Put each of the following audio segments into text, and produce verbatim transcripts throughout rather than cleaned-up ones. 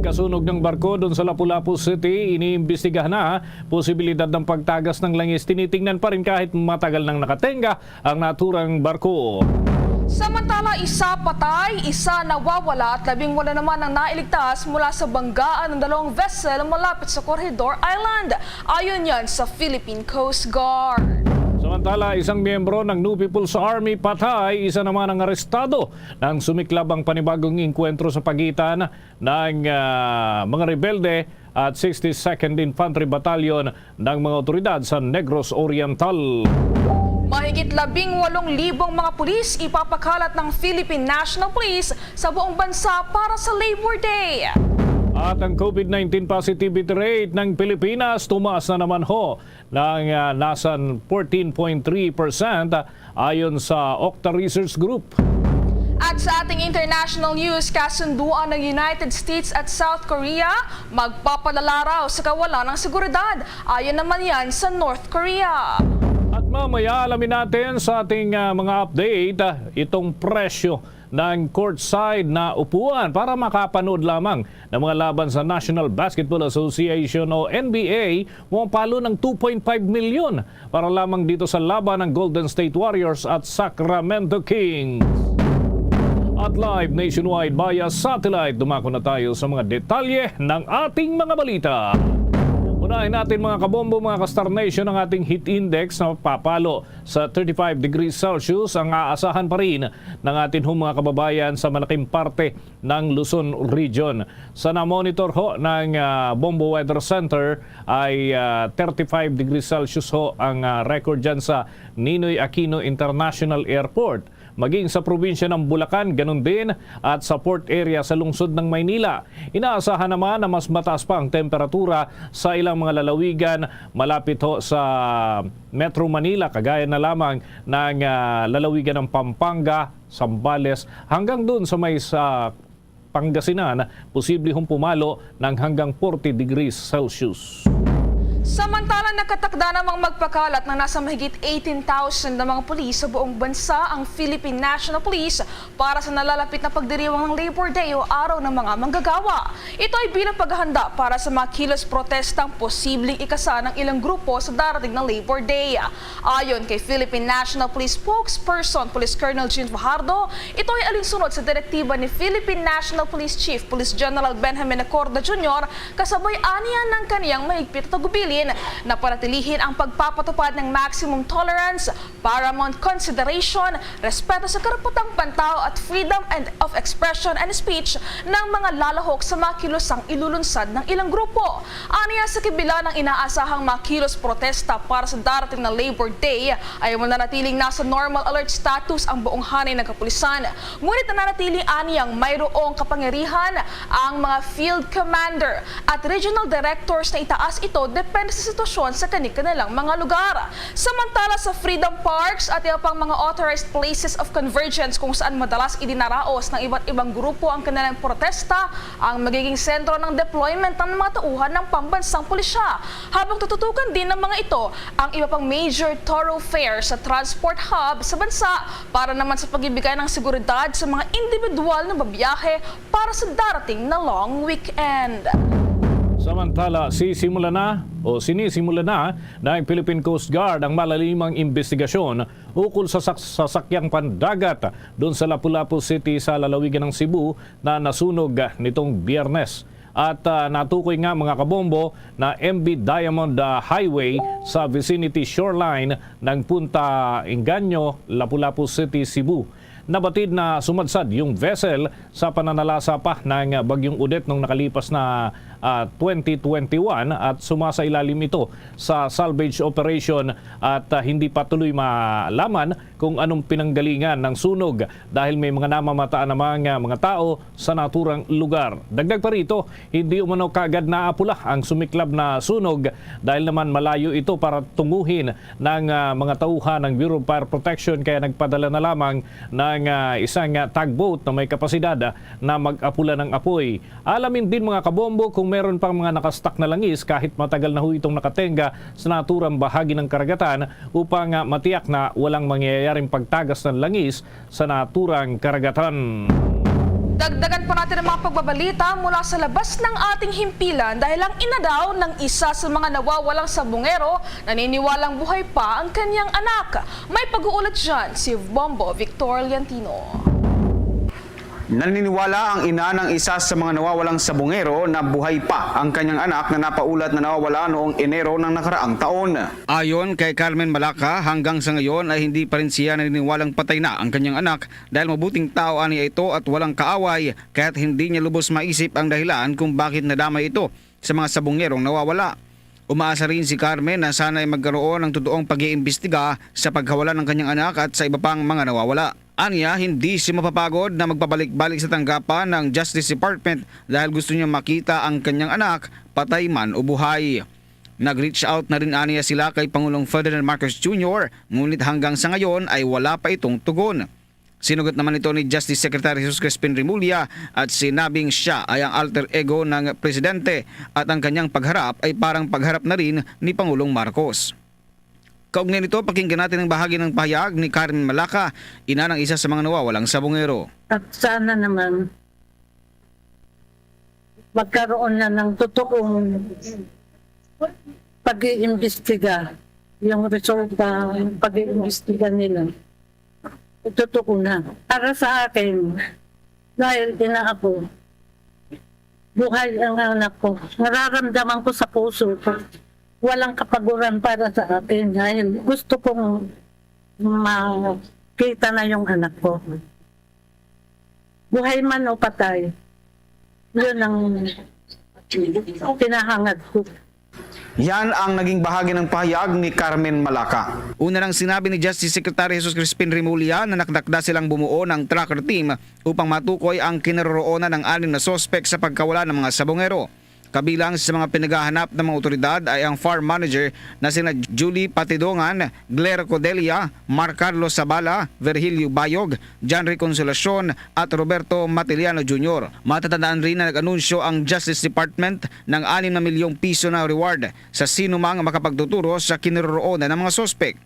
Kasunog ng barko doon sa Lapu-Lapu City, iniimbestigahan na posibilidad ng pagtagas ng langis. Tinitingnan pa rin kahit matagal nang nakatenga ang naturang barko. Samantala, isa patay, isa nawawala at labing walo naman ang nailigtas mula sa banggaan ng dalawang vessel malapit sa Corregidor Island. Ayon yan sa Philippine Coast Guard. Samantala, isang miyembro ng New People's Army patay, isa naman ang arestado nang sumiklab ang panibagong engkwentro sa pagitan ng, ah, mga rebelde at sixty-second Infantry Battalion ng mga otoridad sa Negros Oriental. Mahigit labing walong libong mga pulis ipapakalat ng Philippine National Police sa buong bansa para sa Labor Day. At ang COVID nineteen positivity rate ng Pilipinas tumaas na naman ho ng, ah, nasa fourteen point three percent, ayon sa Octa Research Group. At sa ating international news, kasunduan ng United States at South Korea magpapalala raw sa kawalan ng seguridad. Ayon naman yan sa North Korea. At mamaya, alamin natin sa ating, ah, mga update, ah, itong presyo ng courtside na upuan para makapanood lamang ng mga laban sa National Basketball Association o N B A, pumapalo ng two point five million para lamang dito sa laban ng Golden State Warriors at Sacramento Kings. At live nationwide via satellite, dumako na tayo sa mga detalye ng ating mga balita. Unahin natin, mga kabombo, mga ka-Star Nation, ang ating heat index na papalo sa thirty-five degrees Celsius ang aasahan pa rin ng atin hong mga kababayan sa malaking parte ng Luzon Region. Sa na-monitor ho ng, ah, Bombo Weather Center ay, ah, thirty-five degrees Celsius ho ang, ah, record dyan sa Ninoy Aquino International Airport. Maging sa probinsya ng Bulacan, ganun din, at sa port area sa lungsod ng Maynila. Inaasahan naman na mas mataas pa ang temperatura sa ilang mga lalawigan malapit ho sa Metro Manila, kagaya na lamang ng, ah, lalawigan ng Pampanga, Zambales, hanggang dun sa may sa Pangasinan, posible hong pumalo ng hanggang forty degrees Celsius. Samantala, nakatakda namang magpakalat ng nasa mahigit eighteen thousand na mga pulis sa buong bansa ang Philippine National Police para sa nalalapit na pagdiriwang ng Labor Day o Araw ng mga Manggagawa. Ito ay bilang paghahanda para sa mga kilos protestang posibleng ikasa ng ilang grupo sa darating na Labor Day. Ayon kay Philippine National Police Spokesperson Police Colonel Jean Fajardo, ito ay alinsunod sa direktiba ni Philippine National Police Chief Police General Benjamin Acorda Junior, kasabay aniya ng kaniyang mahigpit na tagubilin na panatilihin ang pagpapatupad ng maximum tolerance, paramount consideration, respeto sa karapatang pantao at freedom and of expression and speech ng mga lalahok sa mga kilusang ilulunsad ng ilang grupo. Aniya, sa kabila ng inaasahang mga kilos protesta para sa darating na Labor Day, ay mananatiling nasa normal alert status ang buong hanay ng kapulisan. Ngunit nananatili aniyang mayroong kapangyarihan ang mga field commander at regional directors na itaas ito depende sa sitwasyon sa kani-kanilang mga lugar. Samantala, sa freedom parks at iba pang mga authorized places of convergence kung saan madalas idinaraos ng iba't ibang grupo ang kanilang protesta, ang magiging sentro ng deployment ng mga tauhan ng pambansang pulisya, habang tututukan din ng mga ito ang iba pang major thoroughfare sa transport hub sa bansa para naman sa pagbibigay ng seguridad sa mga individual na babiyahe para sa darating na long weekend. Samantala, sisimula na o sinisimula na ng Philippine Coast Guard ang malalimang imbestigasyon ukol sa sak-, sasakyang pandagat doon sa Lapu-Lapu City sa lalawigan ng Cebu na nasunog nitong Biyernes. At, ah, natukoy nga, mga kabombo, na M V Diamond, ah, Highway sa vicinity shoreline ng Punta Engaño, Lapu-Lapu City, Cebu. Nabatid na sumadsad yung vessel sa pananalasa pa ng Bagyong Odette nung nakalipas na, ah, twenty twenty-one at sumasailalim ito sa salvage operation at, ah, hindi pa tuloy malaman kung anong pinanggalingan ng sunog dahil may mga namamataan namang, ah, mga tao sa naturang lugar. Dagdag pa rito, hindi umano kaagad naapula ang sumiklab na sunog dahil naman malayo ito para tunguhin ng, ah, mga tauhan ng Bureau of Fire Protection, kaya nagpadala na lamang ng, ah, isang, ah, tugboat na may kapasidad, ah, na mag-apula ng apoy. Alamin din, mga kabombo, kung meron pang mga nakastock na langis kahit matagal na ho itong nakatenga sa naturang bahagi ng karagatan upang, ah, matiyak na walang mangyayaring pagtagas ng langis sa naturang karagatan. Dagdagan pa natin ang mga pagbabalita mula sa labas ng ating himpilan dahil ang ina daw ng isa sa mga nawawalang sabungero naniniwalang buhay pa ang kanyang anak. May pag-uulat dyan si Bombo Victor Liantino. Naniniwala ang ina ng isa sa mga nawawalang sabungero na buhay pa ang kanyang anak na napaulat na nawawala noong Enero ng nakaraang taon. Ayon kay Carmen Malaca, hanggang sa ngayon ay hindi pa rin siya naniniwalang patay na ang kanyang anak dahil mabuting tao aniya ito at walang kaaway, kaya't hindi niya lubos maisip ang dahilan kung bakit nadamay ito sa mga sabungerong nawawala. Umaasa rin si Carmen na sana'y magkaroon ng totoong pag-iimbestiga sa pagkawala ng kanyang anak at sa iba pang mga nawawala. Anya, hindi siya mapapagod na magpabalik-balik sa tanggapan ng Justice Department dahil gusto niya makita ang kanyang anak, patay man o buhay. Nag-reach out na rin aniya sila kay Pangulong Ferdinand Marcos Junior, ngunit hanggang sa ngayon ay wala pa itong tugon. Sinugot naman ito ni Justice Secretary Jesus Crispin Remulla at sinabing siya ay ang alter ego ng presidente at ang kanyang pagharap ay parang pagharap na rin ni Pangulong Marcos. Kaugnay nito, pakinggan natin ang bahagi ng pahayag ni Karen Malaka, ina ng isa sa mga nawawalang sabungero. At sana naman magkaroon na ng totoong pag-iimbestiga, yung resulta ng pag-iimbestiga nila. Totoo na. Para sa akin, dahil ina ako, buhay ang anak ko. Nararamdaman ko sa puso ko, walang kapaguran para sa akin dahil gusto kong makita na yung anak ko. Buhay man o patay, yun ang pinahangad ko. Yan ang naging bahagi ng pahayag ni Carmen Malaka. Una nang sinabi ni Justice Secretary Jesus Crispin Remulla na nakdakda silang bumuo ng tracker team upang matukoy ang kinaroroonan ng anim na suspek sa pagkawala ng mga sabongero. Kabilang sa mga pinaghahanap ng mga otoridad ay ang farm manager na sina Julie Patidongan, Gler Codelia, Mark Carlos Sabala, Virgilio Bayog, John Ray Consolacion at Roberto Matiliano Junior. Matatandaan rin na nag-anunsyo ang Justice Department ng anim na milyong piso na reward sa sinumang makapagtuturo sa kinaroroonan ng mga suspek.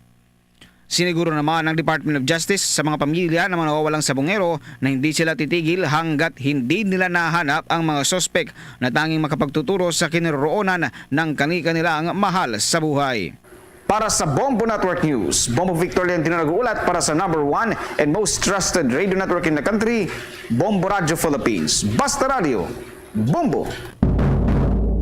Siniguro naman ng Department of Justice sa mga pamilya ng mga nawawalang sabungero na hindi sila titigil hanggat hindi nila nahanap ang mga suspek na tanging makapagtuturo sa kinaroroonan ng kani-kanilang mahal sa buhay. Para sa Bombo Network News, Bombo Victor Leontino nag-uulat para sa number one and most trusted radio network in the country, Bombo Radio Philippines. Basta Radio, Bombo!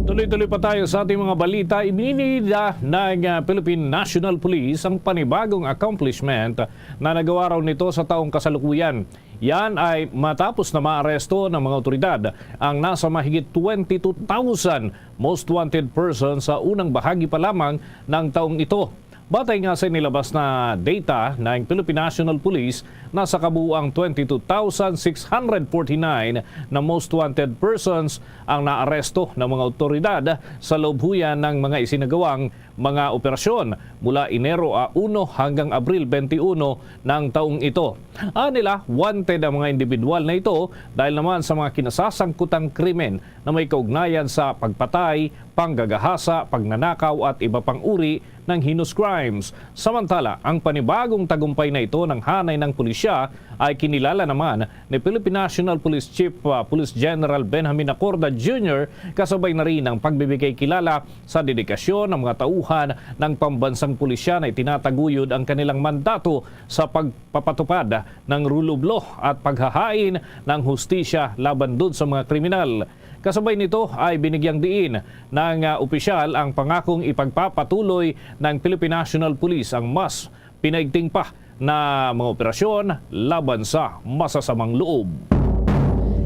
Tuloy-tuloy pa tayo sa ating mga balita. Ibininida ng ah, Philippine National Police ang panibagong accomplishment na nagawa raw nito sa taong kasalukuyan. Yan ay matapos na maaresto ng mga otoridad ang nasa mahigit twenty-two thousand most wanted persons sa unang bahagi pa lamang ng taong ito. Batay nga sa inilabas na data ng Philippine National Police, nasa kabuuang twenty-two thousand six hundred forty-nine na most wanted persons ang naaresto ng mga otoridad sa loob huyan ng mga isinagawang mga operasyon mula Enero a uno hanggang Abril twenty-uno ng taong ito. Anila, wanted ang mga individual na ito dahil naman sa mga kinasasangkutang krimen na may kaugnayan sa pagpatay, panggagahasa, pagnanakaw at iba pang uri ng heinous crimes. Samantala, ang panibagong tagumpay na ito ng hanay ng pulisya ay kinilala naman ni Philippine National Police Chief uh, Police General Benjamin Acorda Junior, kasabay na rin ang pagbibigay kilala sa dedikasyon ng mga tauhan ng pambansang pulisya na itinataguyod ang kanilang mandato sa pagpapatupad ng rule of law at paghahain ng hustisya laban dun sa mga kriminal. Kasabay nito ay binigyang diin ng uh, opisyal ang pangakong ipagpapatuloy ng Philippine National Police ang mas pinaigting pa na mga operasyon laban sa masasamang loob.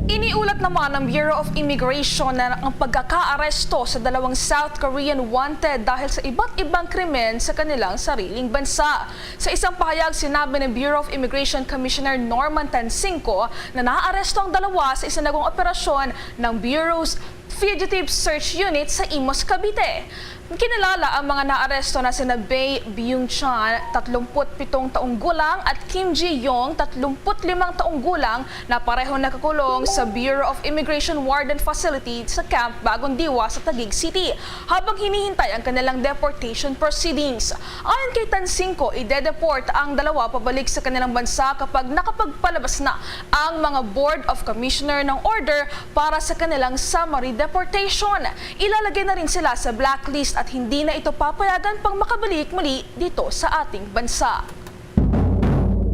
Iniulat naman ng Bureau of Immigration na ang pagkakaaresto sa dalawang South Korean wanted dahil sa iba't ibang krimen sa kanilang sariling bansa. Sa isang pahayag, sinabi ng Bureau of Immigration Commissioner Norman Tansinco na naaresto ang dalawa sa isinagawang operasyon ng Bureau's Fugitive Search Unit sa Imus, Cavite. Kinilala ang mga naaresto na sina Bae Byung Chan, tatlumput pitong taong gulang, at Kim Ji Yong, tatlumput limang taong gulang, na pareho nakakulong sa Bureau of Immigration Warden Facility sa Camp Bagong Diwa sa Taguig City, habang hinihintay ang kanilang deportation proceedings. Ayon kay Tan Singco, ide-deport ang dalawa pabalik sa kanilang bansa kapag nakapagpalabas na ang mga Board of Commissioner ng order para sa kanilang summary deportation. Ilalagay na rin sila sa blacklist at hindi na ito papayagan pang makabalik muli dito sa ating bansa.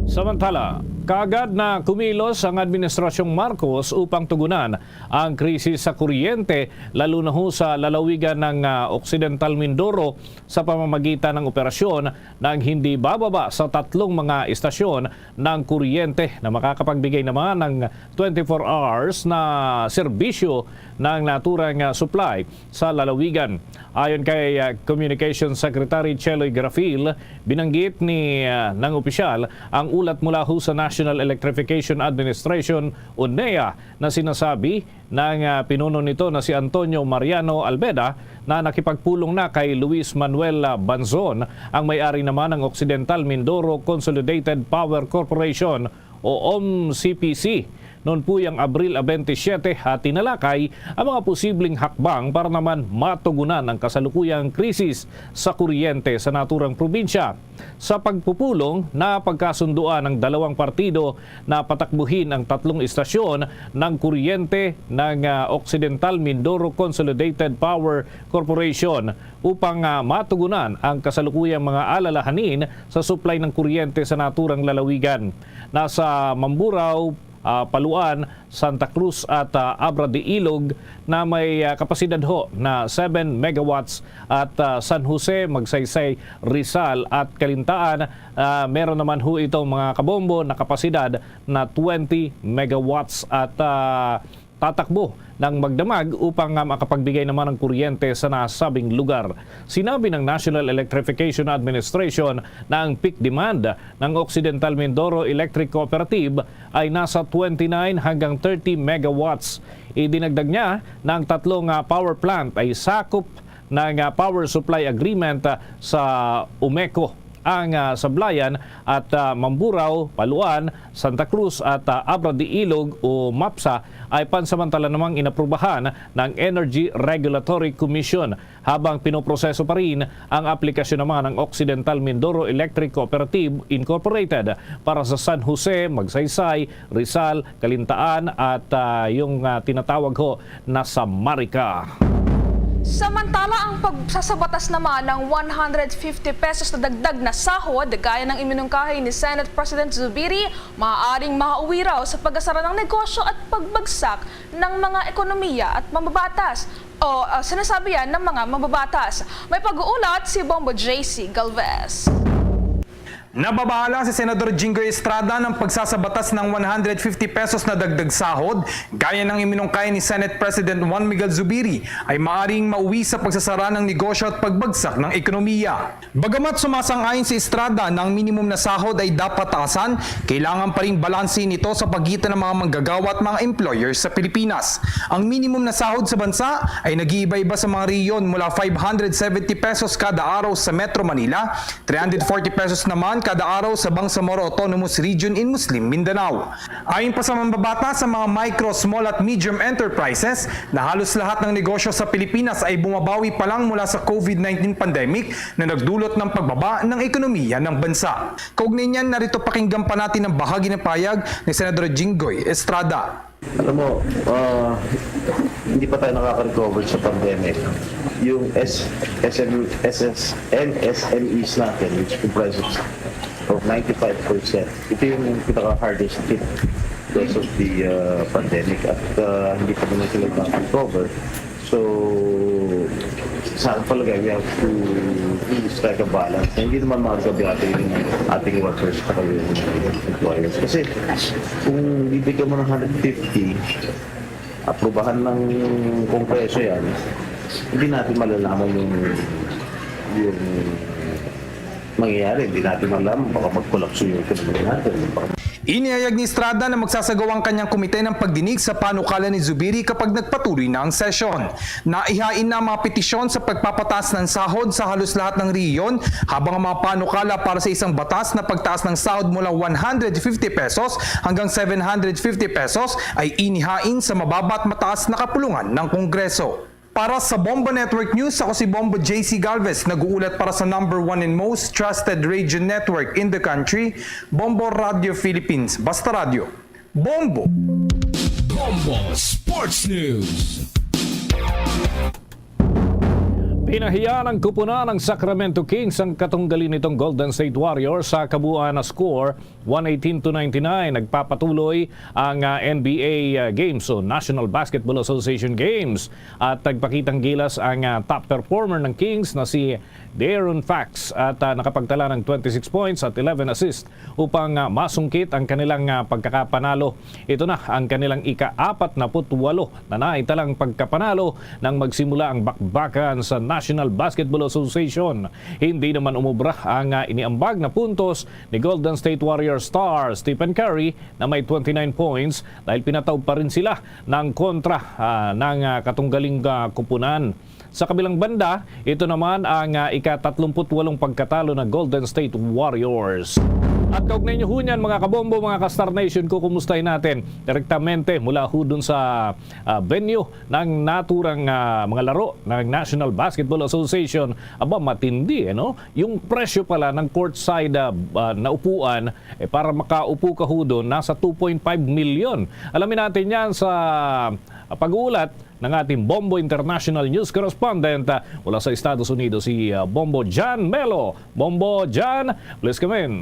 Samantala, kaagad na kumilos ang Administrasyong Marcos upang tugunan ang krisis sa kuryente, lalo na ho sa lalawigan ng, ah, Occidental Mindoro, sa pamamagitan ng operasyon nang hindi bababa sa tatlong mga istasyon ng kuryente na makakapagbigay naman ng twenty-four hours na serbisyo ng naturang, ah, supply sa lalawigan. Ayon kay, ah, Communications Secretary Cheloy Garafil, binanggit ni, ah, ng opisyal ang ulat mula ho sa National Electrification Administration o nea na sinasabi ng, ah, pinuno nito na si Antonio Mariano Albeda na nakipagpulong na kay Luis Manuel, ah, Banzon, ang may-ari naman ng Occidental Mindoro Consolidated Power Corporation o O M C P C noon po yang Abril twenty-seven at tinalakay ang mga posibleng hakbang para naman matugunan ang kasalukuyang krisis sa kuryente sa naturang probinsya. Sa pagpupulong, napagkasunduan ang dalawang partido na patakbuhin ang tatlong istasyon ng kuryente ng, ah, Occidental Mindoro Consolidated Power Corporation upang, ah, matugunan ang kasalukuyang mga alalahanin sa supply ng kuryente sa naturang lalawigan. Nasa Mamburao, ah, Paluan, Santa Cruz at, ah, Abra de Ilog na may, ah, kapasidad ho na seven megawatts at, ah, San Jose, Magsaysay, Rizal at Calintaan, ah, meron naman ho itong mga kabombo na kapasidad na twenty megawatts at, ah, tatakbo ng magdamag upang, ah, makapagbigay naman ng kuryente sa nasabing lugar. Sinabi ng National Electrification Administration na ang peak demand ng Occidental Mindoro Electric Cooperative ay nasa twenty-nine hanggang thirty megawatts. Idinagdag niya na ang tatlong, ah, power plant ay sakop ng, ah, power supply agreement, ah, sa Umeco. Ang, ah, Sablayan at, ah, Mamburao, Paluan, Santa Cruz at, ah, Abra de Ilog o MAPSA ay pansamantala namang inaprubahan ng Energy Regulatory Commission, habang pinoproseso pa rin ang aplikasyon naman ng Occidental Mindoro Electric Cooperative Incorporated para sa San Jose, Magsaysay, Rizal, Calintaan at, ah, yung, ah, tinatawag ho na sa Marica. Samantala, ang pagsasabatas naman ng one hundred fifty pesos na dagdag na sahod, gaya ng iminungkahi ni Senate President Zubiri, maaaring makauwi raw sa pagkasara ng negosyo at pagbagsak ng mga ekonomiya at mambabatas. O, ah, sinasabi yan ng mga mambabatas. May pag-uulat si Bombo J C Galvez. Nababahala si Senador Jinggoy Estrada ng pagsasabatas ng one hundred fifty pesos na dagdag sahod, gaya ng iminungkahi ni Senate President Juan Miguel Zubiri, ay maaring mauwi sa pagsasara ng negosyo at pagbagsak ng ekonomiya. Bagamat sumasang-ayon si Estrada na ang minimum na sahod ay dapat taasan, kailangan pa ring balansehin ito sa pagitan ng mga manggagawa at mga employers sa Pilipinas. Ang minimum na sahod sa bansa ay nag-iiba-iba sa mga rehiyon, mula five hundred seventy pesos kada araw sa Metro Manila, three hundred forty pesos naman kada araw sa Bangsamoro Autonomous Region in Muslim Mindanao. Ayon pa sa mambabatas, sa mga micro, small at medium enterprises na halos lahat ng negosyo sa Pilipinas ay bumabawi pa lang mula sa COVID nineteen pandemic na nagdulot ng pagbaba ng ekonomiya ng bansa. Kaugnay niyan, narito, pakinggan pa natin ang bahagi ng pahayag ni Senador Jinggoy Estrada. Alam mo, ah, hindi pa tayo nakaka-recover sa pandemic. Yung S-, S M, S S, M S M Es natin, which comprises of ninety-five percent, ito yung pinaka-hardest hit because of the, ah, pandemic, at, ah, hindi pa naman sila nakaka-recover. So, sa akin palagay, we have to really strike a balance. Hindi naman magagabi natin yung ating workers at yung employers. Kasi kung bibigyan mo ng hundred fifty, aprubahan ng Kongreso yan, hindi natin malalaman yung, yung mangyayari, hindi natin alam, baka magkolapso yung ekonomiya natin. Baka Inihayag ni Estrada na magsasagawa ang kanyang komite ng pagdinig sa panukala ni Zubiri kapag nagpatuloy na ang sesyon. Naihain na ang mga petisyon sa pagpapataas ng sahod sa halos lahat ng rehiyon, habang ang mga panukala para sa isang batas na pagtaas ng sahod mula one hundred fifty pesos hanggang seven hundred fifty pesos ay inihain sa mababa at mataas na kapulungan ng Kongreso. Para sa Bombo Network News, ako si Bombo J C Galvez, nag-uulat para sa number one and most trusted radio network in the country, Bombo Radio Philippines. Basta Radyo, Bombo! Bombo Sports News. Pinahiya ng kupunan ng Sacramento Kings ang katunggali nitong Golden State Warriors sa kabuuan na score, one eighteen to ninety-nine. Nagpapatuloy ang, ah, N B A, ah, Games o National Basketball Association Games, at nagpakitang gilas ang, ah, top performer ng Kings na si De'Aaron Fox, at, ah, nakapagtala ng twenty-six points at eleven assists upang, ah, masungkit ang kanilang, ah, pagkakapanalo. Ito na ang kanilang ika-apat na put walo na naitalang pagkapanalo nang magsimula ang bakbakan sa National Basketball Association. Hindi naman umubra ang, ah, iniambag na puntos ni Golden State Warrior star Stephen Curry na may twenty-nine points, dahil pinataw pa rin sila ng kontra, ah, ng, ah, katunggaling, ah, kupunan. Sa kabilang banda, ito naman ang, ah, ika-tatlumpu't-walong pagkatalo ng Golden State Warriors. At kaugnay niyo ho niyan, mga kabombo, mga ka-Star Nation, kukumustahin natin direktamente mula ho dun sa, ah, venue ng naturang, ah, mga laro ng National Basketball Association. Aba, matindi, ano? Yung presyo pala ng courtside, ah, ah, na upuan, eh, para makaupo ka ho dun, nasa two point five million. Alamin natin yan sa, ah, pag-uulat ng ating Bombo International News Correspondent, ah, mula sa Estados Unidos, si, ah, Bombo John Melo. Bombo John, please come in.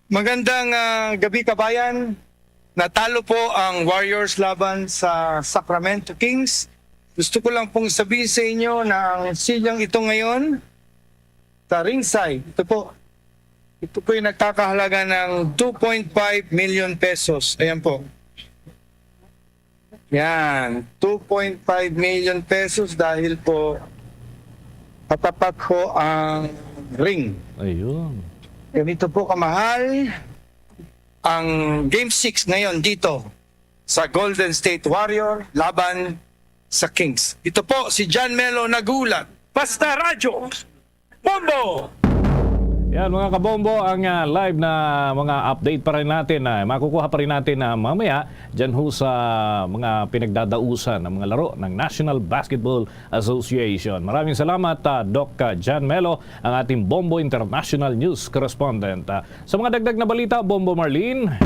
Magandang, ah, gabi, kabayan. Natalo po ang Warriors laban sa Sacramento Kings. Gusto ko lang pong sabihin sa inyo na ang silyang ito ngayon, sa ringside, ito po, ito po yung nagkakahalaga ng two point five million pesos. Ayan po. Yan, two point five million pesos dahil po katapat po ang ring. Ayun. Ganito po kamahal ang Game six ngayon dito sa Golden State Warrior laban sa Kings. Ito po si John Melo nag-uulat. Basta Radyo, Bombo! Yan, mga kabombo, ang, ah, live na mga update pa rin natin, ah, makukuha pa rin natin, ah, mamaya dyan ho sa mga pinagdadausan ng mga laro ng National Basketball Association. Maraming salamat, ah, Doc, ah, John Melo, ang ating Bombo International News Correspondent. Ah, sa mga dagdag na balita, Bombo Marlene.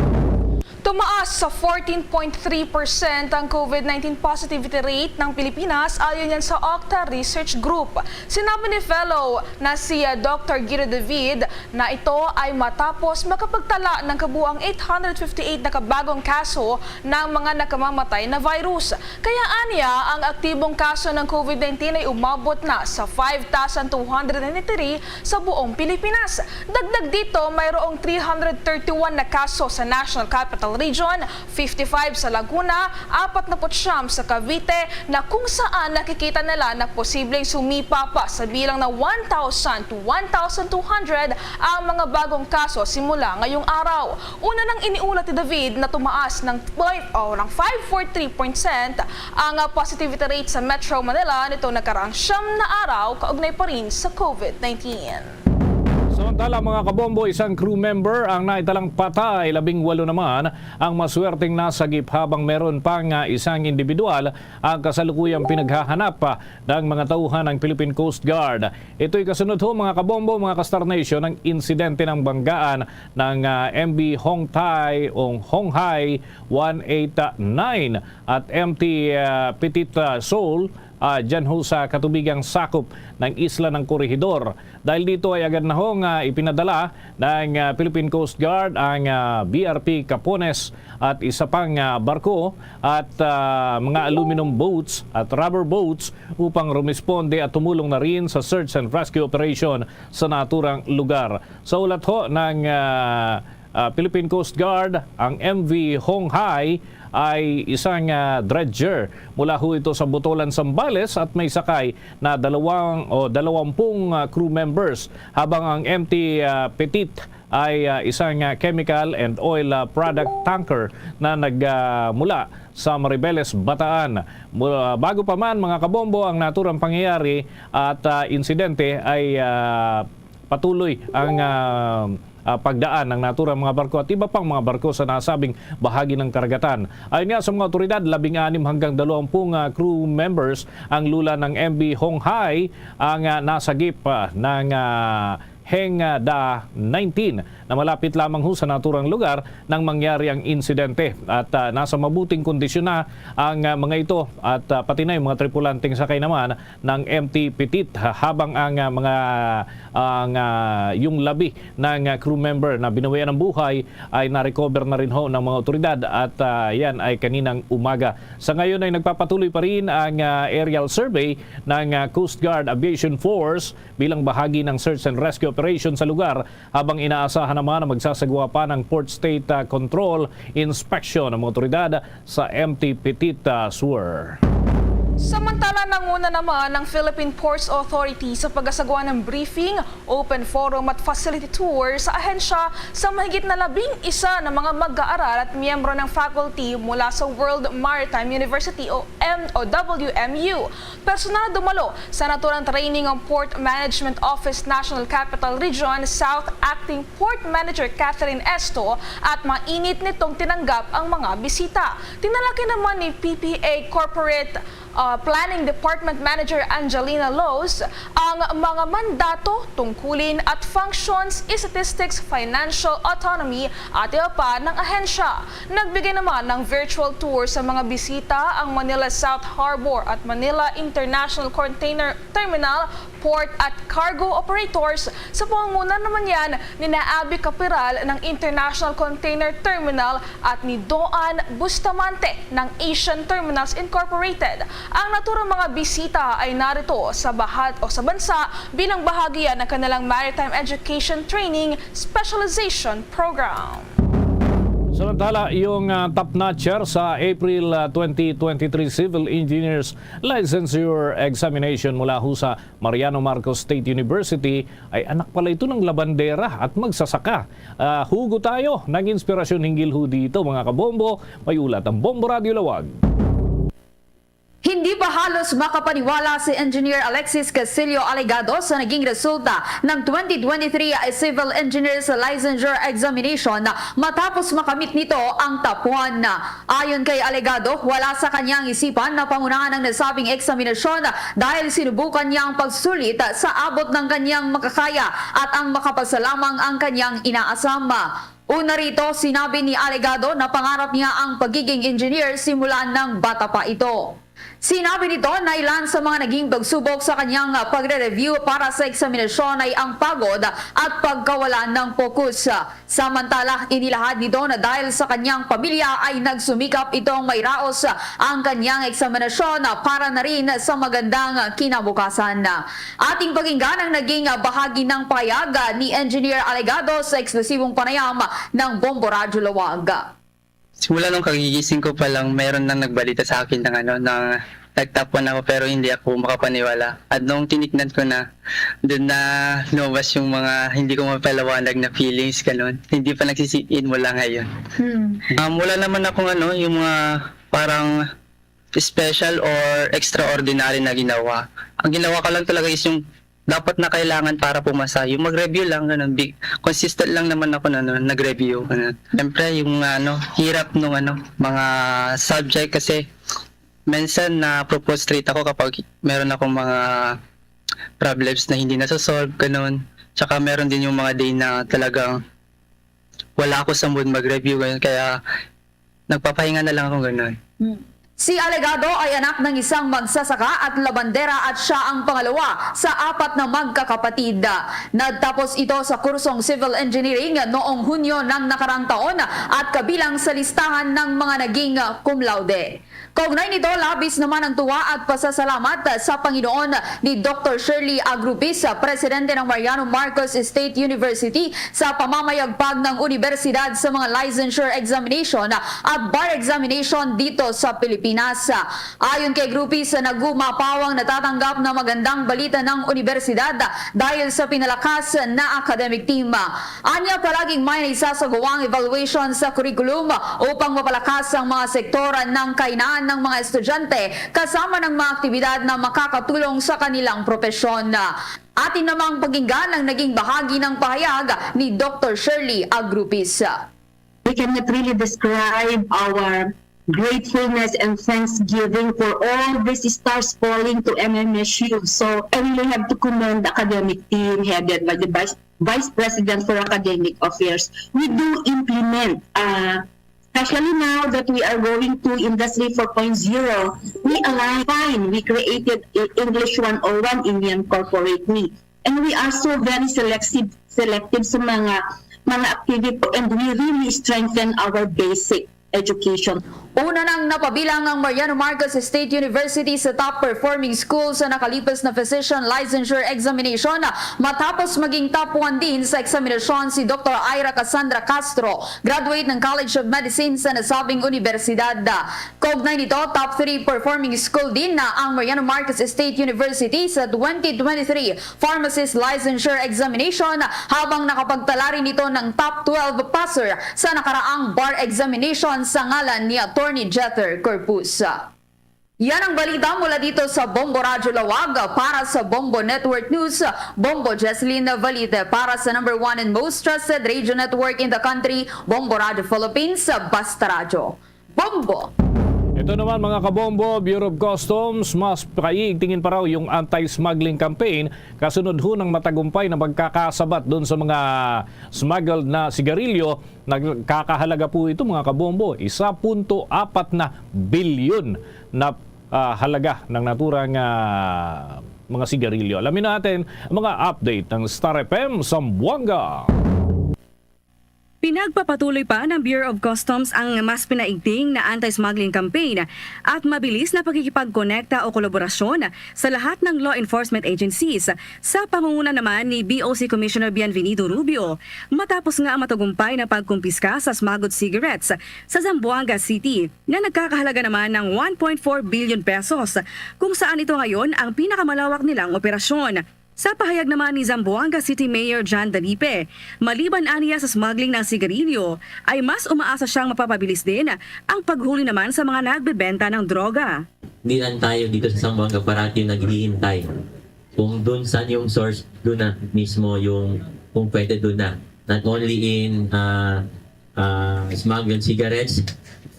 Tumaas sa fourteen point three percent ang COVID nineteen positivity rate ng Pilipinas, ayon yan sa Octa Research Group. Sinabi ni fellow na si, ah, Doctor Guido David na ito ay matapos makapagtala ng kabuang eight hundred fifty-eight na kabagong kaso ng mga nakamamatay na virus. Kaya anya, ang aktibong kaso ng COVID nineteen ay umabot na sa five thousand two hundred ninety-three sa buong Pilipinas. Dagdag dito, mayroong three hundred thirty-one na kaso sa National Capital Region, fifty-five sa Laguna, apat na put siyam sa Cavite, na kung saan nakikita nila na posibleng sumipa pa sa bilang na one thousand to one thousand two hundred ang mga bagong kaso simula ngayong araw. Una nang iniulat ni David na tumaas ng point, o ng five four three percent ang, ah, positivity rate sa Metro Manila nitong nakaraang siyam na araw, kaugnay pa rin sa COVID nineteen. Samantala, mga kabombo, isang crew member ang naitalang patay, labing walo naman ang maswerteng nasagip, habang meron pang, ah, isang individual ang kasalukuyang pinaghahanap, ah, ng mga tauhan ng Philippine Coast Guard. Ito'y kasunod ho, mga kabombo, mga ka-Star Nation, ng insidente ng banggaan ng, ah, M V Hong Tai o Hong Hai one eight nine at M T, ah, Petit, ah, Seoul, ah, dyan ho sa katubigang sakop ng isla ng Corregidor. Dahil dito ay agad na ho nga ipinadala ng, ah, Philippine Coast Guard ang, ah, B R P Capones at isa pang, ah, barko at, ah, mga aluminum boats at rubber boats upang rumisponde at tumulong na rin sa search and rescue operation sa naturang lugar. Sa ulat ho ng, ah, ah, Philippine Coast Guard, ang M V Hong Hai ay isang, ah, dredger mula ho ito sa Botolan, Zambales, at may sakay na dalawang o dalawampung, ah, crew members, habang ang M T, ah, Petit ay, ah, isang, ah, chemical and oil, ah, product tanker na nag, ah, mula sa Maribeles, Bataan. Mula, bago pa man, mga kabombo, ang naturang pangyayari at, ah, insidente ay, ah, patuloy ang, ah, ah, pagdaan ng naturang mga barko at iba pang mga barko sa nasabing bahagi ng karagatan. Ayon nga sa mga otoridad, labing anim hanggang dalawampung, ah, crew members ang lula ng M V Honghai ang, ah, nasagip, ah, ng, ah, Heng, ah, Da nineteen na malapit lamang ho sa naturang lugar nang mangyari ang insidente. At, ah, nasa mabuting kondisyon na ang, ah, mga ito at, ah, pati na yung mga tripulanteng sakay naman ng M T Petit, ha, habang ang, ah, mga, ang, ah, yung labi ng, ah, crew member na binawian ng buhay ay na-recover na rin ho ng mga otoridad at, ah, yan ay kaninang umaga. Sa ngayon ay nagpapatuloy pa rin ang, ah, aerial survey ng, ah, Coast Guard Aviation Force bilang bahagi ng search and rescue operation sa lugar, habang inaasahan naman na magsasagawa pa ng Port State, ah, Control Inspection ang mga otoridad sa M T Petit, ah, Sur. Samantala, nanguna naman ang Philippine Ports Authority sa pagasagawa ng briefing, open forum at facility tour sa ahensya sa mahigit na labing isa na mga mag-aaral at miyembro ng faculty mula sa World Maritime University o M o W M U. Personal na dumalo sa naturang training ang Port Management Office National Capital Region South Acting Port Manager Catherine Esto at mainit nitong tinanggap ang mga bisita. Tinalakay naman ni P P A Corporate, ah, Planning Department Manager Angelina Lowe's ang mga mandato, tungkulin at functions, statistics, financial autonomy at iba pa ng ahensya. Nagbigay naman ng virtual tour sa mga bisita ang Manila South Harbor at Manila International Container Terminal, port at cargo operators sa pangunguna naman yan ni na Abby Capiral ng International Container Terminal at ni Doan Bustamante ng Asian Terminals Incorporated. Ang naturang mga bisita ay narito sa bahat o sa bansa bilang bahagi yan ng kanilang Maritime Education Training Specialization Program. Samantala, yung, ah, top notcher sa April, ah, twenty twenty-three Civil Engineers Licensure Examination mula ho sa Mariano Marcos State University ay anak pala ito ng labandera at magsasaka. Ah, hugot tayo ng inspirasyon hinggil ho dito, mga kabombo. May ulat ang Bombo Radyo Lawag. Hindi pa halos makapaniwala si Engineer Alexis Casillo Alegado sa naging resulta ng twenty twenty-three Civil Engineers Licensure Examination matapos makamit nito ang top one. Ayon kay Alegado, wala sa kanyang isipan na pangunahan ang nasabing eksaminasyon dahil sinubukan niya ang pagsulit sa abot ng kanyang makakaya at ang makapasa lamang ang kanyang inaasam. Una rito, sinabi ni Alegado na pangarap niya ang pagiging engineer simula nang bata pa ito. Sinabi nito na ilan sa mga naging pagsubok sa kanyang pagre-review para sa eksaminasyon ay ang pagod at pagkawalan ng pokus. Samantala, inilahad nito na dahil sa kanyang pamilya ay nagsumikap itong mairaos ang kanyang eksaminasyon para na rin sa magandang kinabukasan. Ating pakinggan ang naging bahagi ng pahayag ni Engineer Alegado sa eksklusibong panayam ng Bombo Radyo Lawag. Simula nung kagigising ko pa lang, meron nang nagbalita sa akin ng ano, ng nag-top one ako, pero hindi ako makapaniwala. At nung tiniknan ko na, doon na lumabas yung mga hindi ko mapaliwanag na feelings, ganun. Hindi pa nagsisink in mula ngayon. Hmm. Um, wala naman akong ano, yung mga parang special or extraordinary na ginawa. Ang ginawa ko lang talaga is yung dapat na kailangan para pumasa. Yung mag-review lang, ganun. Bi-, consistent lang naman ako na, ano, nag-review, ganun. Siyempre, yung, ano, hirap nung, ano, mga subject kasi minsan na-frustrate ako kapag meron akong mga problems na hindi nasa-solve, ganun. Tsaka meron din yung mga day na talagang wala ako sa mood mag-review, ganun. Kaya nagpapahinga na lang ako, ganun. Hmm. Si Alegado ay anak ng isang magsasaka at labandera at siya ang pangalawa sa apat na magkakapatid. Nagtapos ito sa kursong Civil Engineering noong Hunyo ng nakaraang taon at kabilang sa listahan ng mga naging cum laude. Kaugnay nito, labis naman ang tuwa at pasasalamat sa Panginoon ni Doktor Shirley Agrupis, presidente ng Mariano Marcos State University, sa pamamayagpag ng universidad sa mga licensure examination at bar examination dito sa Pilipinas. Ayon kay Grupis, nagumapaw ang natatanggap na magandang balita ng universidad dahil sa pinalakas na academic team. Anya, palaging may naisasagawang evaluation sa curriculum upang mapalakas ang mga sektor ng kahinaan ng mga estudyante kasama ng mga aktibidad na makakatulong sa kanilang propesyon. Atin namang pakinggan ang naging bahagi ng pahayag ni Doktor Shirley Agrupis. We cannot really describe our gratefulness and thanksgiving for all these stars falling to M M S U. So I really have to commend the academic team headed by the Vice, Vice President for Academic Affairs. We do implement, uh, especially now that we are going to Industry four point zero, we align, fine, we created I-, English one oh one in Yan Corporate Me. And we are so very selective, selective sa mga, mga activity, and we really strengthen our basic education. Una nang napabilang ang Mariano Marcos State University sa top performing school sa nakalipas na physician licensure examination, matapos maging top one din sa eksaminasyon si Doktor Ira Cassandra Castro, graduate ng College of Medicine sa nasabing universidad. Kaugnay nito, top three performing school din na ang Mariano Marcos State University sa twenty twenty-three Pharmacist Licensure Examination, habang nakapagtala rin ito ng top twelve passer sa nakaraang bar examination sa ngalan ni Attorney Jether Corpus. Yan ang balita mula dito sa Bombo Radyo Laoag. Para sa Bombo Network News, Bombo Jesselyn Valite. Para sa number one and most trusted radio network in the country, Bombo Radyo Philippines, Basta Radyo. Bombo! Ito naman, mga kabombo, Bureau of Customs, mas paigtingin pa raw yung anti-smuggling campaign kasunod ho ng matagumpay na pagkakasabat doon sa mga smuggled na sigarilyo. Nagkakahalaga po ito, mga kabombo, isa punto apat na bilyon na, ah, halaga ng naturang, ah, mga sigarilyo. Alamin natin ang mga update ng Star F M Zamboanga. Pinagpapatuloy pa ng Bureau of Customs ang mas pinaigting na anti-smuggling campaign at mabilis na pakikipagkonekta o kolaborasyon sa lahat ng law enforcement agencies, sa pangunguna naman ni B O C Commissioner Bienvenido Rubio, matapos nga ang matagumpay na pagkumpiska sa smuggled cigarettes sa Zamboanga City, nga nagkakahalaga naman ng one point four billion pesos, kung saan ito ngayon ang pinakamalawak nilang operasyon. Sa pahayag naman ni Zamboanga City Mayor John Dalipe, maliban aniya sa smuggling ng sigarilyo, ay mas umaasa siyang mapapabilis din ang paghuli naman sa mga nagbebenta ng droga. Hindi lang tayo dito sa Zamboanga parati naghihintay kung dun saan yung source, dun na mismo yung, kung pwede, dun na. Not only in, ah, ah, smuggled cigarettes,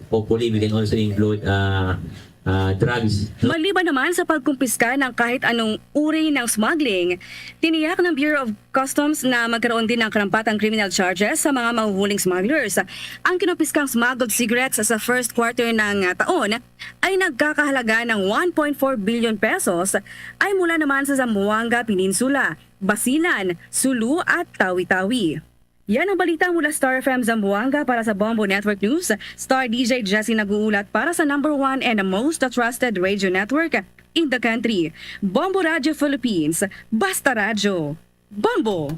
hopefully we can also include, ah, ah, drugs. Maliban naman sa pagkumpiska ng kahit anong uri ng smuggling, tiniyak ng Bureau of Customs na magkaroon din ng karampatang criminal charges sa mga mahuhuling smugglers. Ang kinumpiskang smuggled cigarettes sa first quarter ng, ah, taon ay nagkakahalaga ng one point four billion pesos, ay mula naman sa Zamboanga Peninsula, Basilan, Sulu at Tawi-Tawi. Yan ang balita mula Star F M Zamboanga. Para sa Bombo Network News, Star D J Jessie nag-uulat para sa number one and most trusted radio network in the country, Bombo Radio Philippines, Basta Radyo. Bombo!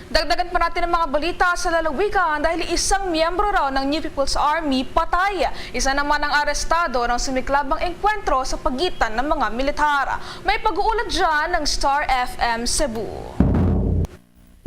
Dagdagan pa natin ang mga balita sa lalawigan dahil isang miyembro raw ng New People's Army patay. Isa naman ang arestado ng sumiklab ang engkwentro sa pagitan ng mga militar. May pag-uulat dyan ng Star F M Cebu.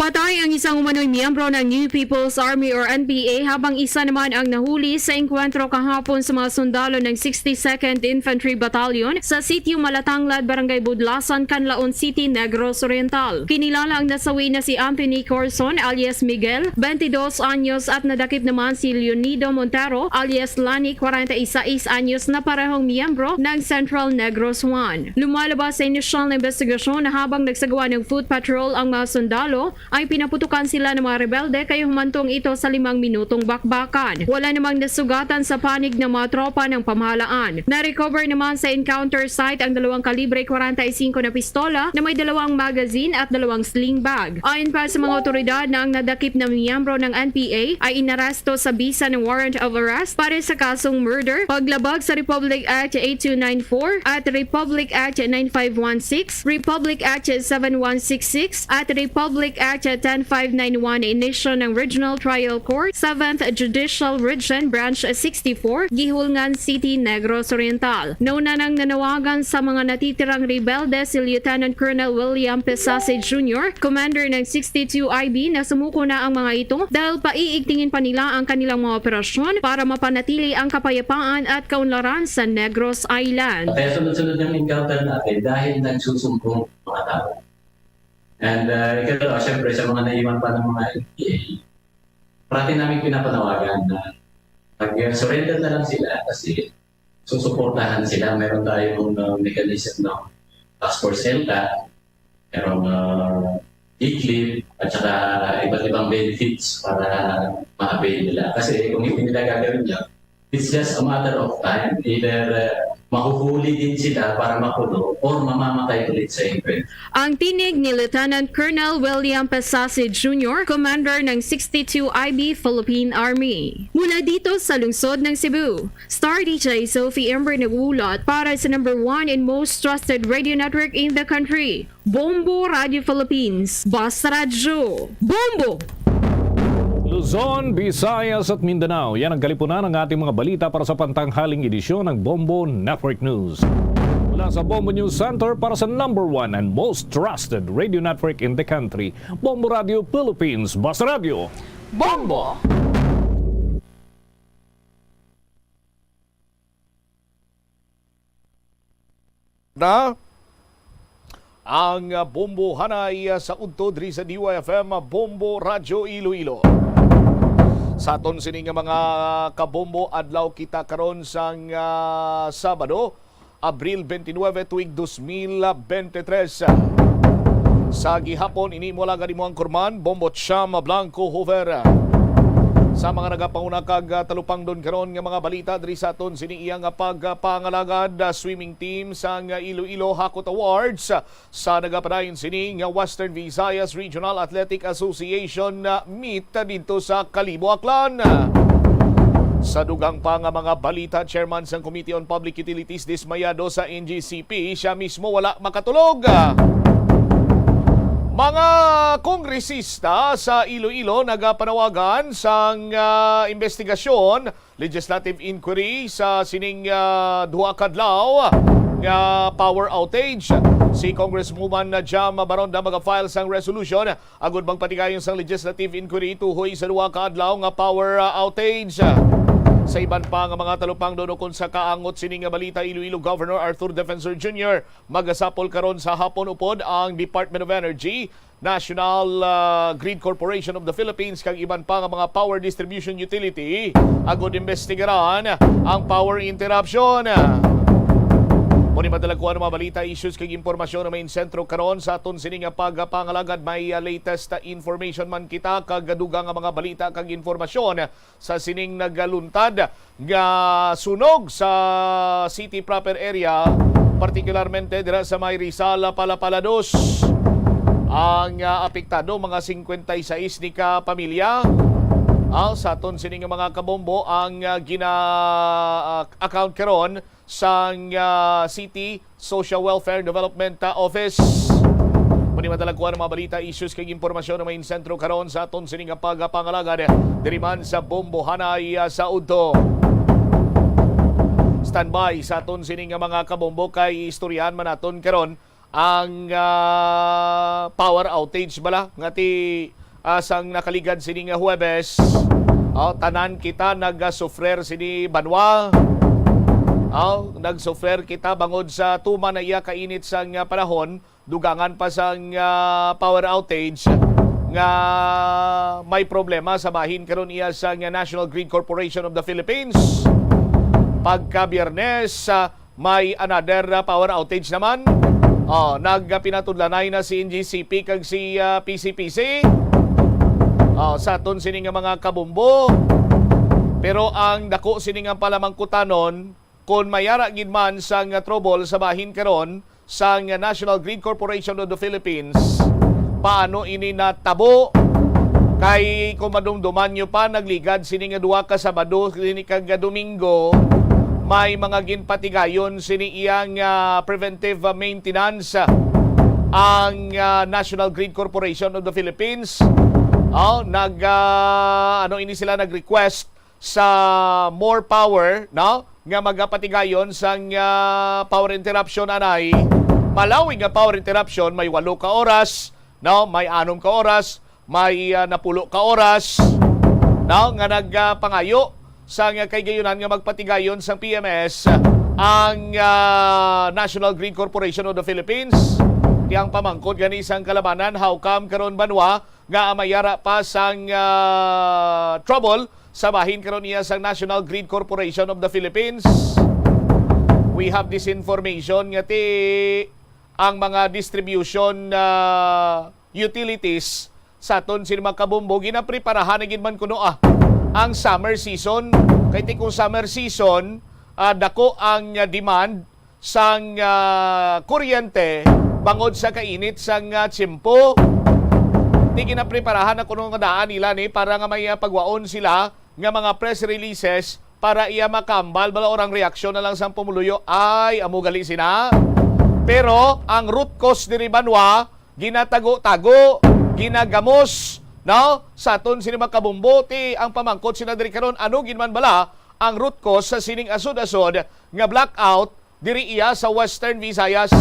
Patay ang isang umano'y miyembro ng New People's Army or N P A, habang isa naman ang nahuli sa engkwentro kahapon sa mga sundalo ng sixty-second Infantry Battalion sa Sitio Malatanglad, Barangay Budlasan, Canlaon City, Negros Oriental. Kinilala ang nasawi na si Anthony Corson alias Miguel, twenty-dos anyos, at nadakip naman si Leonido Montero alias Lani, kwarenta y seis anyos, na parehong miyembro ng Central Negros One. Lumalabas sa inisyal na investigasyon na habang nagsagawa ng foot patrol ang mga sundalo, ay pinaputukan sila ng mga rebelde kay humantong ito sa limang minutong bakbakan. Wala namang nasugatan sa panig ng mga tropa ng pamahalaan. Na-recover naman sa encounter site ang dalawang kalibre kwarenta y singko na pistola na may dalawang magazine at dalawang sling bag. Ayon pa sa mga otoridad na ang nadakip na miyembro ng N P A ay inaresto sa bisa ng warrant of arrest para sa kasong murder, paglabag sa Republic Act eight two nine four at Republic Act nine five one six, Republic Act seven one six six at Republic Act ten five nine one, inisyu ng Regional Trial Court, Seventh Judicial Region, Branch sixty-four, Guihulngan City, Negros Oriental. Nauna nang nanawagan sa mga natitirang rebelde si Lieutenant Colonel William Pesase Junior, commander ng sixty-two I B, na sumuko na ang mga ito dahil paiigtingin pa nila ang kanilang mga operasyon para mapanatili ang kapayapaan at kaunlaran sa Negros Island. Kaya sunod-sunod yung encounter natin dahil nagsusumbong mga tao. And uh, ikalawa, syempre, sa mga naiwan pa ng mga N P A, parati namin pinapanawagan na mag-surrender na lang sila kasi susuportahan sila. Meron tayong uh, mechanism ng Task Force ELCAT, merong uh, e-clip, at saka iba't ibang benefits para ma-avail nila. Kasi kung hindi nila gagawin yun, it's just a matter of time. Either uh, mahuhuli din sila para makulong or mamamatay ulit sa imprison. Ang tinig ni Lieutenant Colonel William Pesase Junior, commander ng sixty-two I B Philippine Army. Mula dito sa lungsod ng Cebu, Star D J Sophie Ember nag-uulat para sa number one and most trusted radio network in the country, Bombo Radio Philippines, Basta Radyo. Bombo! Luzon, Visayas at Mindanao, yan ang kalipunan ng ating mga balita para sa pantanghaling edisyon ng Bombo Network News. Mula sa Bombo News Center para sa number one and most trusted radio network in the country, Bombo Radio Philippines, Basta Radyo. Bombo! Na ang, ah, Bombo Hanay, ah, sa udto diri sa D Y F M, ah, Bombo Radyo Iloilo. Sa aton sini nga mga kabombo, adlaw kita karon sang, ah, Sabado, Abril twenty-nine, tuig dos mil bente tres. Sa gihapon, ini mo lang imo ang kurman, Bombo Cham Blanco Hoover. Sa mga nagapanguna kag, ah, talupangdon karon nga mga balita diri sa aton sini iya nga pagpangalagad, ah, swimming team sang Iloilo Hakot Awards, ah, sa nagapadayon sini nga Western Visayas Regional Athletic Association, ah, meet didto sa Kalibo, Aklan. Sa dugang pa nga mga balita, chairman sang Committee on Public Utilities dismayado sa N G C P, siya mismo wala makatulog. Mga kongresista sa Iloilo nagapanawagan sang, ah, investigasyon, legislative inquiry sa sining, ah, duha ka adlaw nga power outage. Si Congresswoman Jam Baronda maga-file sang resolution agud magpatigayon sang legislative inquiry tuhoy sa duha ka adlaw nga power, ah, outage. Sa iban pa nga mga talupangdon ukon sa kaangot sini nga balita, Iloilo Governor Arthur Defensor Junior magasapol karon sa hapon upod ang Department of Energy, National, ah, Grid Corporation of the Philippines, kag iban pa nga mga power distribution utility agud imbestigaran ang power interruption. Mao ni madalagkuan nga mga balita, issues kag impormasyon nga main sentro karon sa aton sini nga pagpangalagad. May, ah, latest, ah, information man kita kag dugang nga mga balita kag impormasyon sa sining nagaluntad nga sunog sa city proper area, partikularmente dira sa may Rizal, Palapala dos. Ang, ah, apektado, mga singkwenta y sais ni ka pamilya. Ah, sa aton sini nga mga kabombo, ang, ah, gina, ah, account karon sang, ah, City Social Welfare Development, ah, Office. Mao ni madalagkuan ang mga balita, issues kag impormasyon nga main sentro karon sa aton sini nga pagpangalagad diri man sa Bombo Hanay, ah, sa udto. Standby sa aton sini nga mga kabombo kay istoryahan man naton karon ang, ah, power outage bala nga ti, ah, sang nakaligad sini nga Huwebes. Oh, tanan kita nagasufrer sini banwa. Oh, nagsufrer kita bangod sa tuman na iya kainit sang, ah, panahon, dugangan pa sang, ah, power outage nga may problema sa bahin karon iya sang National Grid Corporation of the Philippines. Pagka Biyernes, ah, may another, ah, power outage naman. Oh, nagpinatudlanay na si N G C P kag si, ah, P C P C. Oh, sa aton sini nga mga kabombo. Pero ang dako sini nga palamangkutanon, kung mayara gid man sang trouble sa bahin karon sang National Grid Corporation of the Philippines, paano ini natabo? Kay kung madumduman nyo pa, nagligad sini nga duha ka Sabado, sini kag Domingo, may mga ginpatigayon sini iyang, ah, preventive maintenance, ah, ang, ah, National Grid Corporation of the Philippines. Oh, nag, ah, ano ini sila, nag-request sa more power, no? Nga magapatigayon sang, ah, power interruption anay. Malawig nga power interruption, may walo ka oras, no? May anom ka oras, may, ah, napulo ka oras, no? Nga nagpangayo sang kaigayonan nga magpatigayon sang P M S ang, ah, National Grid Corporation of the Philippines. Ti ang pamangkot gani sang kalabanan, how come karon banwa nga mayara pa sang, ah, trouble sa bahin karon niya sang National Grid Corporation of the Philippines. We have this information nga ti ang mga distribution, ah, utilities sa aton sini mga kabombo, ginapreparahan na gid man kuno, ah, ang summer season. Kay ti kung summer season, ah, dako ang, ah, demand sang, ah, kuryente bangod sa kainit sang, ah, tiyempo. Ti ginapreparahan na kuno nga daan nila ni para nga may, ah, pagwaon sila nga mga press releases para iya makambal bala, or ang reaksyon na lang sang pumuluyo ay amo gali sina. Pero ang root cause diri banwa, ginatago-tago, ginagamos, no? Sa aton sini mga kabombo, ti ang pamangkot sina diri karon, ano gid man bala ang root cause sa sining asod-asod nga blackout diri iya sa Western Visayas?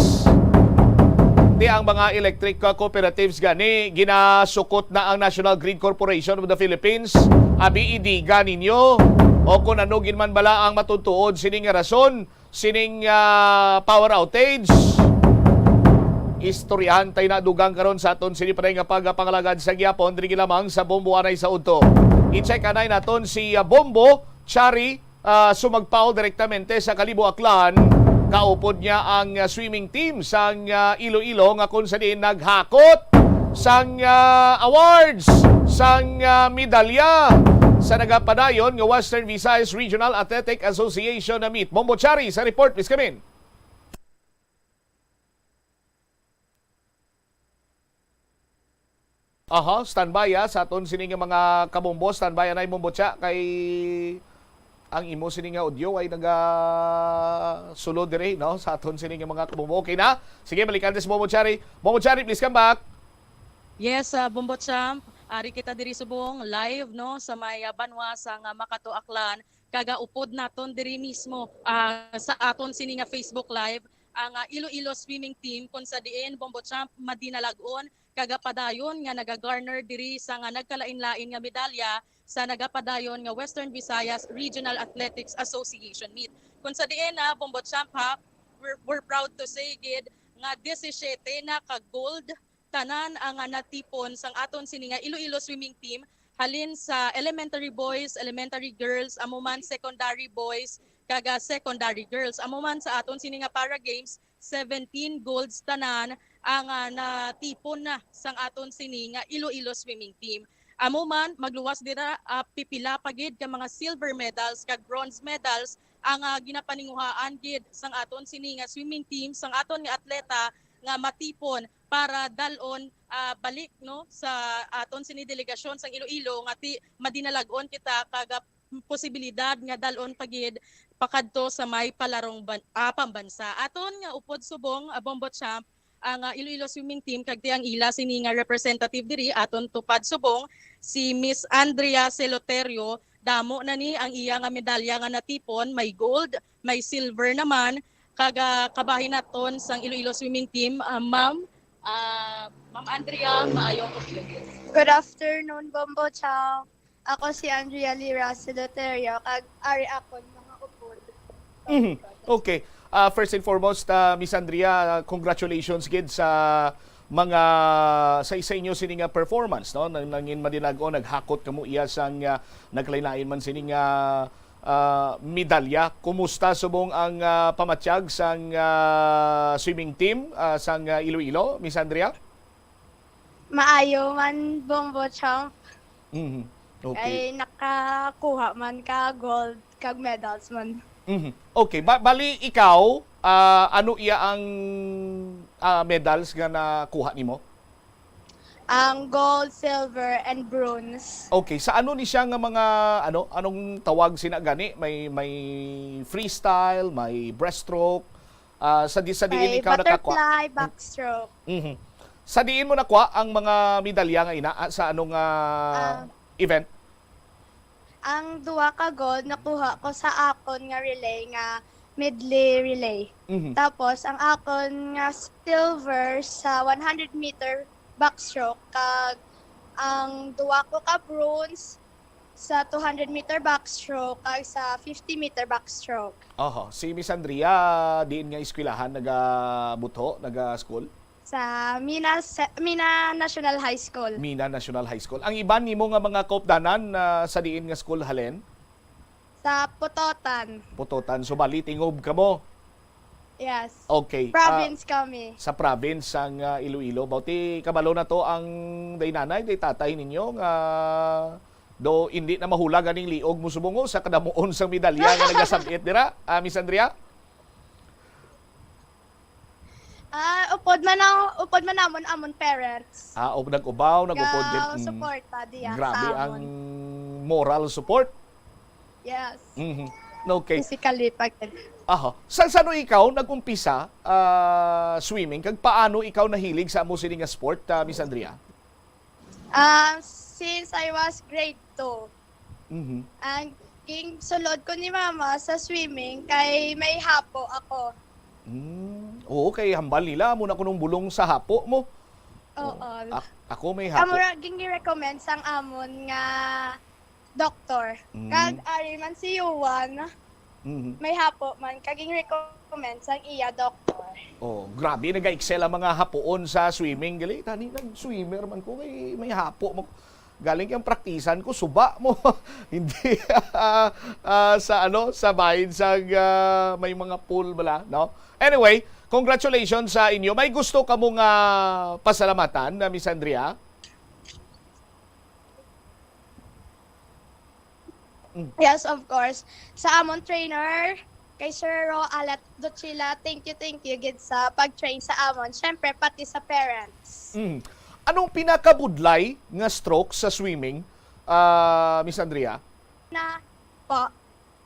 Ti ang mga electric, uh, cooperatives gani, ginasukot na ang National Grid Corporation of the Philippines. Abi, idiga ninyo o kung ano gid man bala ang matutuod sini nga rason sining, ah, power outage. Istoryahan tayo na dugang karon sa aton sini pa nga pagapangalagad sa gihapon diri lamang sa Bombo anay sa udto. I-check anay naton si, ah, Bombo Chari, ah, sumagpaw direktamente sa Kalibo, Aklan. Kaupod niya ang, ah, swimming team sang, ah, Iloilo nga kung sa diin naghakot sang, ah, awards, sang, ah, medalya sa nagapadayon nga Western Visayas Regional Athletic Association na meet. Bombo Chari sa report, please come in. Aha, standby, ah, sa aton sini nga mga kabombo, standby anay, Bombo Cha, kay ang imo sini nga audio ay naga sulod diri, no, sa aton sini nga mga kabombo. Okay na? Sige, balikan ta si Bombo Chari. Bombo Chari, please come back. Yes, ah, Bombo Champ, ari kita diri subong live, no, sa may, ah, banwa sa nga Makato, Aklan. Kag, ah, upod naton diri mismo, ah, sa aton sini nga Facebook Live ang, ah, Iloilo swimming team, kung sa diin, Bombo Champ, madinalag-on kag, ah, padayon nga nagagarner diri sa nga nagkalain-lain nga medalya sa nagapadayon nga Western Visayas Regional Athletics Association meet. Kung sa diin, ah, Bombo Champ, ha, we're, we're proud to say gid nga disisiete na ka gold tanan ang, ah, natipon sang aton sini nga Iloilo swimming team, halin sa elementary boys, elementary girls, amo man secondary boys, kag, ah, secondary girls. Amo man sa aton sini nga para games, seventeen golds tanan ang, ah, natipon na sang aton sini nga Iloilo swimming team. Amo man, magluwas dira, ah, pipila pa gid ka mga silver medals kag bronze medals ang, ah, ginapaninguhaan gid sang aton sini nga swimming team, sang aton nga atleta nga matipon para dal-on, ah, balik, no, sa aton sini delegasyon sang Iloilo nga ti madinalag-on kita kag, ah, posibilidad nga dal-on pa gid pakadto sa may palarong ban-, ah, pambansa. Aton nga upod subong, ah, Bombo Champ, ang, ah, Iloilo swimming team kag ti ang ila sini nga representative diri aton tupad subong, si Miss Andrea Celoterio. Damo na ni ang iya nga medalya nga natipon, may gold, may silver naman, kag, ah, kabahin naton sang Iloilo swimming team, ah, Ma'am, ah, Ma'am Andrea, maayong udto. Good afternoon, Bombo Champ. Ako si Andrea Lira Celoterio, kag ari akon mga upod. Mhm. Okay. Ah, first and foremost, ah, Miss Andrea, congratulations gid sa mga, sa, sa inyo sini nga performance, no? Nang, nangin madinagon, naghakot kamo iya sang, ah, nagkalain-lain man sini nga ah, medalya. Kumusta subong ang, ah, pamatyag sang, ah, swimming team, ah, sang, ah, Iloilo, Miss Andrea? Maayo man, Bombo Champ. Mhm. Okay. Kay nakakuha man ka gold kag medals man. Mhm. Okay. Ba-, bali, ikaw, ah, ano iya ang, ah, medals nga nakuha nimo? Ang gold, silver, and bronze. Okay, sa ano ni siya nga mga, ano, anong tawag sina gani? May, may freestyle, may breaststroke, ah, sa di-, sa diin May ikaw nakakuha? Butterfly, backstroke. Mhm. Sa diin mo nakuha ang mga medalya nga ina, ah, sa anong, ah, Ah. event? Ang duha ka gold nakuha ko sa akon nga relay nga medley relay. Mhm. Tapos ang akon nga silver sa one hundred meter backstroke, kag ang duha ko ka bronze sa two hundred meter backstroke kag sa fifty meter backstroke. Oho, si Miss Andrea, diin nga eskwelahan nagabutho, naga-school? Sa Mina Se-, Mina National High School. Mina National High School. Ang iban nimo nga mga kaupdanan, ah, sa diin nga school halin? Sa Pototan. Pototan. So, bali, tingob kamo? Yes. Okay. Ah, Province kami. Sa province sang, ah, Iloilo. Bauti, kabalo na to ang day nanay, day tatay ninyo nga do hindi na mahulag aning liog mo subong, oh, sa kadamuon sang medalya nga nagasab-it dira, ah, Miss Andrea? Ah, upod man ang, upod man namon amon parents. Ah, og nag-ubaw, nag-upod gid. Mm. Suporta diya sa amon. Grabe ang moral support. Yes. Mhm. Okay. Physically pa gid. Aha. Sa, sa ano ikaw nag-umpisa, ah, swimming, kag paano ikaw nahilig sa amo sini nga sport, ah, Miss Andrea? Um, since I was grade two, Mhm. ang ginsulod ko ni mama sa swimming kay may hapo ako. Mm. Oo, kay hambal nila, amo na kunong bulong sa hapo mo. Oo. Oh, ak-, ako may hapo. Amo ra gin-recommend sang amon nga doktor. Mm. Kag ari man si Yuan, Mhm. may hapo man, kag gin-recommend sang iya doktor. Oh, grabe, naga-excel ang mga hapoon sa swimming. Gali, tani, nag-swimmer man ko, kay may hapo man ko. Galing kay ang praktisan ko, suba mo. Hindi, ah, sa, ano, sa bahin sa, ah, may mga pool bala, no? Anyway, congratulations sa inyo. May gusto kamo nga pasalamatan, na Miss Andrea? Mm. Yes, of course. Sa amon trainer, kay Sir Ro Alat Dochila, thank you, thank you gid sa pag-train sa amon. Syempre, pati sa parents. Mm. Anong pinakabudlay nga stroke sa swimming, ah, Miss Andrea? Na po.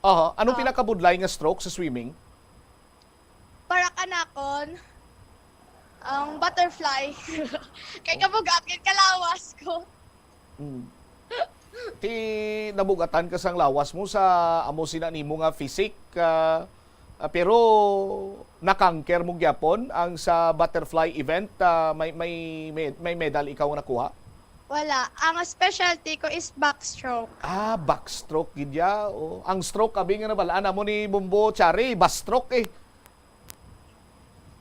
Aha, anong Ah. pinakabudlay nga stroke sa swimming? Para kanakon, ang butterfly. Kay Oh. kabug-at gid kalawas ko. Mm. Ti nabug-atan ka sang lawas mo sa amo sina nimo nga physique, ah, ah, pero na-conquer mo gyapon ang sa butterfly event, ah, may, may, may, may medal ikaw nga nakuha? Wala. Ang specialty ko is backstroke. Ah, backstroke gid ya. Oh, ang stroke, abi nga nabalaan amo ni Bombo Chari, bastroke eh.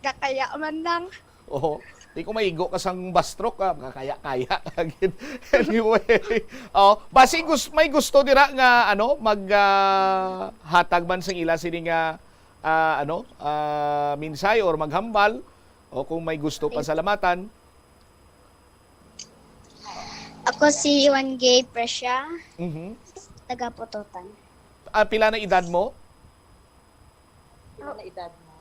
Kakaya man lang. Oo. Di ko maigo ka sang bastroke, ah, kakaya-kaya ka gid. Anyway, oh, basi gus-, may gusto dira nga, ano, mag, ah, hatag man sang ila sini nga, ah, ano, ah, minsay or maghambal, o kung may gusto Thank you. pasalamatan. Ako si Juan Gay Presya, Mhm. taga Pototan. Ah, pila na edad mo? Ano na edad mo?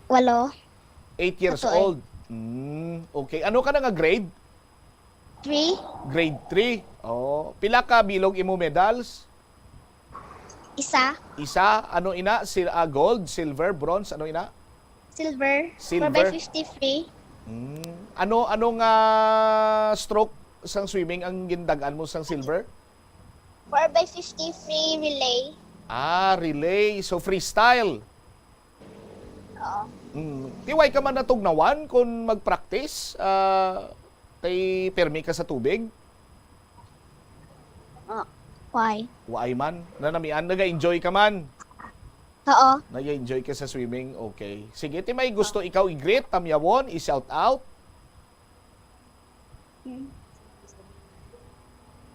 Walo. Eight years Ato, eh. old. Mm, okay. Ano ka na nga grade? Three. Grade three. Oh, pila ka bilog imo medals? Isa. Isa. Ano ina? Sil-, ah, gold, silver, bronze, ano ina? Silver. Silver. Four by fifty free. Mm. Ano, ano nga stroke sang swimming ang gindag-an mo sang silver? Four by fifty free relay. Ah, relay. So, freestyle. Oo. Mm. Ti way ka man natugnawan kung mag-practice? Ah, kay permi ka sa tubig? Ah, why? Waay man. Nanamian, naga-enjoy ka man? Oo. Nag-enjoy ka sa swimming? Okay. Sige, ti may gusto ikaw i-greet, tamyawon, i-shout out? Hmm.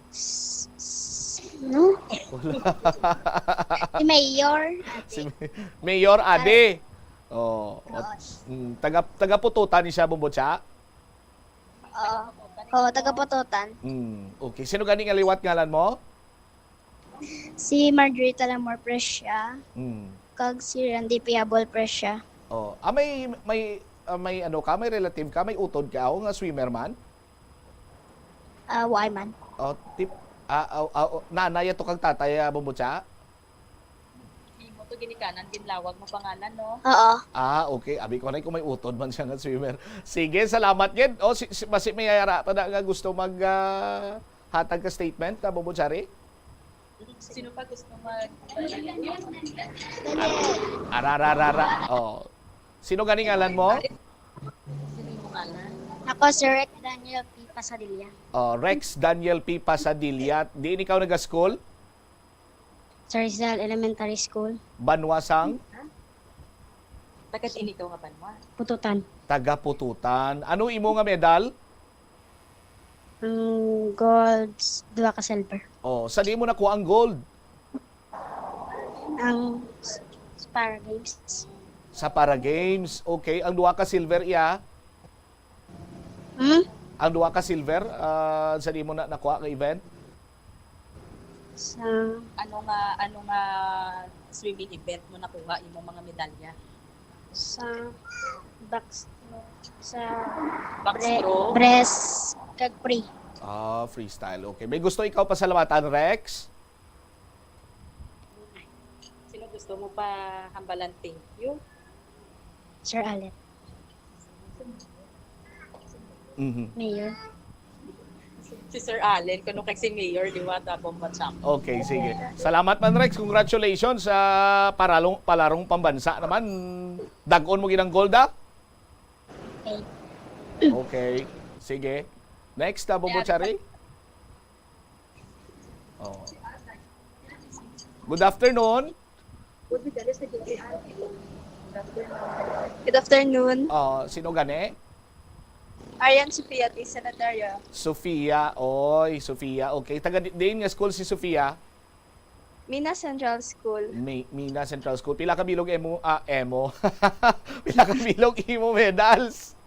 S-, s-, No? Si Mayor. Si Mayor Ade. Oh, mm, taga taga Pututan ni siya, Bumbutsa? Oo. Oo, taga Pututan. Mm, okay. Sino gani nga liwat ngalan mo? Si Marjorie Talamor Presya. Mm. Kag si Randy Piabol Presya. Oh, ah, may may ah, may ano ka, may relative ka, may utod ka o nga swimmer man? Ah, why man? Oh, tip, ah, ah, ah, oh, nanay ato kag tatay, ah, Bumbutsa? Imo to ginikanan, ginlawag mo pangalan, no? Oo. Ah, okay. Abi ko na kung may utod man siya nga swimmer. Sige, salamat gid. O, si, si, basi may ara pa na nga gusto mag ah, hatag ka statement, ah, Bumbutsa ri? Sino pa gusto mag Arararara. Oh. Sino gani ngalan mo? Sino mo ngalan? Ako si Rex Daniel P. Pasadilla. Oh, Rex Daniel P. Pasadilla. Diin ikaw naga-school? Sa Rizal Elementary School. Banwa sang? Taga diin ikaw nga banwa? Pututan. Taga Pututan. Ano imo nga medal? Ang gold, duha ka silver. Oh, sa di mo nakuha ang gold? Ang s-, sa Para Games. Sa Para Games. Okay, ang duha ka silver iya? Hmm? Ang duha ka silver, ah, sa di mo na nakuha nga event? Sa Ano nga, ano nga swimming event mo nakuha imong mga medalya? Sa backstroke, sa bre-, Backstroke? Breast, kag free. Ah, freestyle. Okay. May gusto ikaw pasalamatan, Rex? Sino gusto mo pa hambalan thank you? Sir Allen. Mhm. Mayor. Si Sir Allen, kuno kay si Mayor, di ba? Tapos WhatsApp. Okay, sige. Salamat man, Rex. Congratulations sa paralong, palarong pambansa naman. Dagon mo ginang gold, ah? Okay. Okay. Sige. Next, ah, Bumbutsa ri? Oh. Good afternoon. Good afternoon. Oh, sino gani? Arian Sofia, T. Sanitaria. Sofia, oy, Sofia. Okay, taga di-, diin nga school si Sofia? Mina Central School. Mi-, Mina Central School. Pila ka bilog emo, ah, emo. Pila ka bilog imo medals?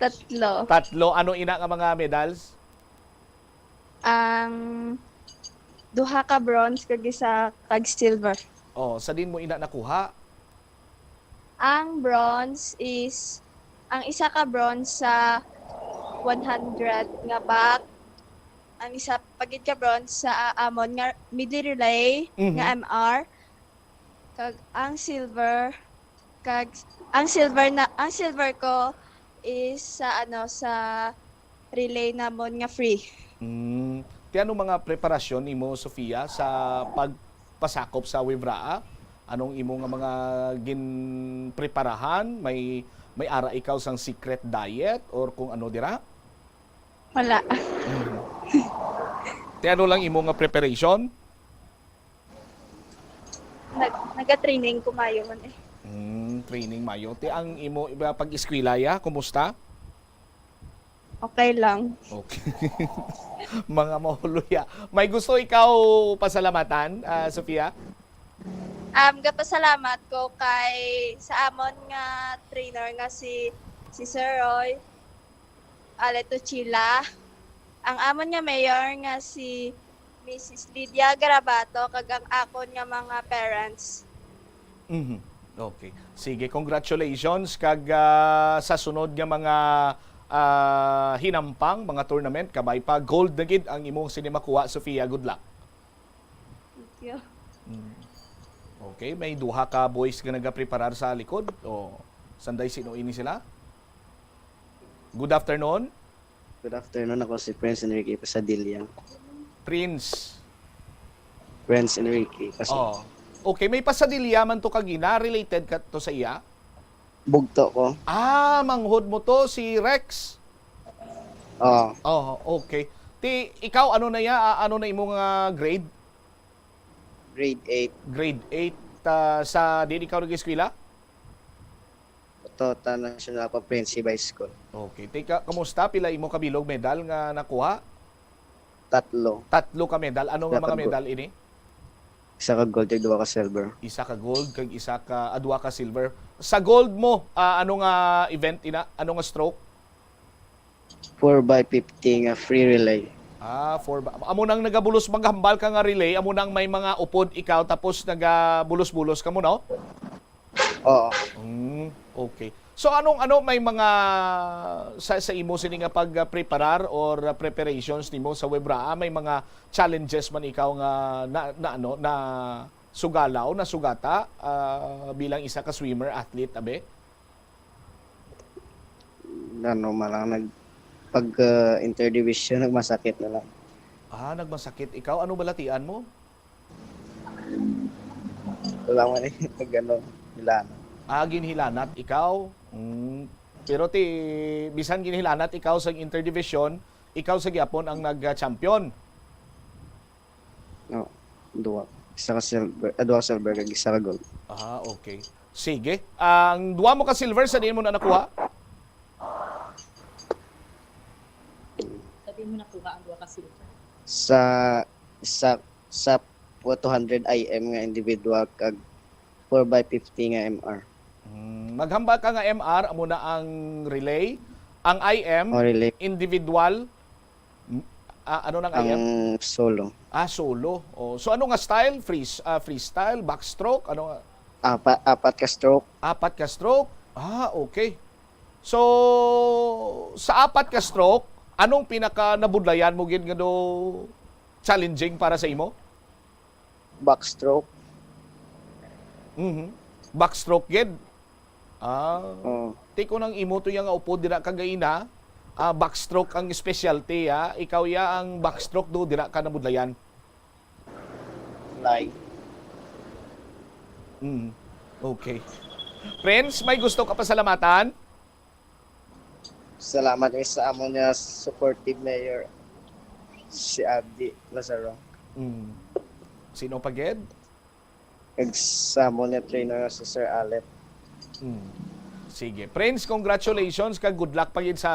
Tatlo. Tatlo. Ano ina nga mga medals? Ang duha ka bronze kag isa kag silver. Oh, sa din mo ina nakuha? Ang bronze is, ang isa ka bronze sa one hundred nga back, ang isa pa gid ka bronze sa, ah, amon nga medley relay Mhm. nga M R, kag ang silver, kag ang silver na, ang silver ko is sa, ano, sa relay namon nga free. Mm. Ti ano mga preparasyon nimo, Sofia, sa pagpasakop sa Wevraa? Anong imo nga mga ginpreparahan? May, may ara ikaw sang secret diet or kung ano dira? Wala. Mm. Ti ano lang imo nga preparation? Nag-, naga-training ko mayo man eh. Mm, training mayo. Ti ang imo iba pag-eskwela ya, kumusta? Okay lang. Okay. Mga mahuluya. May gusto ikaw pasalamatan, ah, Sofia? Um, gapasalamat ko kay sa amon nga trainer nga si, si Sir Roy Aletochila, ang amon nga mayor nga si Missus Lydia Garabato, kag ang akon nga mga parents. Mhm. Okay. Sige, congratulations. Kag, ah, sa sunod nga mga, ah, hinampang, mga tournament, kabay pa. Gold na gid ang imong sini makuha, Sofia. Good luck. Thank you. Mm. Okay, may duha ka boys nga nagapreparar sa likod. O, sanday, sino ini sila? Good afternoon. Good afternoon, ako si Prince Enrique Pasadilla. Prince. Prince Enrique Pasadilla. Oh. Okay, may Pasadilla man to kagina, related ka to sa iya? Bugto ko. Ah, manghod mo to, si Rex? Oo. Oh, okay. Ti, ikaw, ano na ya? Ah, ano na imo nga grade? Grade eight. Grade eight, ah, sa diin ikaw nag-eskwela? Tota National Comprehensive High School. Okay. Tika, kamusta? Pila imo kabilog medal nga nakuha? Tatlo. Tatlo ka medal. Ano nga Isa ka mga gold. medal ini? Isa ka gold, kag duha ka silver. Isa ka gold, kag isa ka, ah, duha ka silver. Sa gold mo, ah, ano nga event ina? Ano nga stroke? Four by fifty nga free relay. Ah, four ba? Amo nang nagabulos, maghambal ka nga relay, amo nang may mga upod ikaw, tapos nagabulos-bulos ka mo, no? Oo. Mm, okay. So, anong, ano, may mga sa, sa imo sini nga pagpreparar or preparations nimo sa WEBRAA, may mga challenges man ikaw nga na, na, ano, na sugala o nasugata, ah, bilang isa ka swimmer, athlete, abi? Ano man lang, nag-, pag, ah, interdivision, nagmasakit na lang. Ah, nagmasakit ikaw. Ano balatian mo? Wala man eh, pag ano, hilanat. Ah, ginhilanat ikaw? Mm. Pero ti, bisan ginhilanat ikaw sa interdivision, ikaw sa gyapon ang nag-champion? No, duwa. Isa ka silver, ah, duwa ka silver, kag isa ka gold. Ah, okay. Sige. Ang duwa mo ka silver, sa diin mo na nakuha? Sa diin mo nakuha ang duwa ka silver? Sa, sa, sa two hundred I M nga individual, kag four by fifty nga M R. Hmm, maghambal ka nga M R, amo na ang relay. Ang I M, O, relay. Individual. M-, ah, ano nang I M? Ang solo. Ah, solo. Oh, so ano nga style? Free, ah, freestyle, backstroke, ano nga? Apa-, apat ka stroke. Apat ka stroke? Ah, okay. So, sa apat ka stroke, anong pinaka nabudlayan mo gid nga do challenging para sa imo? Backstroke. Mhm. Backstroke gid. Ah. Oo. Ti kon ang imo to ya nga upod dira kagaina, ah, backstroke ang specialty, ah. Ikaw ya ang backstroke do dira ka nabudlayan. Fly. Mm. Okay. Prince, may gusto ka pasalamatan? Salamat mi sa amon nga supportive mayor, si Abdi Lazaro. Mm. Sino pa gid? Kag sa amon nga trainer nga si Sir Alep. Mm. Sige. Prince, congratulations kag good luck pa gid sa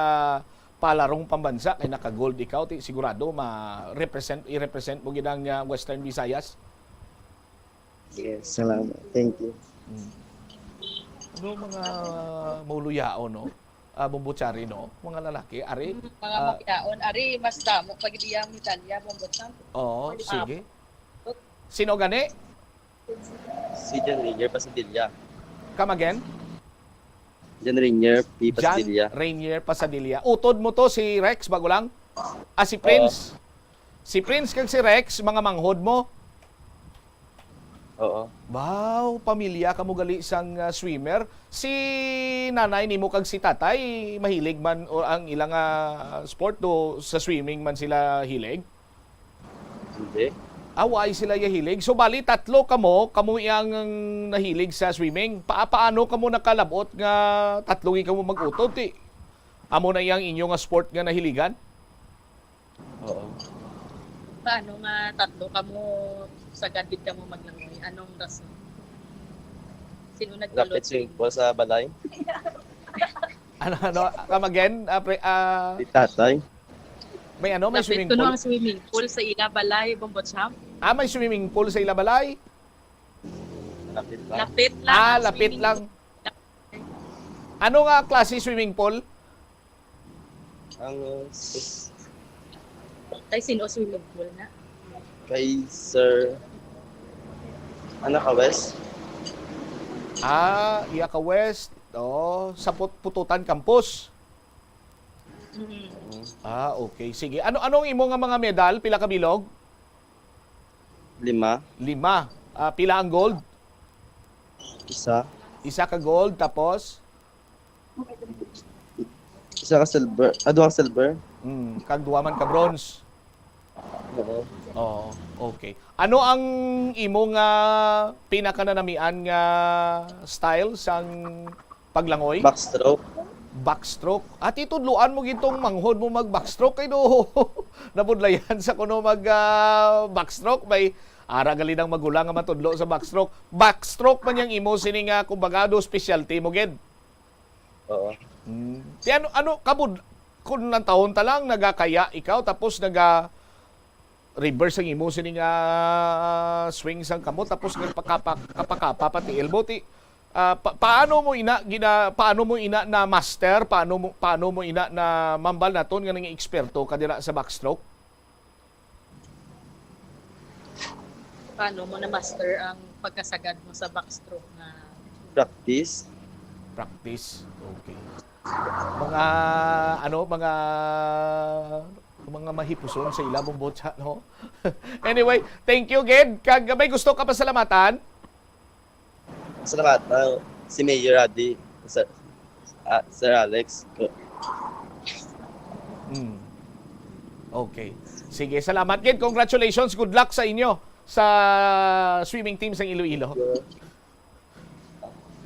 palarong pambansa kay naka-gold ikaw. Ti-, sigurado ma-represent, i-represent mo gid ang, ah, Western Visayas. Yes, salamat. Thank you. Mm. Ano mga mauluyaon, no? Ah, Bombochari, no? Mga lalaki, ari, Mm, mga ah, maulayaon. Ari, mas damo pag diya ang medalya, Bombochari. Oo, Pwede sige. maabot. Sino gani? Si John Rainier Pasadilla. Come again? John Rainier P. John Pasadilla. Rainier Pasadilla. Utod mo to si Rex, bago lang? Ah, si Oo. Prince? Si Prince kag si Rex, mga manghod mo? Oo. Wow, pamilya kamo gali sang, ah, swimmer. Si nanay nimo kag si tatay, mahilig man o ang ilang, ah, sport do sa swimming man sila hilig? Hindi. Ah, wala sila ya hilig. So, bali, tatlo kamo, kamo yang nahilig sa swimming. Pa-, paano kamo nakalabot nga tatlo gid kamo mag-utod? Ti, amo na yang inyo nga sport nga nahiligan? Oo. Paano nga tatlo kamo, sagad gid kamo maglangoy? Anong rason? Sino Lapit nagtulot? Swimming pool sa balay. Ano, ano? Come again? Ah, pre-, ah, Si tatay. May ano? May Lapit swimming kuno pool? Ang swimming pool sa ila balay, Bombocham. Ah, may swimming pool sa ila balay? Lapit lang. Lapit lang Ah, ang lapit swimming lang. pool. Ano nga klase swimming pool? Ang, uh, s- Kay sino swimming pool na? Kay Sir, ano ka, West? Ah, iya ka West. Oh, sa Put-, Pututan Campus. Mm. Mm. Ah, okay. Sige. Ano, anong imo nga mga medal? Pila ka bilog? Lima. Lima. Ah, pila ang gold? Isa. Isa ka gold, tapos? Isa ka silver. Ah, duha ka silver. Mm, kag duha man ka bronze. Oo. Oo, okay. Ano ang imo nga pinakananamian nga style sang paglangoy? Backstroke. Backstroke. Ati, tudloan mo gid tong manghod mo mag-backstroke kay do nabudlayan sa kuno mag, ah, backstroke. May ara gali nang magulang nga matudlo sa backstroke. Backstroke man yang imo sini nga, kumbaga, do specialty mo gid. Oo. Hmm. Ti ano, ano, kabud-, kung nantahon ta lang, nagakaya ikaw, tapos naga-, reverse ang imo sini nga swing sang kamot, tapos nagpakapa-, kapakapa pati elbow. Ti, ah, pa-, paano mo ina gina-, paano mo ina na master? Paano mo, paano mo ina na mambal naton nga nanging eksperto ka dira sa backstroke? Paano mo na-master ang pagkasagad mo sa backstroke nga Practice. Practice. Okay. Mga, ano, mga, mga mahipuson sa ila, Bombocha, no? Anyway, thank you, gid. Kag may gusto ka pasalamatan? Salamat, ah, si Mayor Adi, Sir, ah, Sir Alex. Hmm. Okay. Sige, salamat gid. Congratulations. Good luck sa inyo sa swimming team sang Iloilo.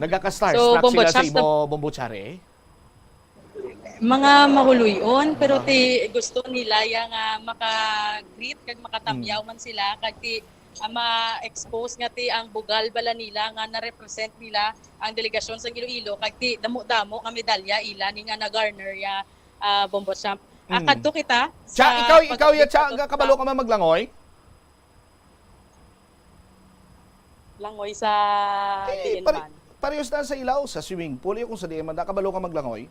Nagaka-starstruck So, Bombo sila sa Champ, imo, Bombo Chari? Mga mahuloy-on, pero Ah. ti gusto nila ya nga maka-greet kag makatamyaw Hmm. man sila, kag ti, ah, ma-expose nga ti ang bugal bala nila nga na-represent nila ang delegasyon sa Iloilo, kag ti damo-damo nga medalya ila ni nga na-garner ya, ah, Bombo Champ. Ah, Hmm. Kadto kita Cha, sa ikaw, ikaw ya, pag-update Cha, sa kabalo ka man maglangoy? Langoy sa Eh, diin pare-, man? Parehas na sa ilaw, sa swimming pool, yung kung sa diin man, nakabalo ka maglangoy?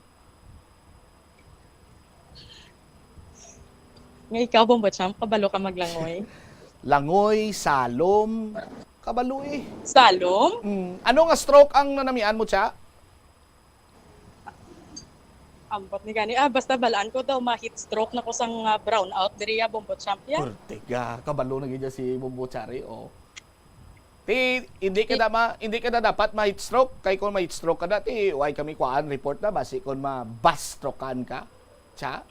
Nga ikaw, Bombo Champ, kabalo ka maglangoy? Langoy, salom, kabalo eh. Salom? Mm. Ano nga stroke ang nanamian mo, Cha? Ambot ni gani. Ah, basta balaan ko daw, ma-heat stroke na ko sang, ah, brown out diri, ah, Bombo Champ, ya. Purtiga, kabalo na gid si Bombo Chari, oh. Ti, hindi ka I- na ma-, hindi ka na dapat ma-heat stroke. Kay kung ma-heat stroke ka na, ti, why kami kuan, report na, basi kung ma-bastrokan ka, Cha?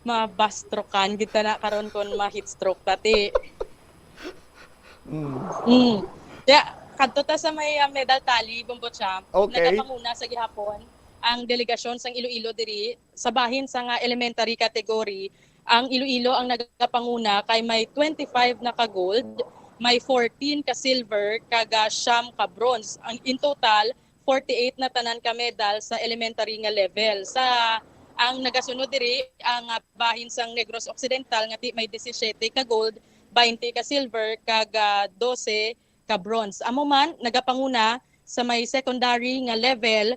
Mabastrokan gid ta na karon kon ma-heat stroke ta, ti. Mm. Mm. Kaya, kadto ta sa may, ah, medal tally, Bombo Champ. Okay. Nagapanguna sa gihapon ang delegasyon sang Iloilo diri sa bahin sang, ah, elementary category. Ang Iloilo ang nagapanguna kay may twenty-five na ka gold, may fourteen ka silver, kag, ah, siyam ka bronze. Ang, in total, forty-eight na tanan ka medal sa elementary nga level. Sa, ang nagasunod diri, ang, ah, bahin sang Negros Occidental nga ti may disisiete ka gold, baynte ka silver, kag, ah, dose ka bronze. Amo man, nagapanguna sa may secondary nga level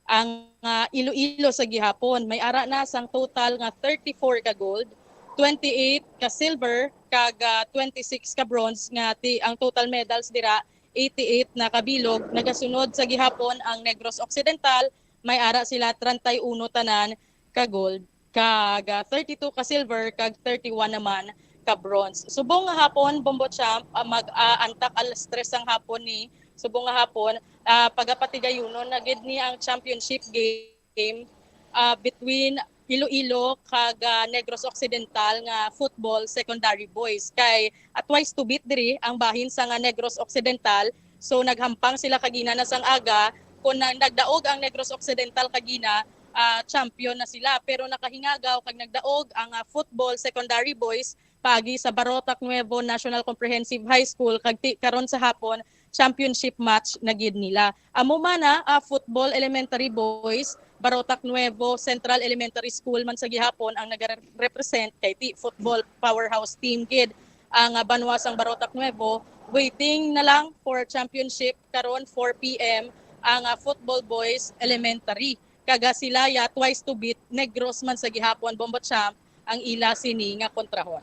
ang, ah, Iloilo sa gihapon. May ara na sang total nga thirty-four ka gold, twenty-eight ka silver, kag, ah, twenty-six ka bronze nga ti-, ang total medals dira eighty-eight na kabilog. Nagasunod sa gihapon ang Negros Occidental, may ara sila treinta y uno tanan ka gold, kag, ah, thirty-two ka silver, kag thirty-one naman ka bronze. Subong nga hapon, Bombo Champ, ah, mag, ah, antak alas tres sang hapon ni, subong nga hapon, ah, pagapatigayunon na gid ni ang championship game, ah, between Iloilo kag, ah, Negros Occidental nga football secondary boys. Kay, ah, twice to beat diri ang bahin sa nga Negros Occidental. So, naghampang sila kagina na sang aga. Kung na-, nagdaog ang Negros Occidental kagina, ah, champion na sila. Pero nakahingagaw kag nagdaog ang, ah, football secondary boys paagi sa Barotac Nuevo National Comprehensive High School, kag ti-, karon sa hapon, championship match na gid nila. Amo man na, ah, football elementary boys, Barotac Nuevo Central Elementary School man sa gihapon ang nagarepresent kay ti football powerhouse team gid ang, ah, banwa sang Barotac Nuevo. Waiting na lang for championship karon, four P M, ang, ah, football boys elementary. Kaga sila ya twice to beat, Negros man sa gihapon, Bombo Champ, ang ila sini nga kontrahon.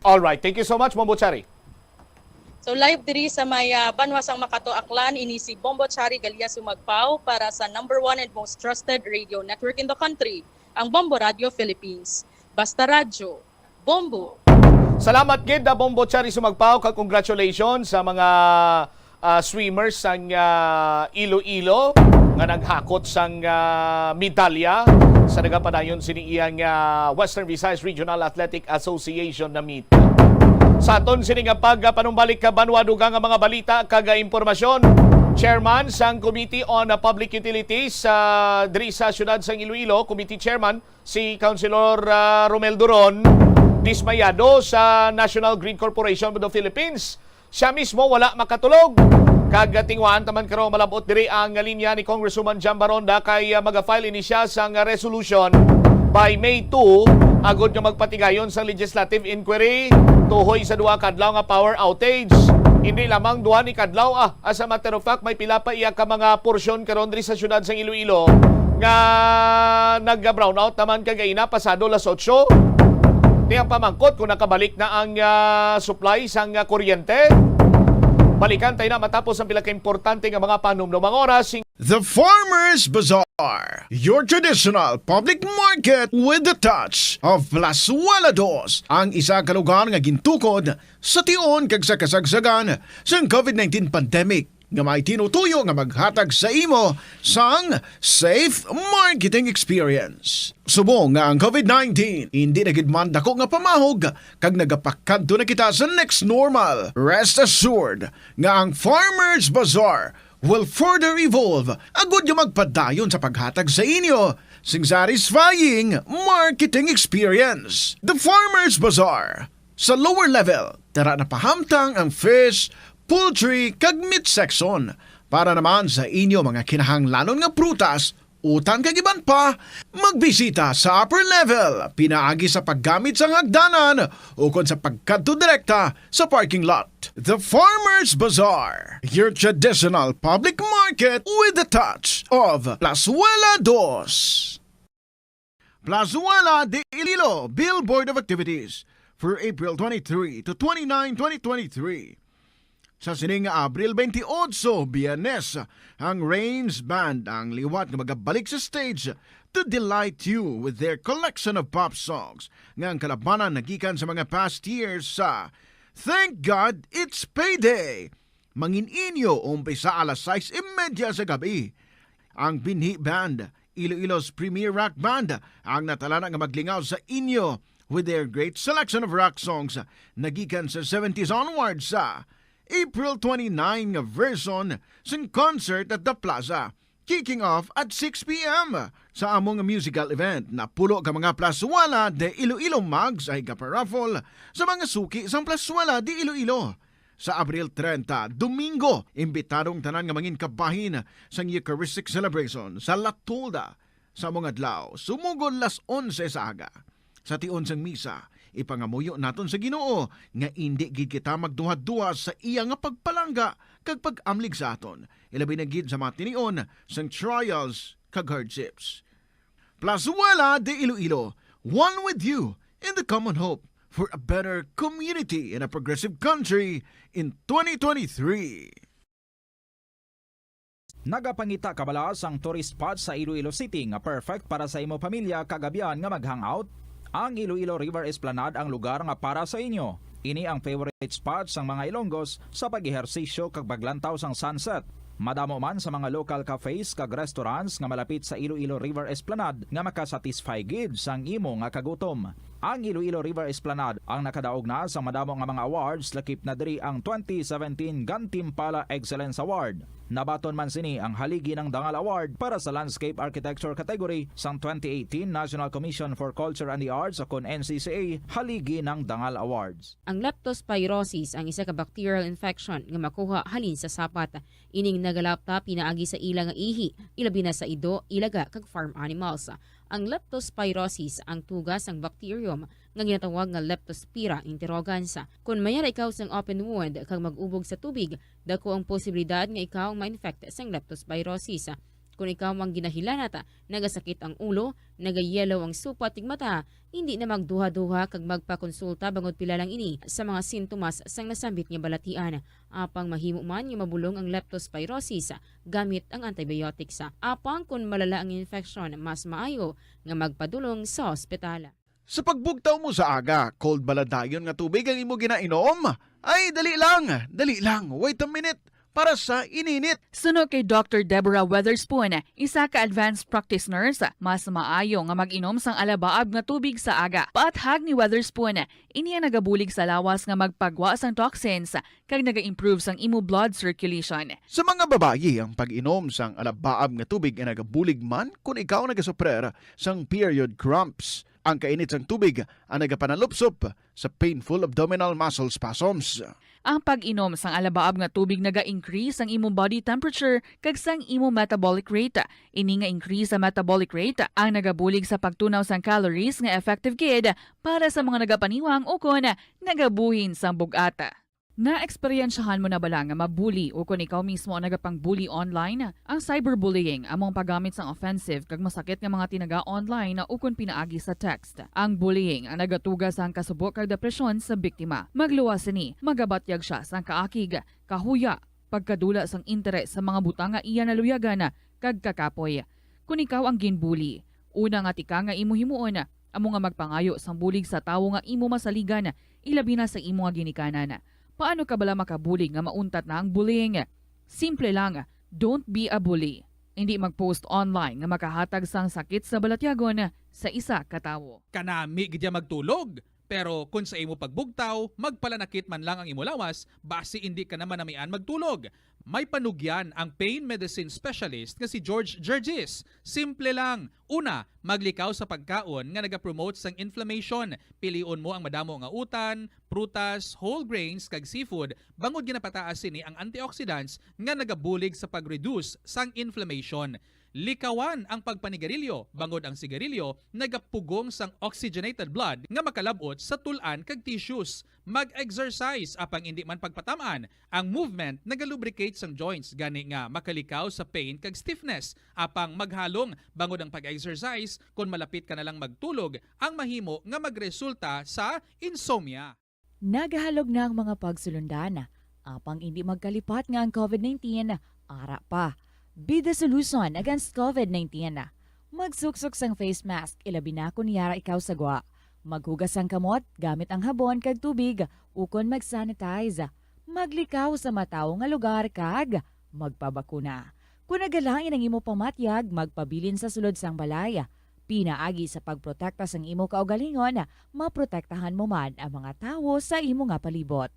All right. Thank you so much, Bombo Chari. So, live diri sa may, ah, banwa sang Makato, Aklan, ini si Bombo Chari Galia Sumagpao para sa number one and most trusted radio network in the country, ang Bombo Radio Philippines. Basta Radyo, Bombo. Salamat gid, ah, Bombo Chari Sumagpao, kag congratulations sa mga, ah, swimmers sang, ah, Iloilo nga naghakot sang, ah, medalya sa nagapadayon sini iyang, ah, Western Visayas Regional Athletic Association na meet. Sa aton sini nga pagpanumbalik ka banwa, dugang nga mga balita kag impormasyon, Chairman sang Committee on Public Utilities, ah, diri sa siyudad sang Iloilo, Committee Chairman si Councilor, ah, Romel Duron, dismayado sa National Grid Corporation of the Philippines. Siya mismo wala makatulog. Kag, ah, tinguhaan ta man karon malab-ot diri ang linya ni Congresswoman Jam Baronda kay, ah, maga-file ini siya sang, ah, resolution by May two Agod nga magpatigayon sang legislative inquiry, tuhoy sa duha ka adlaw nga power outage. Hindi lamang duha ni kadlaw, ah, as a matter of fact, may pila pa iya ka mga porsyon karon diri sa siyudad sang Iloilo nga nag-brownout naman kagaina pasado las otso. Ni ang pamangkot kung nakabalik na ang, ah, supply sang, ah, kuryente. Balikan tayo na matapos ang pila ka importante nga mga panumdum. Ang oras, The Farmers Bazaar, your traditional public market with the touch of Plazuela Dos, ang isa ka lugar nga gintukod sa tion kag sa kasagsagan sang covid nineteen pandemic nga may tinutuyo nga maghatag sa imo sang safe marketing experience. Subong nga ang covid nineteen hindi na gid man dako nga pamahog kag nagapakadto na kita sa next normal, rest assured nga ang Farmers Bazaar will further evolve agud nga magpadayon sa paghatag sa inyo sing satisfying marketing experience. The Farmers Bazaar. Sa lower level, tara na pahamtang ang fish, poultry, kag meat section. Para naman sa inyo mga kinahanglanon nga prutas, utan kag iban pa, magbisita sa upper level pinaagi sa paggamit sang hagdanan ukon sa pagkadto direkta sa parking lot. The Farmers Bazaar, your traditional public market with the touch of Plazuela Dos. Plazuela de Iloilo Billboard of Activities for April twenty-three to twenty-nine, twenty twenty-three. Sa sining nga Abril twenty-eight, Biyernes, ang Rains Band ang liwat nga magabalik sa stage to delight you with their collection of pop songs nga ang kalabanan nagikan sa mga past years sa Thank God It's Payday. Mangin-inyo umpisa alas sais y media sa gabi. Ang Binhi Band, Iloilo's premier rock band, ang natalana nga maglingaw sa inyo with their great selection of rock songs nagikan sa seventies onwards sa April twenty-nine nga version sang Concert at the Plaza, kicking off at six p.m. Sa among musical event, napulo ka mga Plazuela de Iloilo mugs ang igaparaffle sa mga suki sang Plazuela de Iloilo. Sa Abril treinta, Domingo, imbitado ang tanan nga mangin kabahin sang Eucharistic Celebration sa La Tolda. Sa among adlaw, sumugod las onse sa aga. Sa tion sang misa, ipangamuyo naton sa Ginoo nga indi gid kita magduhaduha sa iya nga pagpalangga kag pag-amlig sa aton, ilabi na gid sa mga tinion sang trials kag hardships. Plazuela de Iloilo, one with you in the common hope for a better community and a progressive country in twenty twenty-three. Nagapangita ka bala sang tourist spot sa Iloilo City nga perfect para sa imo pamilya kag abyan nga mag-hangout? Ang Iloilo River Esplanade ang lugar nga para sa inyo. Ini ang favorite spot sang mga Ilonggos sa pag-ehersisyo kag paglantaw sang sunset. Madamo man sa mga local cafes kag restaurants nga malapit sa Iloilo River Esplanade nga makasatisfy gid sang imo nga kagutom. Ang Iloilo River Esplanade ang nakadaog na sa madamo nga mga awards, lakip na diri ang twenty seventeen Gantimpala Excellence Award. Nabaton man sini ang Haligi ng Dangal Award para sa Landscape Architecture category sang twenty eighteen National Commission for Culture and the Arts o kon N C C A Haligi ng Dangal Awards. Ang leptospirosis ang isa ka bacterial infection nga makuha halin sa sapat. Ining nagalapta pinaagi sa ila nga ihi, ilabi na sa ido, ilaga, kag farm animals. Ang leptospirosis ang tuga sang bacterium nga ginatawag nga Leptospira interrogans. Kon mayara ikaw sang open wound kag mag-ubog sa tubig, dako ang posibilidad nga ikaw ma-infect sang leptospirosis. Kon ikaw ang ginahilanat, nagasakit ang ulo, nagayellow ang supat kag mata, hindi na magduha-duha kag magpakonsulta bangod pila lang ini sa mga sintomas sang nasambit nga balatian. Apang mahimo man nga mabulong ang leptospirosis gamit ang antibiotics. Apang kon malala ang infeksyon, mas maayo nga magpadulong sa ospital. Sa pagbugtaw mo sa aga, cold bala dayon nga tubig ang imo ginainom? Ay, dali lang, dali lang, wait a minute, para sa ininit. Suno kay Doctor Deborah Weatherspoon, isa ka advanced practice nurse, mas maayo nga mag-inom sang alabaab nga tubig sa aga. Paathag ni Weatherspoon, ini ang nagabulig sa lawas nga magpagwa sang toxins kag naga-improve sang imo blood circulation. Sa mga babayi, ang pag-inom sang alabaab nga tubig ay nagabulig man kon ikaw nagasuprer sang period cramps. Ang kainit sang tubig ang nagapanalupsop sa painful abdominal muscle spasms. Ang pag-inom sang alabaab nga tubig naga-increase sang imong body temperature kag sang imong metabolic rate. Ini nga increase sa metabolic rate ang nagabulig sa pagtunaw sang calories nga effective gid para sa mga nagapaniwang ukon nagabuhin sang bug-at. Naeksperyensyahan mo na bala nga ma-bully ukon ikaw mismo ang nagapang-bully online? Ang cyberbullying amo ang paggamit sang offensive kag masakit nga mga tinaga online ukon pinaagi sa text. Ang bullying ang nagatuga sang kasubo kag depresyon sa biktima. Magluwas sini, magabatyag sia sang kaakig, kahuya, pagkadula sang interes sa mga butang nga iya naluyagan kag kakapoy. Kon ikaw ang ginbully, una nga tika nga imo himuon amo nga magpangayo sang bulig sa tawo nga imo masaligan, ilabi na sa imo nga ginikanan. Paano ka bala makabulig nga mauntat na ang bullying? Simple lang, don't be a bully. Indi mag-post online nga makahatag sang sakit sa balatyagon sa isa ka tawo. Kanami gid ya magtulog, pero kon sa imo pagbugtaw, magpalanakit man lang ang imo lawas, basi indi ka na manamian magtulog. May panugyan ang pain medicine specialist nga si George Gergis. Simple lang. Una, maglikaw sa pagkaon nga nagapromote sang inflammation. Pilion mo ang madamo nga utan, prutas, whole grains, kag seafood, bangod ginapataas sini ang antioxidants nga nagabulig sa pag-reduce sang inflammation. Likawan ang pagpanigarilyo, bangod ang sigarilyo nagapugong sang oxygenated blood nga makalab-ot sa tul-an kag tissues. Mag-exercise, apang indi man pagpatam-an. Ang movement nagalubricate sang joints, gani nga makalikaw sa pain kag stiffness. Apang maghalong, bangod ang pag-exercise, kon malapit ka na lang magtulog, ang mahimo nga magresulta sa insomnia. Nagahalog na ang mga pagsulundan, apang indi magkalipat nga ang covid nineteen ara pa. Be the solution against covid nineteen. Magsuksok sang face mask, ilabi na kon yara ikaw sa gwa. Maghugas sang kamot gamit ang habon kag tubig, ukon mag-sanitize. Maglikaw sa matawo nga lugar kag magpabakuna. Kon nagalain ang imo pamatyag, magpabilin sa sulod sang balay. Pinaagi sa pagprotekta sang imo kaugalingon, maprotektahan mo man ang mga tawo sa imo nga palibot.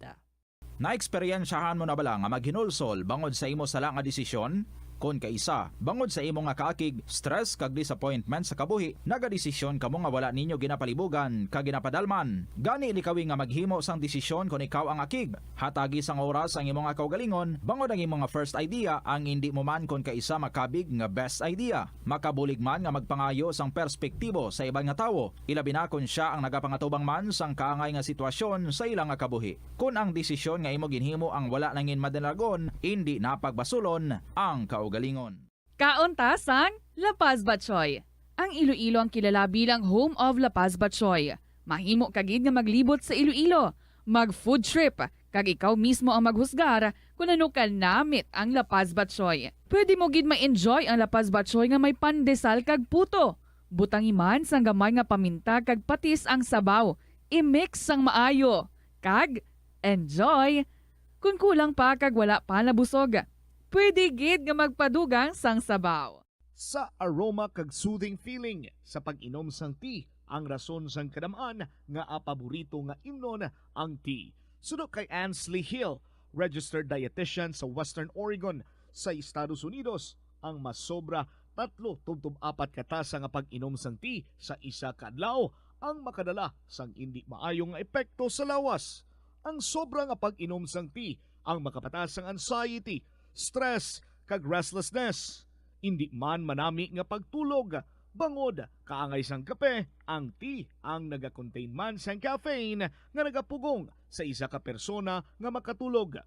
Naeksperyensyahan mo na bala nga maghinulsol bangod sa imo sala nga desisyon? Kon kaisa, bangod sa imo nga kaakig, stress, kag disappointment sa kabuhi, nagadesisyon kamo nga wala ninyo ginapalibugan kag ginapadalman. Gani, likawi nga maghimo sang desisyon kon ikaw ang akig. Hatagi sang oras ang imo nga kaugalingon, bangod ang imo nga first idea ang indi mo man kon kaisa makabig nga best idea. Makabulig man nga magpangayo sang perspektibo sa iban nga tawo, ilabi na kon sia ang nagapangatubang man sang kaangay nga sitwasyon sa ila nga kabuhi. Kon ang desisyon nga imo ginhimo ang wala nangin madalagon, indi na pagbasulon ang kaugalingon. Kaon ta sang La Paz Batchoy. Ang Iloilo ang kilala bilang home of La Paz Batchoy. Mahimo ka gid nga maglibot sa Iloilo, mag-food trip, kag ikaw mismo ang maghusgar kon ano ka namit ang La Paz Batchoy. Pwede mo gid ma-enjoy ang La Paz Batchoy nga may pandesal kag puto. Butangi man sang gamay nga paminta kag patis ang sabaw. I-mix sang maayo. Kag enjoy! Kon kulang pa kag wala pa nabusog, pwede gid nga magpadugang sang sabaw. Sa aroma kag soothing feeling sa pag-inom sang tea ang rason sang kadam-an nga paborito nga imnon ang tea. Suno kay Ansley Hill, registered dietitian sa Western Oregon sa Estados Unidos, ang masobra tatlo tubtob apat ka tasa nga pag-inom sang tea sa isa ka adlaw ang makadala sang indi maayo nga epekto sa lawas. Ang sobra nga pag-inom sang tea ang makapataas sang anxiety, stress, kag restlessness. Indi man manami nga pagtulog, bangod kaangay sang kape, ang tea ang nagakontain man sang caffeine nga nagapugong sa isa ka persona nga makatulog.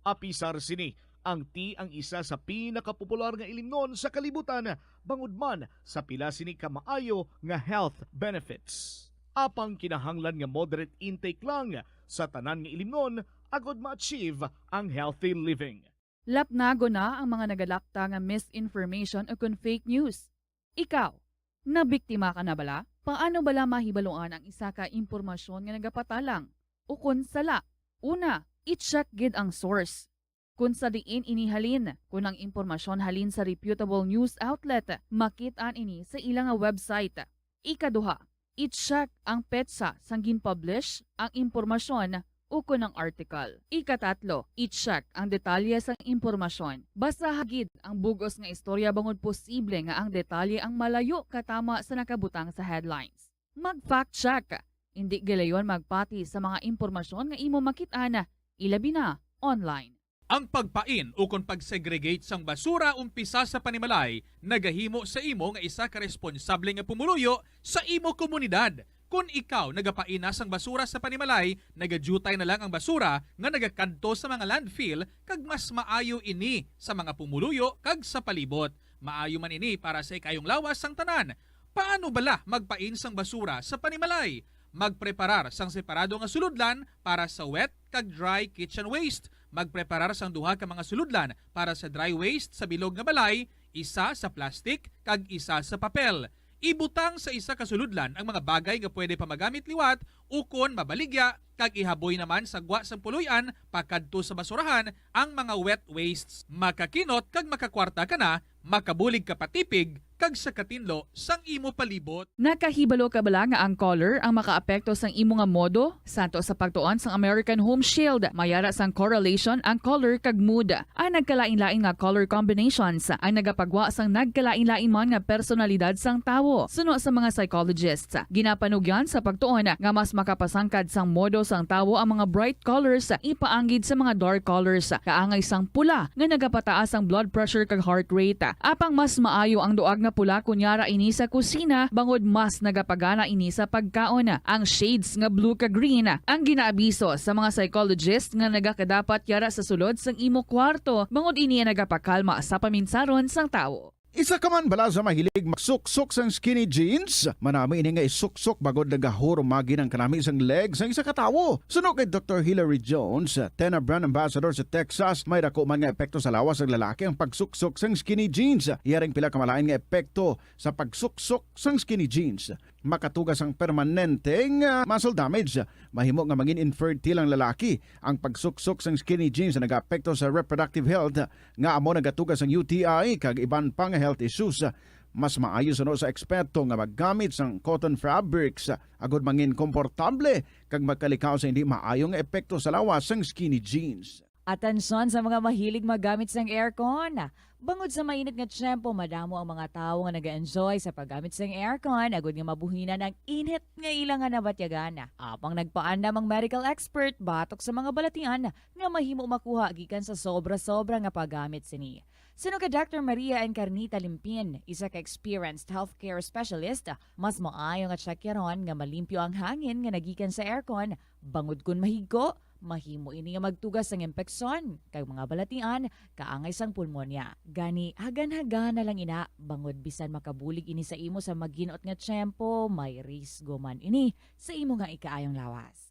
Apisar sini, ang tea ang isa sa pinakapopular nga ilimnon sa kalibutan, bangod man sa pila sini ka maayo nga health benefits. Apang kinahanglan nga moderate intake lang sa tanan nga ilimnon agod ma-achieve ang healthy living. Lapnagon na ang mga nagalapta nga misinformation ukon fake news. Ikaw, nabiktima ka na bala? Paano bala mahibaluan ang isa ka impormasyon nga nagapatalang ukon sala? Una, i-check gid ang source. Kon sa diin ini halin, kon ang impormasyon halin sa reputable news outlet, makit-an ini sa ila nga website. Ikaduha, i-check ang petsa sang gin-publish ang impormasyon ukon ang article. Ikatatlo, i-check ang detalye sang impormasyon. Basaha gid ang bug-os nga istorya bangod posible nga ang detalye ang malayo katama sa nakabutang sa headlines. Mag-fact check. Indi gilayon magpati sa mga impormasyon nga imo makit-an ilabi na online. Ang pagpain ukon pag-segregate sang basura umpisa sa panimalay nagahimo sa imo nga isa ka responsable nga pumuluyo sa imo komunidad. Kon ikaw nagapaina sang basura sa panimalay, nagadiutay na lang ang basura nga nagakadto sa mga landfill, kag mas maayo ini sa mga pumuluyo kag sa palibot. Maayo man ini para sa ikayong lawas sang tanan. Paano bala magpain sang basura sa panimalay? Magpreparar sang separado nga sulodlan para sa wet kag dry kitchen waste. Magpreparar sang duha ka mga sulodlan para sa dry waste sa bilog nga balay, isa sa plastic kag isa sa papel. Ibutang sa isa ka sulodlan ang mga bagay nga pwede pa magamit liwat ukon mabaligya, kag ihaboy naman sa gwa sang puloy-an pakadto sa basurahan ang mga wet wastes. Makakinot kag makakwarta ka na, makabulig ka pa tipig kag sa katinlo sang imo palibot. Nakahibalo ka bala nga ang color ang makaapekto sang imo nga modo? Santo sa pagtuon sang American Home Shield, may ara sang correlation ang color kag mood. Ang nagkalain-lain nga color combinations ang nagapagwa sang nagkalain-lain man nga personalidad sang tawo. Suno sa mga psychologists, ginapanugyan sa pagtuon nga mas makapasangkad sang modo sang tawo ang mga bright colors ipaanggid sa mga dark colors, kaangay sang pula nga nagapataas ang blood pressure kag heart rate. Apang mas maayo ang duag nga pula kon yara ini sa kusina, bangod mas nagapagana ini sa pagkaon. Ang shades nga blue kag green ang ginaabiso sa mga psychologist nga nagakadapat yara sa sulod sang imo kwarto, bangod ini ang nagapakalma sa paminsaron sang tawo. Isa ka man bala sa mahilig magsuksok sang skinny jeans? Manami ini nga isuksok bangod nagahurumagi ang kanami sang leg sang isa ka tawo. Suno kay Doktor Hilary Jones, Tena brand ambassador sa Texas, may dako man nga epekto sa lawas sang lalaki ang pagsuksok sang skinny jeans. Iya ring pila ka malain nga epekto sa pagsuksok sang skinny jeans. Makatuga sang permanente nga muscle damage. Mahimo nga mangin infertile ang lalaki. Ang pagsuksok sang skinny jeans nagaapekto sa reproductive health, nga amo nagatuga sang U T I kag iban pa nga health issues. Mas maayo suno sa eksperto nga maggamit sang cotton fabrics agod mangin komportable kag magkalikaw sa hindi maayo nga epekto sa lawas sang skinny jeans. Atensyon sa mga mahilig maggamit sang aircon. Bangod sa mainit nga tiyempo, madamo ang mga tawo nga nag-enjoy sa paggamit sang aircon agud nga mabuhinan ang init nga ila nga nabatyagan. Apang nagpaandam ang medical expert batok sa mga balatian nga mahimo makuha gikan sa sobra-sobra nga paggamit sini. Suno kay Doctor Maria Encarnita Limpin, isa ka experienced healthcare specialist, mas maayo nga tsakyaron nga malimpyo ang hangin nga nagikan sa aircon, bangod kon mahigko, mahimo ini nga magtuga sang impeksyon kag mga balatian kaangay sang pulmonya. Gani, hagan-hagana lang ina, bangod bisan makabulig ini sa imo sa maginot nga tiyempo, may risgo man ini sa imo nga ikaayong lawas.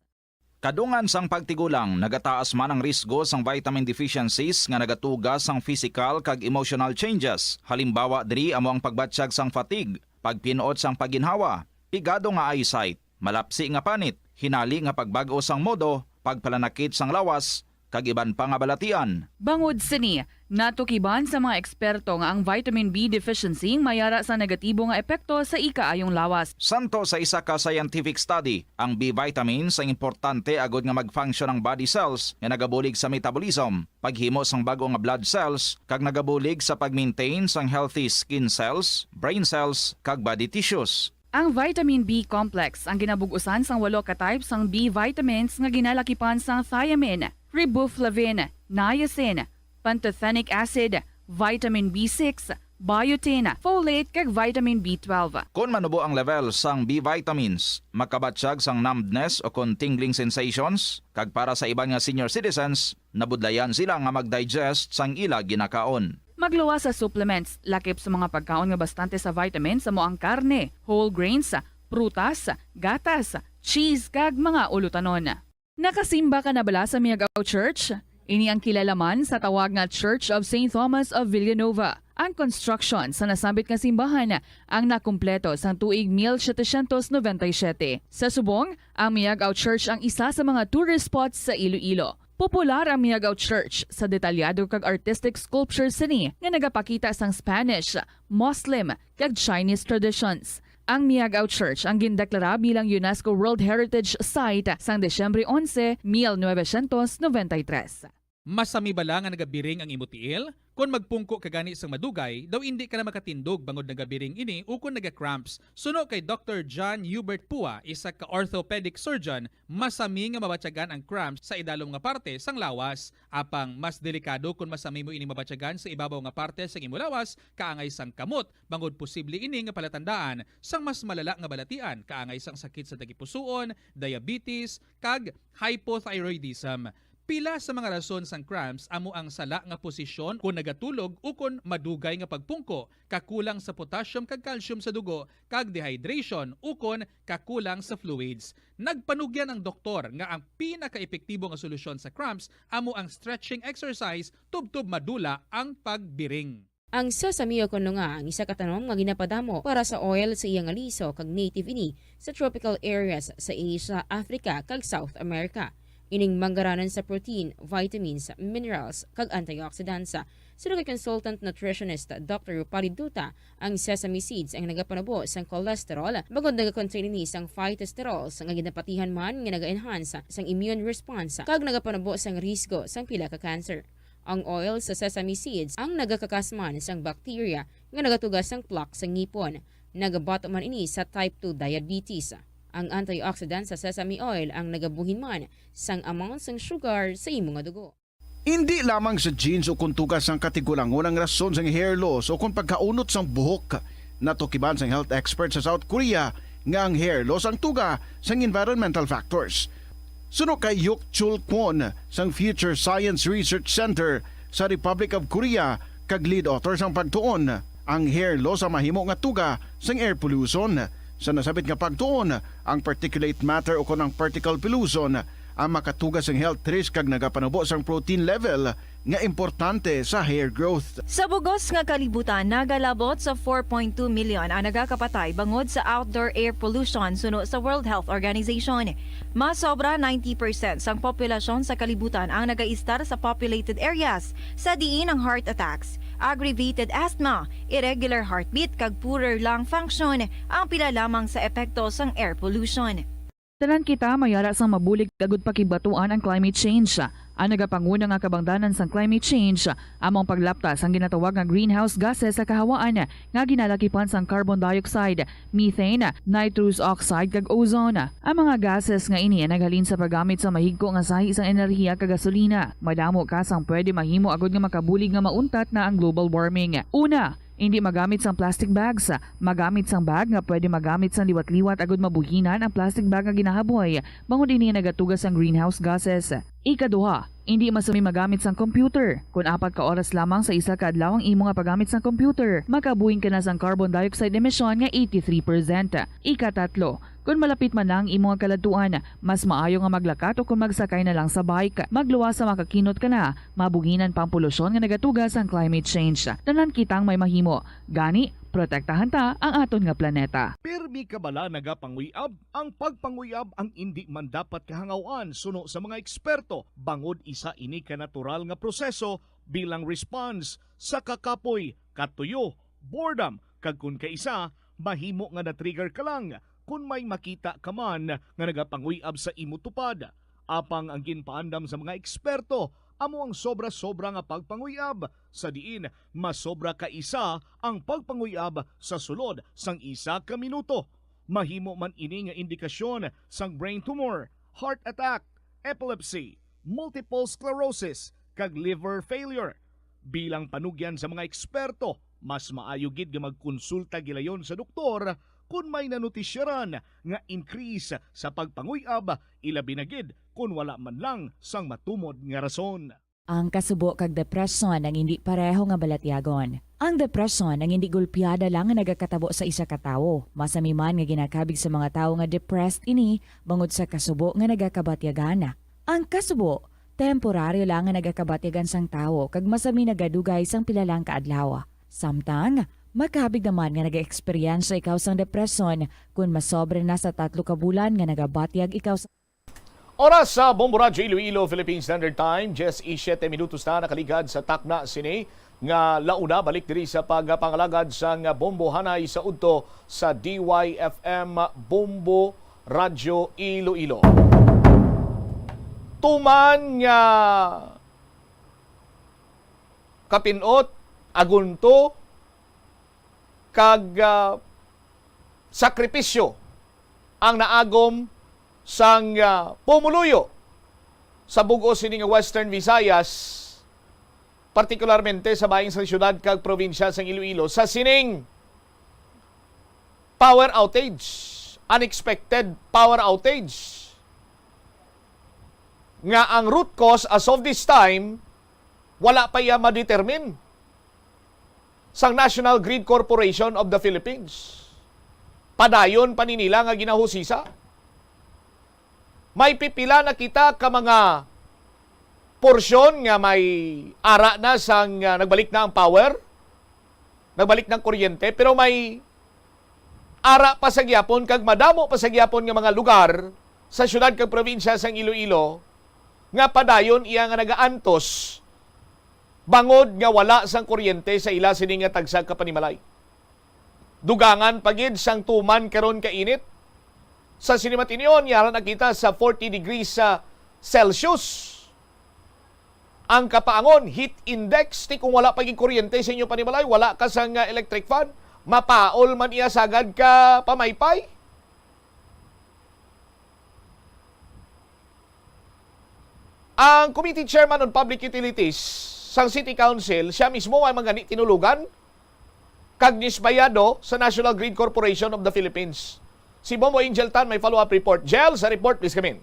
Kadungan sang pagtigulang, nagataas man ang risgo sang vitamin deficiencies nga nagatuga sang physical kag emotional changes. Halimbawa diri amo ang pagbatyag sang fatigue, pagpin-ot sang pagginhawa, pigado nga eyesight, malapsi nga panit, hinali nga pagbag-o sang modo, pagpalanakit sang lawas, kag iban pa nga balatian. Bangod sini, natukiban sa mga eksperto nga ang vitamin B deficiency may ara sa negatibo nga epekto sa ikaayong lawas. Santo sa isa ka scientific study, ang B vitamins ang importante agod nga mag-function ang body cells nga nagabulig sa metabolism, paghimo sang bag-o nga blood cells, kag nagabulig sa pag-maintain sang healthy skin cells, brain cells, kag body tissues. Ang vitamin B complex ang ginabug-usan sang walo ka type sang B vitamins nga ginalakipan sang thiamine, riboflavin, niacin, pantothenic acid, vitamin B six, biotin, folate, kag vitamin B twelve. Kon manubo ang level sang B vitamins, makabatyag sang numbness o kon tingling sensations, kag para sa iban nga senior citizens, nabudlayan sila nga mag-digest sang ila ginakaon. Magluwas sa supplements, lakip sa mga pagkaon nga bastante sa vitamins amo ang karne, whole grains, prutas, gatas, cheese, kag mga ulutanon. Nakasimba ka na bala sa Miagao Church? Ini ang kilala man sa tawag nga Church of Saint Thomas of Villanova. Ang construction sa nasambit nga simbahan ang nakumpleto sang tuig mil setecientos noventa y siete. Sa subong, ang Miagao Church ang isa sa mga tourist spots sa Iloilo. Popular ang Miagao Church sa detalyado kag artistic sculptures sini nga nagapakita sang Spanish, Muslim, kag Chinese traditions. Ang Miagao Church ang gindeklara bilang UNESCO World Heritage Site sang Disyembre onse, mil novecientos noventa y tres. Masami bala nga nagabiring ang imo tiil? Kon magpungko ka gani sang madugay, daw indi ka na makatindog bangod nagabiring ini ukon naga-cramps. Suno kay Doktor John Hubert Pua, isa ka orthopedic surgeon, masami nga mabatyagan ang cramps sa idalom nga parte sang lawas. Apang mas delikado kon masami mo ini mabatyagan sa ibabaw nga parte sang imo lawas, kaangay sang kamot, bangod posible ini nga palatandaan sang mas malala nga balatian, kaangay sang sakit sa tagipusoon, diabetes, kag hypothyroidism. Pila sa mga rason sang cramps amo ang sala nga posisyon kon nagatulog ukon madugay nga pagpungko, kakulang sa potassium kag calcium sa dugo, kag dehydration ukon kakulang sa fluids. Nagpanugyan ang doktor nga ang pinakaepektibo nga solusyon sa cramps amo ang stretching exercise tubtob madula ang pagbiring. Ang sesame o kon nga ang isa ka tanom nga ginapadamo para sa oil sa iya nga liso kag native ini sa tropical areas sa Asia, Africa, kag South America. Ining manggaranon sa protein, vitamins, minerals, kag antioxidants. Suno kay consultant nutritionist Doktor Rupali Duta, ang sesame seeds ang nagapanubo sang cholesterol bangod nagakontain ini sang phytosterols nga ginapatihan man nga naga-enhance sang immune response kag nagapanubo sang risgo sang pila ka cancer. Ang oil sa sesame seeds ang nagakakas man sang bacteria nga nagatuga sang plaque sa ngipon. Nagabato man ini sa type two diabetes. Ang antioxidant sa sesame oil ang nagabuhin man sang amount sang sugar sa imo nga dugo. Indi lamang sa genes o kon tuga sang katigulangon ang rason sang hair loss o kon pagkaunot sang buhok. Natukiban sang health expert sa South Korea nga ang hair loss ang tuga sang environmental factors. Suno kay Hyuk Chul Kwon sang Future Science Research Center sa Republic of Korea kag lead author sang pagtuon, ang hair loss ang mahimo nga tuga sang air pollution. Sa nasabit nga pagtuon, ang particulate matter o kon ang particle pollution ang makatuga sang health risk kag nagapanubo sang protein level nga importante sa hair growth. Sa bugos nga kalibutan, nagalabot sa four point two million ang nagakapatay bangod sa outdoor air pollution suno sa World Health Organization. Masobra ninety percent sang populasyon sa kalibutan ang nagaistar sa populated areas, sa diin ang heart attacks, aggravated asthma, irregular heartbeat, kag poorer lung function ang pila lamang sa epekto sang air pollution. Tanan kita may ara sang mabulig agud pakigbatuan ang climate change. Ang nagapanguna nga kabangdanan sang climate change amo ang paglapta sang ginatawag nga greenhouse gases sa kahawaan nga ginalakipan sang carbon dioxide, methane, nitrous oxide, kag ozone. Ang mga gases nga ini naghalin sa paggamit sa mahigko nga sahi sang enerhiya kag gasolina. Madamo ka sang pwede mahimo agud nga makabulig nga mauntat na ang global warming. Una, indi magamit sang plastic bags. Magamit sang bag nga pwede magamit sang liwat-liwat agud mabuhinan ang plastic bag nga ginahaboy, bangod ini nagatuga sang greenhouse gases. Ikaduha, indi masami magamit sang computer. Kon apat ka oras lamang sa isa ka adlaw ang imo nga paggamit sang computer, makabuhin ka na sang carbon dioxide emission nga eighty-three percent. Ikatatlo, kon malapit man lang imo nga kaladtuan, mas maayo nga maglakat o kon magsakay na lang sa bike. Magluwas sa makakinot ka na, mabuhinan pa ang polusyon nga nagatuga sang climate change. Tanan kitang may mahimo. Gani, protektahan ta ang aton nga planeta. Pirmi ka bala nagapanguyab? Ang pagpanguyab ang indi man dapat kahangaw-an suno sa mga eksperto, bangod isa ini ka natural nga proseso bilang response sa kakapoy, katuyo, boredom, kag kon kaisa, mahimo nga na-trigger ka lang kon may makita ka man nga nagapanguyab sa imo tupad. Apang ang ginpaandam sa mga eksperto amo ang sobra-sobra nga pagpanguyab, sa diin masobra ka isa ang pagpanguyab sa sulod sang isa ka minuto. Mahimo man ini nga indikasyon sang brain tumor, heart attack, epilepsy, multiple sclerosis, kag liver failure. Bilang panugyan sa mga eksperto, mas maayo gid nga magkonsulta gilayon sa doktor kon may nanotisyaran nga increase sa pagpanguyab, ilabi na gid kon wala man lang sang matumod nga rason. Ang kasubo kag depresyon ang indi pareho nga balatyagon. Ang depresyon ang indi gulpiada lang nga nagakatabo sa isa ka tawo. Masami man nga ginakabig sa mga tawo nga depressed ini bangod sa kasubo nga nagakabatyagan. Ang kasubo, temporaryo lang nga nagakabatyagan sang tawo kag masami nagadugay sang pila lang ka adlaw. Samtang, makabig naman nga nagaeksperyensya ikaw sang depresyon kon masobra na sa tatlo ka bulan nga nagabatyag ikaw sa Oras sa Bombo Radyo Iloilo, Philippine Standard Time, diyes y siyete minutos na nakaligad sa takna sini nga launa. Balik diri sa pagpangalagad sang Bombo Hanay sa udto sa D Y F M Bombo Radyo Iloilo. Tuman nga Kapinot, agunto, kag, ah, sakripisyo ang naagom sang, ah, pumuluyo sa bug-os sini nga Western Visayas, partikularmente sa bahin sang siyudad kag probinsya sang Iloilo, sa sining power outage, unexpected power outage, nga ang root cause as of this time, wala pa iya ma-determine sang National Grid Corporation of the Philippines. Padayon pa ni nila nga ginahusisa. May pipila na kita ka mga porsyon nga may ara na sang, ah, nagbalik na ang power, nagbalik na ang kuryente, pero may ara pa sa gyapon kag madamo pa sa gyapon nga mga lugar sa siyudad kag probinsya sang Iloilo nga padayon iya nga nagaantos bangod nga wala sang kuryente sa ila sini nga tagsa ka panimalay. Dugangan pa gid sang tuman karon ka init. Sa sini matinyon, yara na kita sa forty degrees sa Celsius. Ang kapaangon, heat index, ti kung wala pa gid kuryente sa inyo panimalay, wala ka sang, ah, electric fan, mapaol man iya sagad ka pamaypay. Ang Committee Chairman on Public Utilities sang City Council, siya mismo ang mga ni tinulugan kag dismayado sa National Grid Corporation of the Philippines. Si Bombo Angel Tan may follow-up report. Jel, sa report, please come in.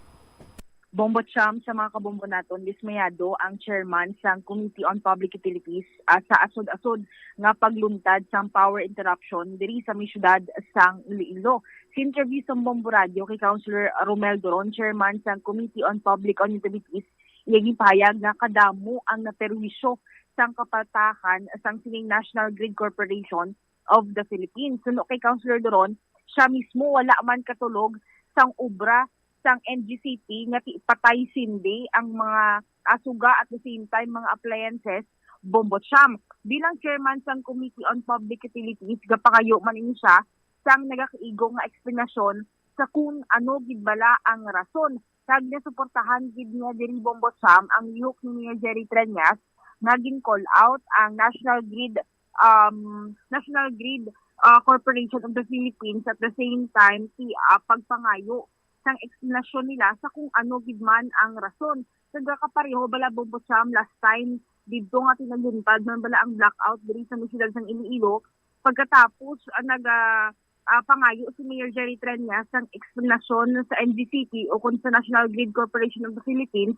Bombo Cham, sa mga kabombo naton, dismayado ang chairman sang Committee on Public Utilities, ah, sa asod-asod nga pagluntad sang power interruption diri sa may siyudad sang Iloilo. Sa interview sa Bombo Radio kay Councilor Romel Doron, chairman sang Committee on Public on Utilities, iya ginpahayag nga kadamo ang naperwisyo sang kapatahan sang sining National Grid Corporation of the Philippines. Suno kay Councilor Doron, siya mismo wala man katulog sang obra sang N G C P nga ti-, patay sindi ang mga, ah, suga, at the same time mga appliances, Bombo Cham. Bilang chairman sang Committee on Public Utilities, gapangayo man ini siya sang nagakaigo nga eksplanasyon sa kung ano gid bala ang rason. Kag nasuportahan gid niya diri, Bombo Cham, ang lihok ni Mayor Jerry Treñas nga gin-call out ang National Grid, um, National Grid, uh, Corporation of the Philippines, at the same time, ti, uh, pagpangayo sang eksplanasyon nila sa kung ano gid man ang rason. Nagakapareho bala, Bombo Cham, last time didto nga tinaluntad man bala ang blackout diri sa may siyudad sang Iloilo, pagkatapos, ah, naga, ah, pangayo si Mayor Jerry Treñas sang eksplanasyon sa N G C P o kon sa National Grid Corporation of the Philippines,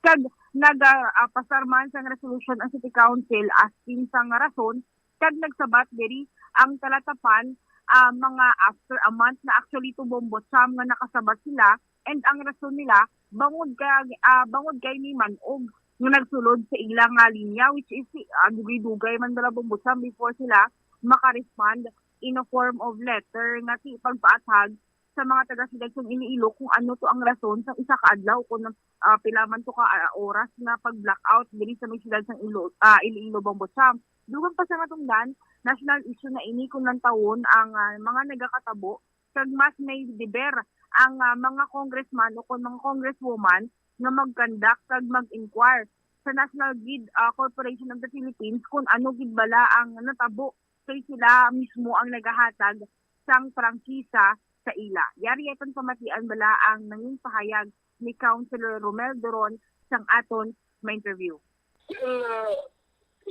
kag naga, ah, pasar man sang resolution ang City Council asking sang rason, kag nagsabat diri ang Talatapan, ah, mga after a month na actually to, Bombo Cham, nga nakasabat sila, and ang rason nila bangod kay, ah, bangod kay ni man-og nga nagsulod sa ila nga linya, which is si, ah, dugay-dugay man bala, Bombo Cham, before sila maka-respond in a form of letter nga ti-, pagpaathag sa mga taga-siyudad sang Iloilo kung ano to ang rason sang isa ka adlaw kung, ah, pila man to ka, ah, oras nga pag-blackout diri sa may siyudad sang Ilo-, ah, Iloilo, Bombo Cham. Dugang pa sa natungdan, national issue na ini kung lantawon ang, ah, mga nagakatabo, kag mas may deber ang, ah, mga congressman o kon mga congresswoman nga mag-conduct kag mag-inquire sa National Grid, ah, Corporation of the Philippines kung ano gid bala ang natabo kay sila mismo ang nagahatag sang prangkisa sa ila. Yari aton pamatian bala ang nangin pahayag ni Councilor Romel Doron sang aton ma-interview. Well, uh,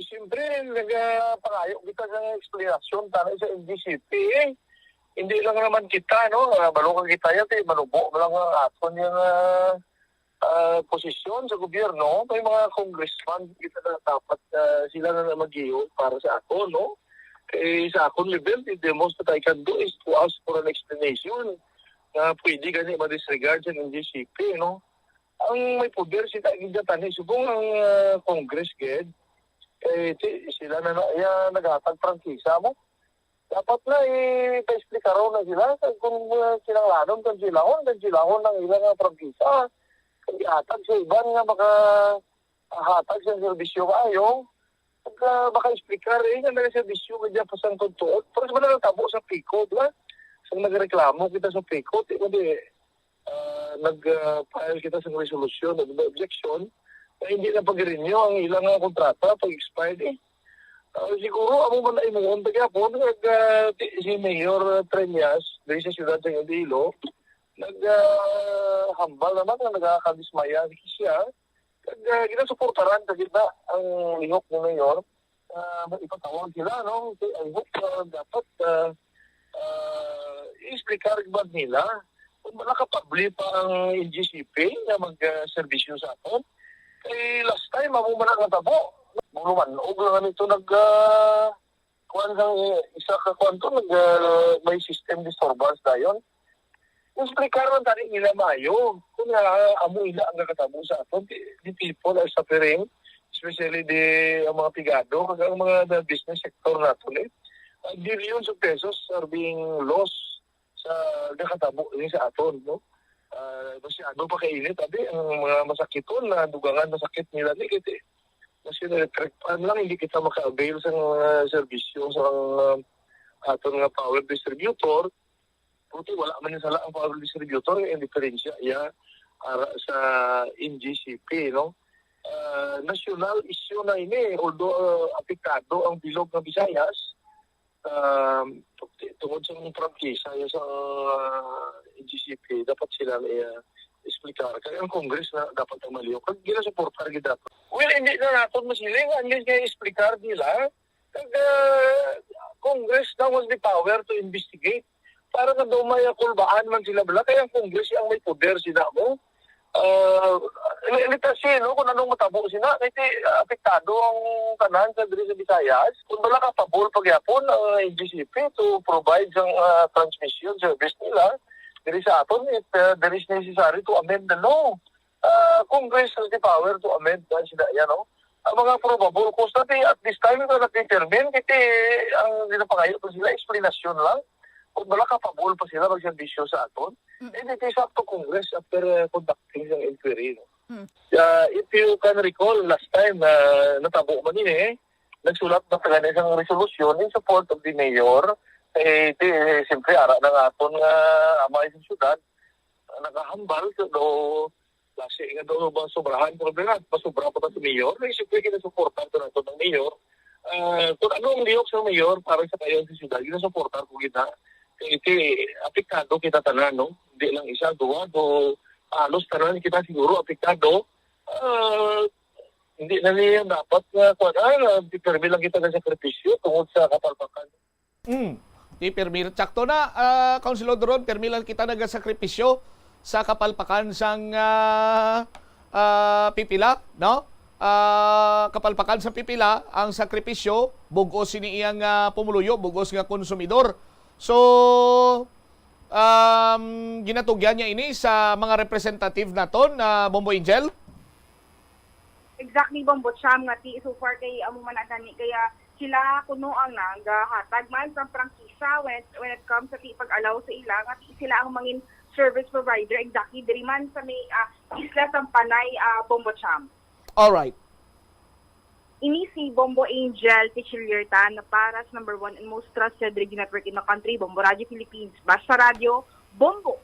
siyempre, nagapangayo kita ng explanation para sa N G C P, eh. Hindi lang naman kita, no? Ah, balo ka kita yan, eh. Manubo mo lang ang aton yung, ah, ah, posisyon sa gobyerno. May mga congressman kita na dapat, ah, sila na mag para sa aton, no? Eh, sa akon level, the most that I can do is to ask for an explanation na pwede gani ma-disregard sa N G C P, no? Ang may poder sila gid tani, subong ang, ah, Congress gid, eh, ti-, sila na, na, ya, naghatag prangkisa mo. Dapat na, eh, pa-explikaron na sila kung, ah, kinahanglanon, kung silahon, kung silahon ang ilang, ah, prangkisa. Kung ihatag sa iban nga maka-, hatag sa serbisyo kaayo, pagka maka-explicar, eh, nga nagaserbisyo ka dyan pa sang tutuot. Pero sa mga natabo sa PECO, di ba? Sa nagreklamo kita sa PECO, di ba, di, ah, nag, ah, file kita sa resolution, nag objection, Hindi na pag-renew ang ilang, ah, kontrata pag expired, eh. Ah, siguro amo man ay mo unta gyapon kag, ah, ti-, si Mayor Treñas diri sa siyudad sa Iloilo nag, ah, hambal naman nga nagakadismaya siya kag, ah, ginasuportaran sa gitna ang lihok ni Mayor. Ah, ipatawag sila, no? So, I hope, ah, dapat, ah, ah, i-explicar ba nila kung wala ka pabli pa ang N G C P nga mag, ah, serbisyo sa aton. Kay last time, amo man ang natabo. Buluman, og lang ito nag, ah, kuwan sang, eh, isa ka kuwan to, nag, ah, may system disturbance dayon. Explicar man tani nila maayo. Kung nga, ah, amo ila ang nakatabo sa aton, the, the people are suffering, especially the, ang mga pigado, kag ang mga the business sector naton, eh. Ah, billions of pesos are being lost sa nakatabo ni sa aton, no? Ah, masyado pa kainit, abi, ang mga masakiton na dugangan, masakit nila ni, kasi mas electric fan lang, hindi kita maka-avail sa mga serbisyo sa, ah, aton nga power distributor. Buti wala man yung sala ang power distributor, eh, ang diferensya iya ara sa N G C P, no? Ah, national issue na ini, although, ah, apektado ang bilog nga Visayas, um, tungod sa mga prangkisa, yung sa, ah, N G C P, dapat sila may, ah, explicar. Kaya ang Congress na dapat ang maliw. Kag ginasuportar gid dapat. Well, hindi na naton masiling, unless nga explicar nila. Kag, ah, Congress now has the power to investigate. Para nga daw may kulbaan man sila bala, kaya ang Congress ang may poder sina mo. Ah, li-, let us see, no, kung anong matabo sina. Kay ti, apektado ang tanan sa diri sa Visayas. Kung wala ka pabor pagyapon ang N G C P to provide sang, ah, transmission service nila diri sa aton, it, ah, there is necessary to amend the law. Ah, Congress has the power to amend na sila yan, no? Ang mga probable cause na ti, at this time, ito na determine, kasi ang ginapangayo pa sila, explanation lang. Kung wala ka pabor pa sila magserbisyo sa aton, Mm. and it is up to Congress after, uh, conducting ang inquiry, no? Mm. Uh, if you can recall, last time, uh, natabo man yun eh, nagsulat na sa isang resolusyon in support of the mayor. Eh, di, siyempre, ara na nga aton nga amay sa syudad, nakahambal sa do, klase nga do ba sobrahan, problema, masobra pa ta sa mayor. May siyempre, kinasuportar ko na ito ng mayor. Ah, kung ano ang lihok sa mayor para sa kayo sa syudad, kinasuportar ko kita. Kay, kay, apektado kita tanan, no? Hindi lang isa, duwa, do, halos tanan kita siguro apektado. Ah, hindi na niya dapat nga, kuwan, ah, di permi lang kita ng sakripisyo tungod sa kapalpakan. Mm. Di permi, sakto na, ah, Councilor Doron, permi lang kita nagasakripisyo sa kapalpakan sang, ah, ah, pipila, no? Ah, kapalpakan sa pipila, ang sakripisyo, bug-os sini iyang, ah, pumuluyo, bug-os nga konsumidor. So, um, ginatugyan niya ini sa mga representative naton, ah, Bombo Angel? Exactly, Bombo Cham, nga ti, so far kay amo man ang gani, kaya sila kuno ang nagahatag man sa prangkisa when, when it comes sa ti pag-allow sa ila nga ti sila ang mangin service provider exactly diri man sa may, ah, isla sa Panay, ah, Bombo Cham. Alright. Ini si Bombo Angel Pichiliertan na para sa number one and most trusted radio network in the country, Bombo Radio Philippines. Basta Radio, Bombo.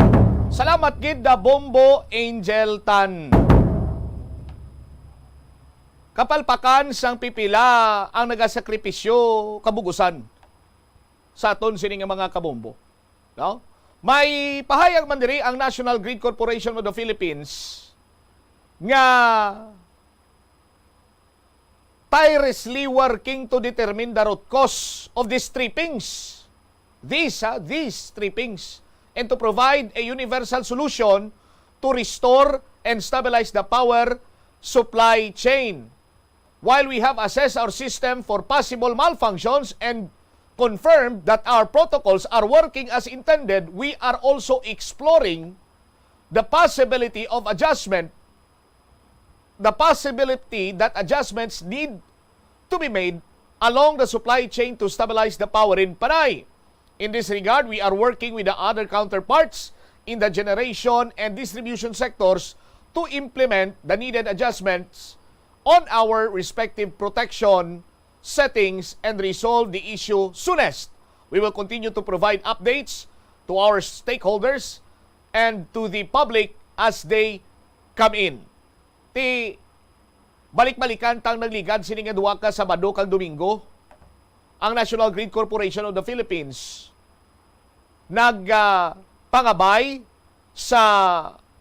Salamat gid da Bombo Angel Tan. Kapalpakan sang pipila ang nagasakripisyo kabugusan sa aton sini nga mga kabombo, no? May pahayag man diri ang National Grid Corporation of the Philippines nga tirelessly working to determine the root cause of these trippings. These, ah, these trippings. And to provide a universal solution to restore and stabilize the power supply chain. While we have assessed our system for possible malfunctions and confirmed that our protocols are working as intended, we are also exploring the possibility of adjustment the possibility that adjustments need to be made along the supply chain to stabilize the power in Panay. In this regard, we are working with the other counterparts in the generation and distribution sectors to implement the needed adjustments on our respective protection settings and resolve the issue soonest. We will continue to provide updates to our stakeholders and to the public as they come in. Ti, Balik-balikan tang nagligad sini nga duha ka Sabado kag Domingo, ang National Grid Corporation of the Philippines nag, ah, pangabay sa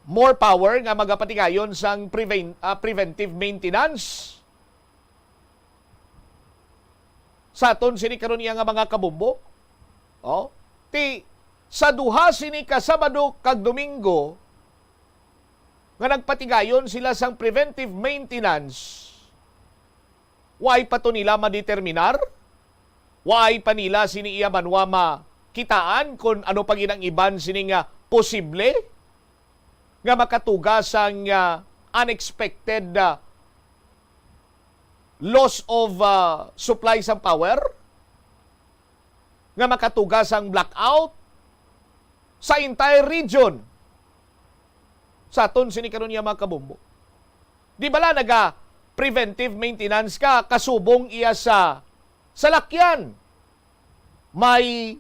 more power nga magapatigayon sang preven-, ah, preventive maintenance sa aton sini karon iya nga mga kabombo. Oh, ti sa duha sini ka Sabado kag Domingo nga nagpatigayon sila sang preventive maintenance, waay pa to nila madeterminar, waay pa nila sini iya banwa makitaan kon ano pa gid ang iban sini nga posible nga makatuga sang, ah, unexpected, ah, loss of, ah, supply sang power, nga makatuga sang blackout sa entire region sa aton sini karon nga mga kabombo. Di bala naga preventive maintenance ka kasubong iya sa salakyan? May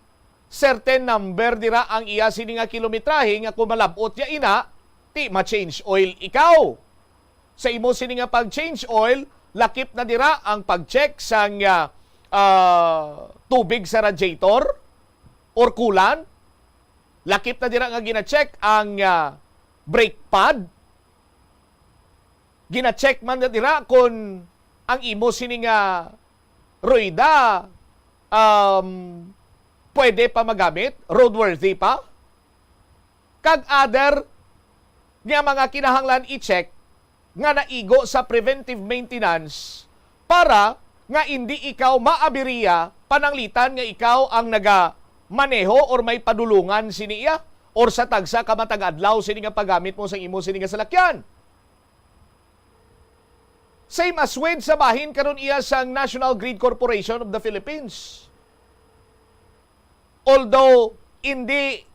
certain number dira ang iya sini nga kilometrahe nga kung malab-ot ya ina, ti ma-change oil ikaw. Sa imo sini nga pag-change oil, lakip na dira ang pag-check sang, ah, ah, tubig sa radiator or coolant. Lakip na dira nga gina-check ang, ah, brake pad. Gina-check man na dira kon ang imo sini nga rueda, um, pwede pa magamit, roadworthy pa. Kag other nga mga kinahanglan i-check nga naigo sa preventive maintenance para nga indi ikaw maabiriya pananglitan nga ikaw ang nagamaneho or may padulongan sini iya or sa tagsa ka matag adlaw sini nga paggamit mo sang imo sini nga salakyan. Same as with sa bahin karon iya sang National Grid Corporation of the Philippines. Although indi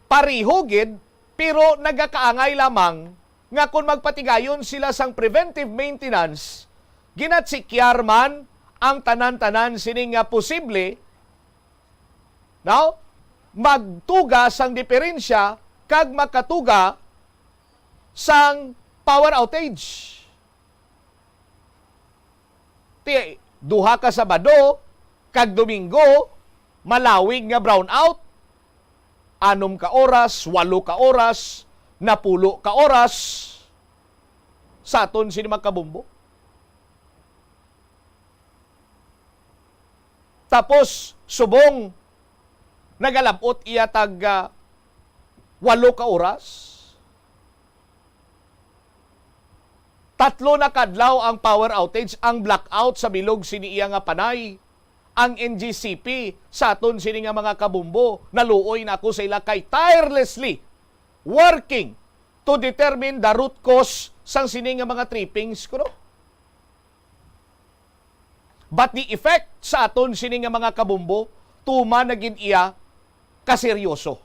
pareho gid, pero nagakaangay lamang nga kon magpatigayon sila sang preventive maintenance, ginatsikiyar man ang tanan-tanan sini nga posible, no? Magtuga sang diferensya kag makatuga sang power outage. Ti, duha ka Sabado kag Domingo, malawig nga brownout. Anom ka oras, walo ka oras, napulo ka oras sa aton sini mga kabombo. Tapos, subong nagalab-ot iya tag, ah, walo ka oras. Tatlo na kadlaw ang power outage, ang blackout sa bilog sini iya nga panay. Ang N G C P sa aton sini nga mga kabombo, naluoy na ako sa ila kay tirelessly working to determine the root cause sang sini nga mga trippings kuno. But the effect sa aton sini nga mga kabombo, tuman na gid iya kaseryoso.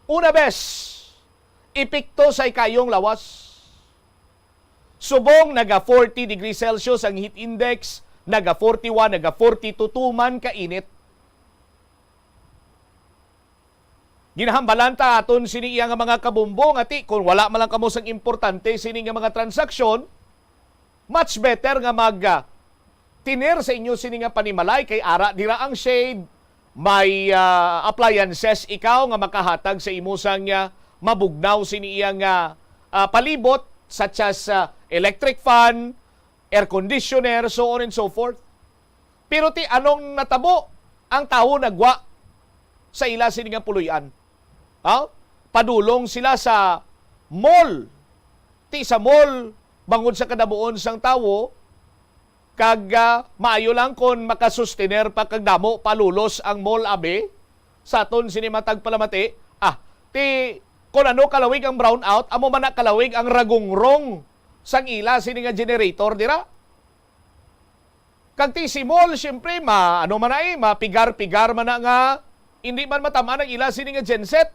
Una, bes, epekto sa ikayong lawas. Subong naga forty degrees Celsius ang heat index, naga forty-one, naga forty-two, tuman ka init. Ginahambalan ta aton sini iya nga mga kabombo nga ti, kung wala man lang kamo sang importante sini nga mga transaksyon, much better nga mag, ah, tener sa inyo sini nga panimalay kay ara dira ang shade, may, ah, appliances ikaw nga makahatag sa imo sang, ah, mabugnaw sini iya nga, ah, palibot, such as, ah, electric fan, air conditioner, so on and so forth. Pero ti anong natabo? Ang tawo nagwa sa ila sini nga puloy-an. Ha? Padulong sila sa mall. Ti sa mall, bangod sa kadabuon sang tawo, kag, ah, maayo lang kon makasustener pa kag damo pa lulos ang mall, abi, sa aton sini matag palamati. Ah, ti kon ano kalawig ang brownout, amo man na kalawig ang ragungrong sang ila sini nga generator dira. Kag ti si mall, siyempre, ma-, ano man na, eh, mapigar-pigar man na nga hindi man matam-an ang ila sini nga genset.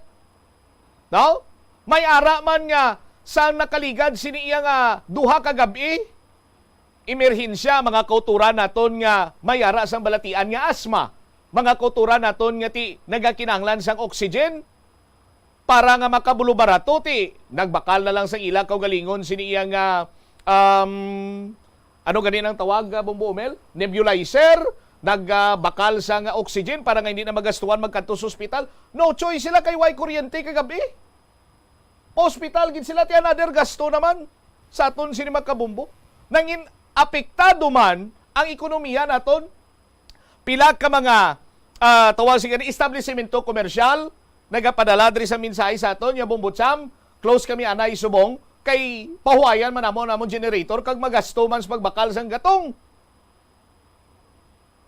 No? May ara man nga sa nakaligad sini iya nga duha ka gab-i, emerhensya, mga kauturan naton nga may ara sang balatian nga asma, mga kauturan naton nga ti nagakinahanglan sang oxygen, para nga makabulubarato ti nagbakal na lang sang ila kaugalingon sini iya nga, um, ano gani nang tawag, ah, Bombo Umel? Nebulizer, nagbakal sang oxygen para nga hindi na magastuhan magkadto sa ospital. No choice sila kay way kuryente kagabi. Pa-ospital gid sila, ti another gasto naman sa aton sini, mga kabombo. Nangin apektado man ang ekonomiya naton. Pila ka mga, ah, tawag sini, establisimento komersyal nagapadala diri sa mensahe sa aton, nga, "Bombo Cham, close kami anay subong kay pahuwayan man namo namon generator kag magasto man sa pagbakal sang gatong."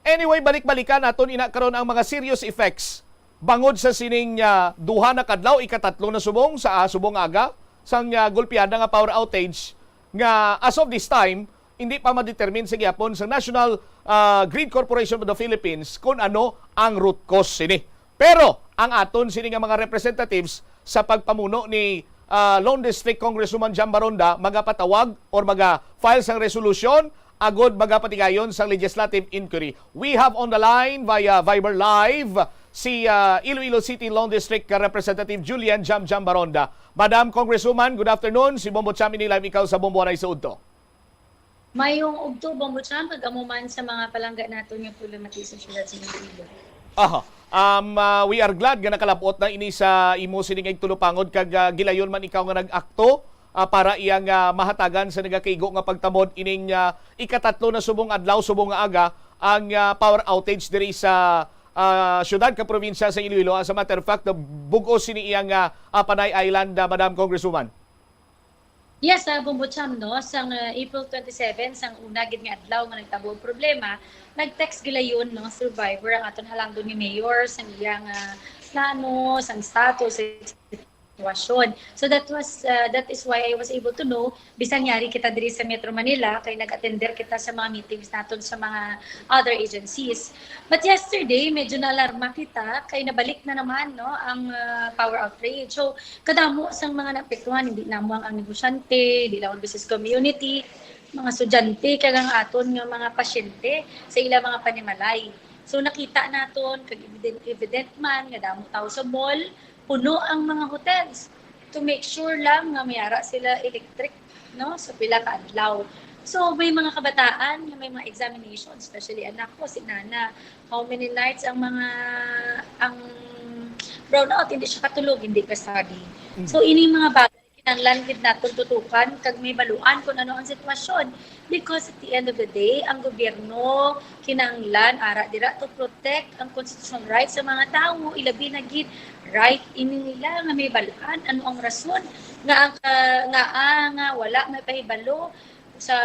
Anyway, balik-balikan naton ina karon ang mga serious effects bangod sa sining, ah, duha na kadlaw, ikatatlo na subong sa, ah, subong aga sang, ah, gulpiada nga power outage nga as of this time hindi pa ma-determine sa gihapon sa National, ah, Grid Corporation of the Philippines kung ano ang root cause sini. Pero ang aton sini nga mga representatives sa pagpamuno ni, ah, Lone District Congresswoman Jam Baronda magapatawag or maga-file sang resolusyon agod magapatigayon sang legislative inquiry. We have on the line via Viber Live si, ah, Iloilo City Lone District Representative Julian Jam Jam Baronda. Madam Congresswoman, good afternoon. Si Bombo Cham ini live, ikaw sa Bombo Anay sa Udto. Mayong udto, Bombo Cham, kag amo man sa mga palangga naton nga pulong mati sa siyudad sa Iloilo. Aha. Um, ah, we are glad nga nakalab-ot na ini sa imo sini nga igtulupangod kag, ah, gilayon man ikaw nga nag-akto, ah, para iyang, ah, mahatagan sa nagakaigo nga pagtamod ining, ah, ikatatlo na subong adlaw, subong nga aga ang, ah, power outage diri sa, ah, siyudad kag probinsya sa Iloilo. As a matter of fact, bug-os sini iyang, ah, ah, Panay Island, ah, Madam Congresswoman. Yes, ah, Bombo Cham, no? Sang, ah, April twenty-seven, sang una gid nga adlaw nga nagtabo ang problema, nag-text gilayon, no, survivor ang aton halangdon nga mayor sang iyang, ah, plano, sang status, sang sitwasyon. So that was, ah, that is why I was able to know, bisan yari kita diri sa Metro Manila, kay nag-attender kita sa mga meetings naton sa mga other agencies. But yesterday, medyo naalarma kita kay nabalik na naman, no, ang, ah, power outrage. So, kadamo sang mga naapektuhan, hindi lamang ang negosyante, hindi lamang business community, mga estudyante, kag ang aton nga mga pasyente sa ila mga panimalay. So, nakita naton, kag evident, evident man nga damo tawo sa mall, puno ang mga hotels to make sure lang nga may ara sila electric, no, sa pila ka adlaw. So, may mga kabataan nga may mga examination, especially anak ko, si Nana. How many nights ang mga, ang brownout, hindi siya katulog, hindi ka study. Mm. So, ini mga bagay, kinahanglan gid naton tutukan kag may baluan kung ano ang sitwasyon. Because at the end of the day, ang gobyerno kinahanglan ara dira to protect ang constitutional rights sa mga tawo, ilabi na gid right ini nila nga may baluan ano ang rason nga ang, ah, nga, ah, nga wala may pahibalo sa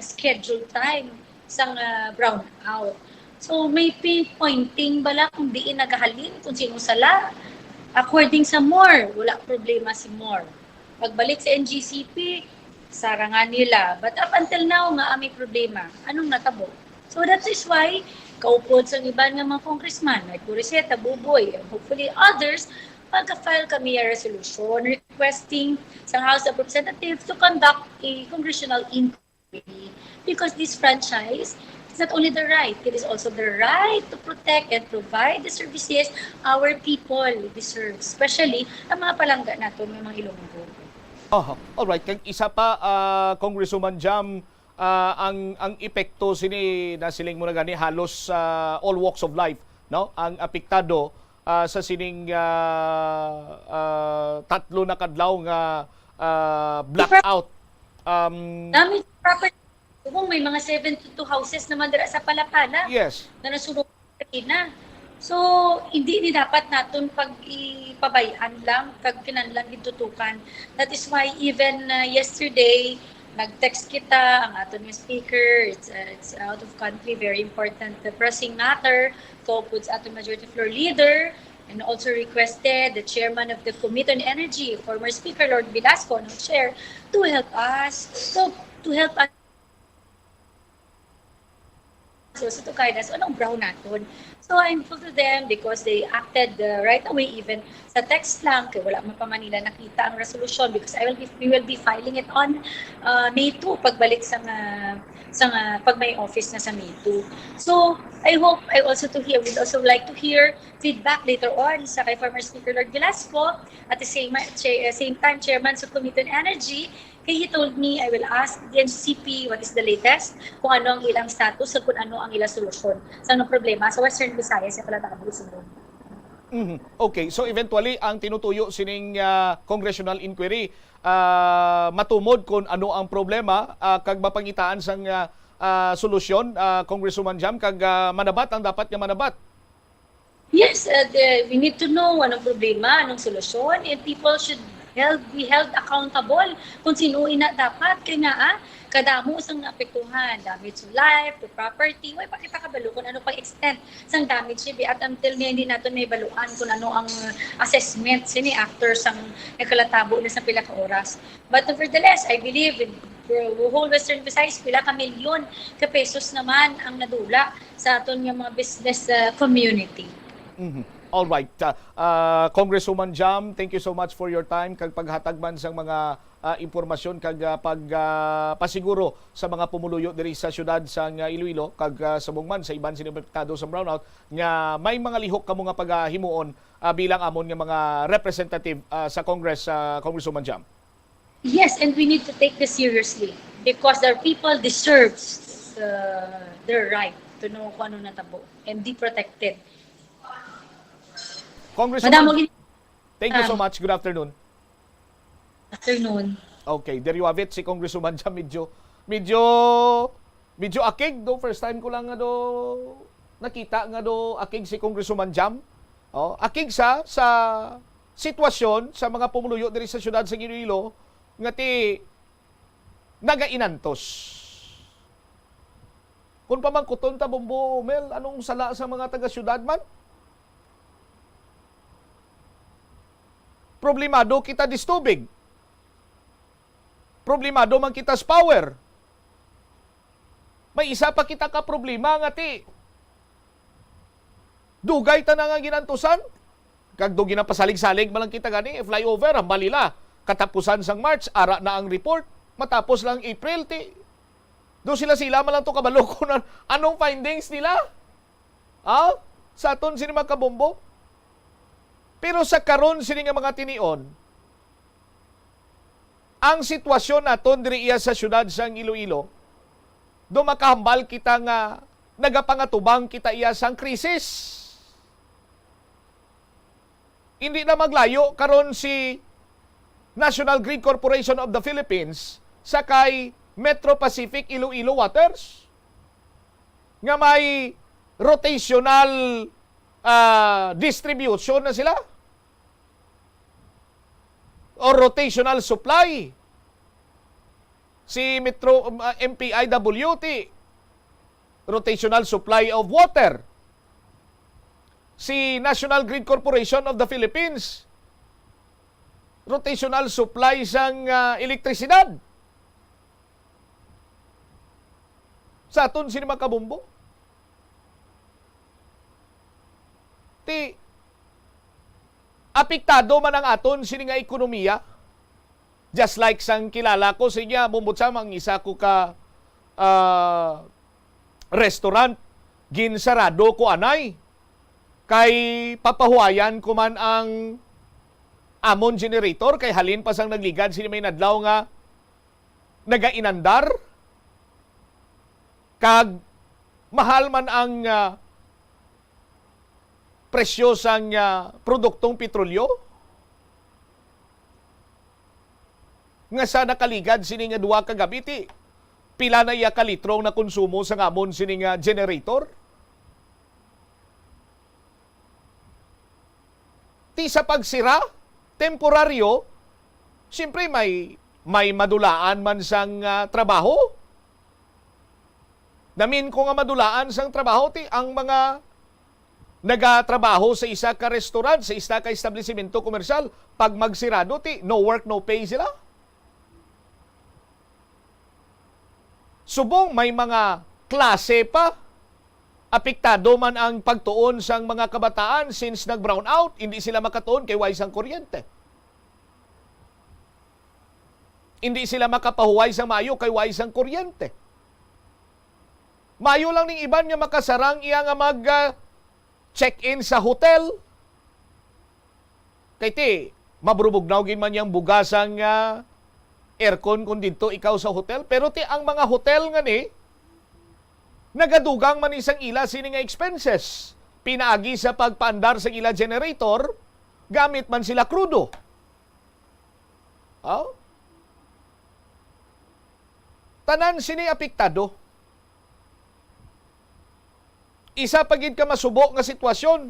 schedule time sang, ah, brownout. So, may pinpointing bala kung diin nagahalin, kung sino sala. According sa MORE, wala problema si MORE. Pagbalik sa N G C P, sarangan nila. But up until now, nga may problema. Anong natabo? So, that is why, kaupod sa iban nga mga congressman, like Buriseta, Buboy, and hopefully others, magka-file kami a resolution requesting sa House of Representatives to conduct a congressional inquiry. Because this franchise is not only the right, it is also the right to protect and provide the services our people deserve, especially ang mga palangga naton nga mga Ilonggo. Aha. Alright. Kag isa pa, ah, Congresswoman Jam, ah, ang, ang epekto sini, nasiling mo na gani, halos, ah, all walks of life, no? Ang apektado, ah, sa sining, ah, ah, tatlo na kadlaw nga, ah, blackout. Um, Nami proper, kung may mga seventy-two houses naman dira sa Palapala, yes, na nasunog kanina. So, hindi ni dapat naton pag-ipabayaan lang, kag kinahanglan gid tutukan. That is why even, uh, yesterday, nag-text kita, ang aton nga speaker, it's, uh, it's out of country, very important, the pressing matter, kaupod sa aton Majority Floor Leader, and also requested the chairman of the Committee on Energy, former Speaker Lord Velasco, no, chair, to help us, to, to help us so, sa Tukayan, so anong brown naton? So, I'm thankful to them because they acted, uh, right away, even sa text lang, kay wala man pa man nila nakita ang resolution because I will be, we will be filing it on, uh, May two, pagbalik sa nga, sa nga, pag may office na sa May two. So, I hope, I also to hear, would also like to hear feedback later on sa kay former Speaker Lord Velasco, at the same, cha-, same time, Chairman sa Committee on Energy, He told me, "I will ask the N C C P what is the latest, kung ano ang ilang status, ug kung ano ang ilang solusyon sa mga problema sa Western Visayas, sa Palatabo, Sugbo." Mhm. Okay, so eventually, ang tinutuyo sining, ah, congressional inquiry, ah, matumod kung ano ang problema, ah, kag mapangitaan sang, ah, ah, solusyon, ah, Congresswoman Jam, kag, ah, manabat ang dapat nga manabat. Yes, uh, the, we need to know anong problema, anong solusyon, and people should held, be held accountable kung sino ina dapat. Kaya nga, ah, kadamo sang naapektuhan, damage to life, to property, way pa kita kabalo kung ano pang extent sang damage siya, at until ngayon, hindi natin may baluan kung ano ang, uh, assessment sini after sang nagkalatabo na sa pila ka oras. But nevertheless, I believe in the whole Western Visayas, pila ka milyon ka pesos naman ang nadula sa aton nga mga business, uh, community. Mhm. All right. Uh, uh, Congresswoman Jam, thank you so much for your time kag paghatag man sang mga, uh, impormasyon kag, uh, pag, uh, pasiguro sa mga pumuluyo diri sa siyudad sang, uh, Iloilo kag, uh, subong man sa iban sini apektado sa brownout nga may mga lihok kamo nga pagahimuon, uh, bilang amon nga mga representative, uh, sa Congress, uh, Congresswoman Jam. Yes, and we need to take this seriously because their people deserves, uh, their right to know kung ano natabo and be protected. Congresswoman, Madam Ogin-, thank you so um, much. Good afternoon. Afternoon. Okay, there you have it, si Congresswoman Jam. Medyo, medyo, medyo akig, do. First time ko lang nga do nakita nga do akig si Congresswoman Jam. Oh, akig sa, sa sitwasyon sa mga pumuluyo diri sa siyudad sa Iloilo nga ti nagainantos. Kung pamangkuton ta, Bombo Mel, anong sala sa mga taga-siyudad man? Problemado kita dis tubig. Problemado man kita sa power. May isa pa kita ka problema nga ti dugay ta na nga ginantusan. Kag do ginapasalig-salig man lang kita gani, flyover, hambal nila, katapusan sang March, ara na ang report. Matapos lang April, ti do sila-sila man lang to kabalo kung an-, anong findings nila. Ah? Sa aton sini mga kabombo. Pero sa karon sini nga mga tinion, ang sitwasyon naton diri iya sa siyudad sang Iloilo, do makahambal kita nga nagapangatubang kita iya sang krisis. Hindi na maglayo karon si National Grid Corporation of the Philippines sa kay Metro Pacific Iloilo Waters nga may rotational, ah, distribution na sila or rotational supply. Si Metro, um, ah, M P I W T, rotational supply of water. Si National Grid Corporation of the Philippines, rotational supply sang, ah, elektrisidad. Sa aton sini mga kabombo, ti apektado man ang aton sini nga ekonomiya. Just like sang kilala ko, sige, Bombo Cham, ang isa ko ka, ah, restaurant, ginsarado ko anay. Kay papahuwayan ko man ang amon generator, kay halin pa sang nagligad sini may nadlaw nga nagainandar, kag mahal man ang, ah, presyo sang, ah, produktong petrolyo, nga sa nakaligad sini nga duha ka gabi, ti pila na iya ka litro ang nakonsumo sa ngamon sini nga generator? Ti sa pagsira temporaryo, siyempre may, may madulaan man sang, ah, trabaho. Namin ko nga madulaan sang trabaho, ti ang mga nagatrabaho sa isa ka restaurant, sa isa ka establisimento komersyal, pag magsirado, ti no work, no pay sila. Subong may mga klase pa, apektado man ang pagtuon sang mga kabataan since nag-brown out, hindi sila makatuon kay way sang kuryente. Hindi sila makapahuway sang maayo kay way sang kuryente. Maayo lang ning iban nga makasarang iya nga mag, ah, check-in sa hotel. Kay ti, mabrubugnaw gid man yang bugas ang, ah, aircon kung didto ikaw sa hotel. Pero ti ang mga hotel nga ni, nagadugang man ni sang ila sini nga expenses. Pinaagi sa pagpaandar sa ila generator, gamit man sila krudo. Oh? Tanan sini apektado. Isa pa gid ka masubo nga sitwasyon.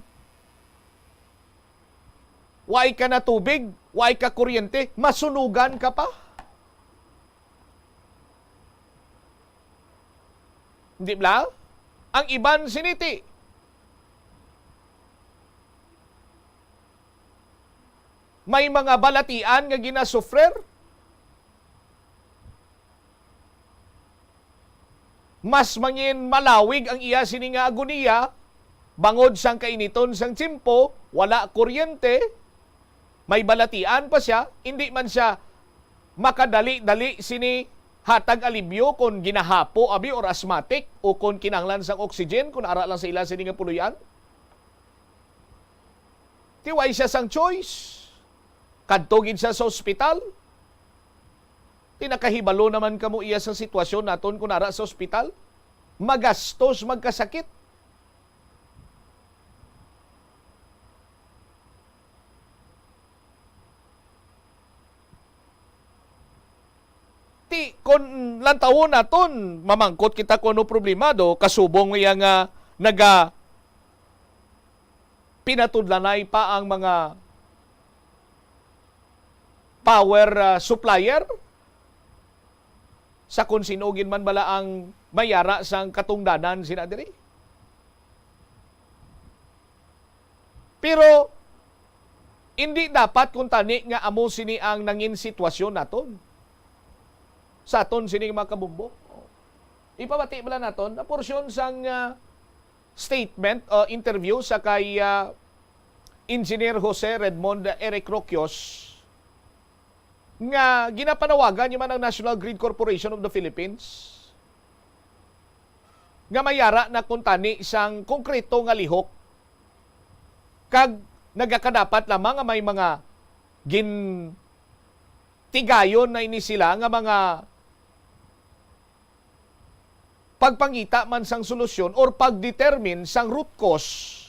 Way ka na tubig, way ka kuryente, masunugan ka pa. Di ba? Ang iban siniti, may mga balatian nga ginasufrer. Mas mangin malawig ang iya sini nga agoniya, bangod sang kainiton sang tiyempo, wala kuryente, may balatian pa siya, indi man siya makadali-dali sini hatag alibyo kon ginahapo abi or asthmatic o kon kinahanglan sang oxygen kon ara lang sa ila sini nga puloy-an. Ti way siya sang choice. Kadto gid siya sa ospital. Ti nakahibalo naman kamo iya sa sitwasyon naton kon ara sa ospital. Magastos, magkasakit. Ti, kon lantawon naton, mamangkot kita kung ano problema do, kasubong iya nga naga pinatudlanay pa ang mga power, ah, supplier sa kung sino gid man bala ang mayara sang katungdanan sina diri. Pero hindi dapat kung tani nga amo sini ang nangin sitwasyon naton sa aton sini mga kabumbo. Ipabati bala naton na porsyon sang, ah, statement o interview sa kay, ah, Engineer Jose Redmond Eric Roquios nga ginapanawagan niya man ang National Grid Corporation of the Philippines nga mayara na kuntani sang konkreto nga lihok kag nagakadapat lamang nga may mga gintigayon na ini sila nga mga pagpangita man sang solusyon or pag-determine sang root cause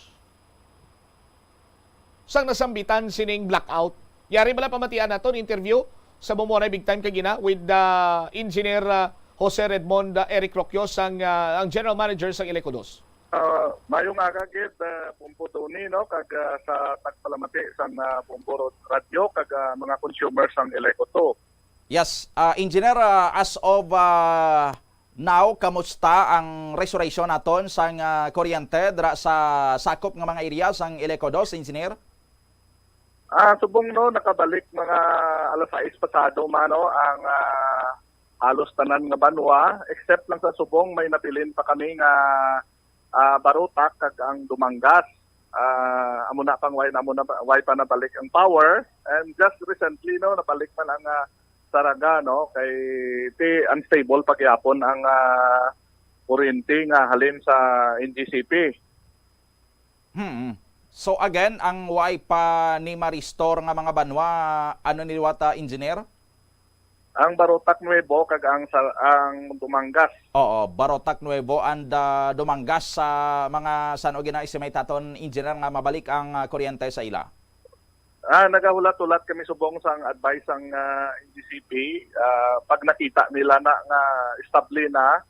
sang nasambitan sining blackout. Yari bala pamatian naton interview sa Bumuanay Big Time kagina with the engineer, uh, Jose Redmond, uh, Eric Roquios, ang, uh, ang general manager sang Eleco Dos. Ah, mayong aga gid, uh, Bombo Tony, no, kag, uh, sa tagpalamati sang, uh, Bombo Ro-, Radio kag, uh, mga consumers sang Eleco Two. Yes, ah, Engineer, ah, as of, ah, now, kamusta ang restoration naton sang, ah, kuryente dira sa sakop nga mga area sang Eleco Dos, Engineer? Ah, subong, no, nakabalik mga alas sais pasado man, no, ang, ah, halos tanan nga banwa, except lang sa subong may nabilin pa kami nga ah, Barotac kag ang Dumangas. Ah, amo na pang way na mo na, way pa nabalik ang power. And just recently, no, nabalik man ang, ah, Saraga, no, kay ti unstable pa gyapon ang, ah, kuryente nga halin sa N G C P. Hmm. So again, ang way pa ni ma-restore nga mga banwa, ano ni liwat, ah, engineer? Ang Barotac Nuevo kag ang sa, ang Dumangas. Oo, Barotac Nuevo and, ah, Dumangas, sa mga san-o gina-estimate aton, engineer, nga mabalik ang, ah, kuryente sa ila? Ah, nagahulat-hulat kami subong sang advice sang, ah, N G C P. Ah, pag nakita nila na nga estable na,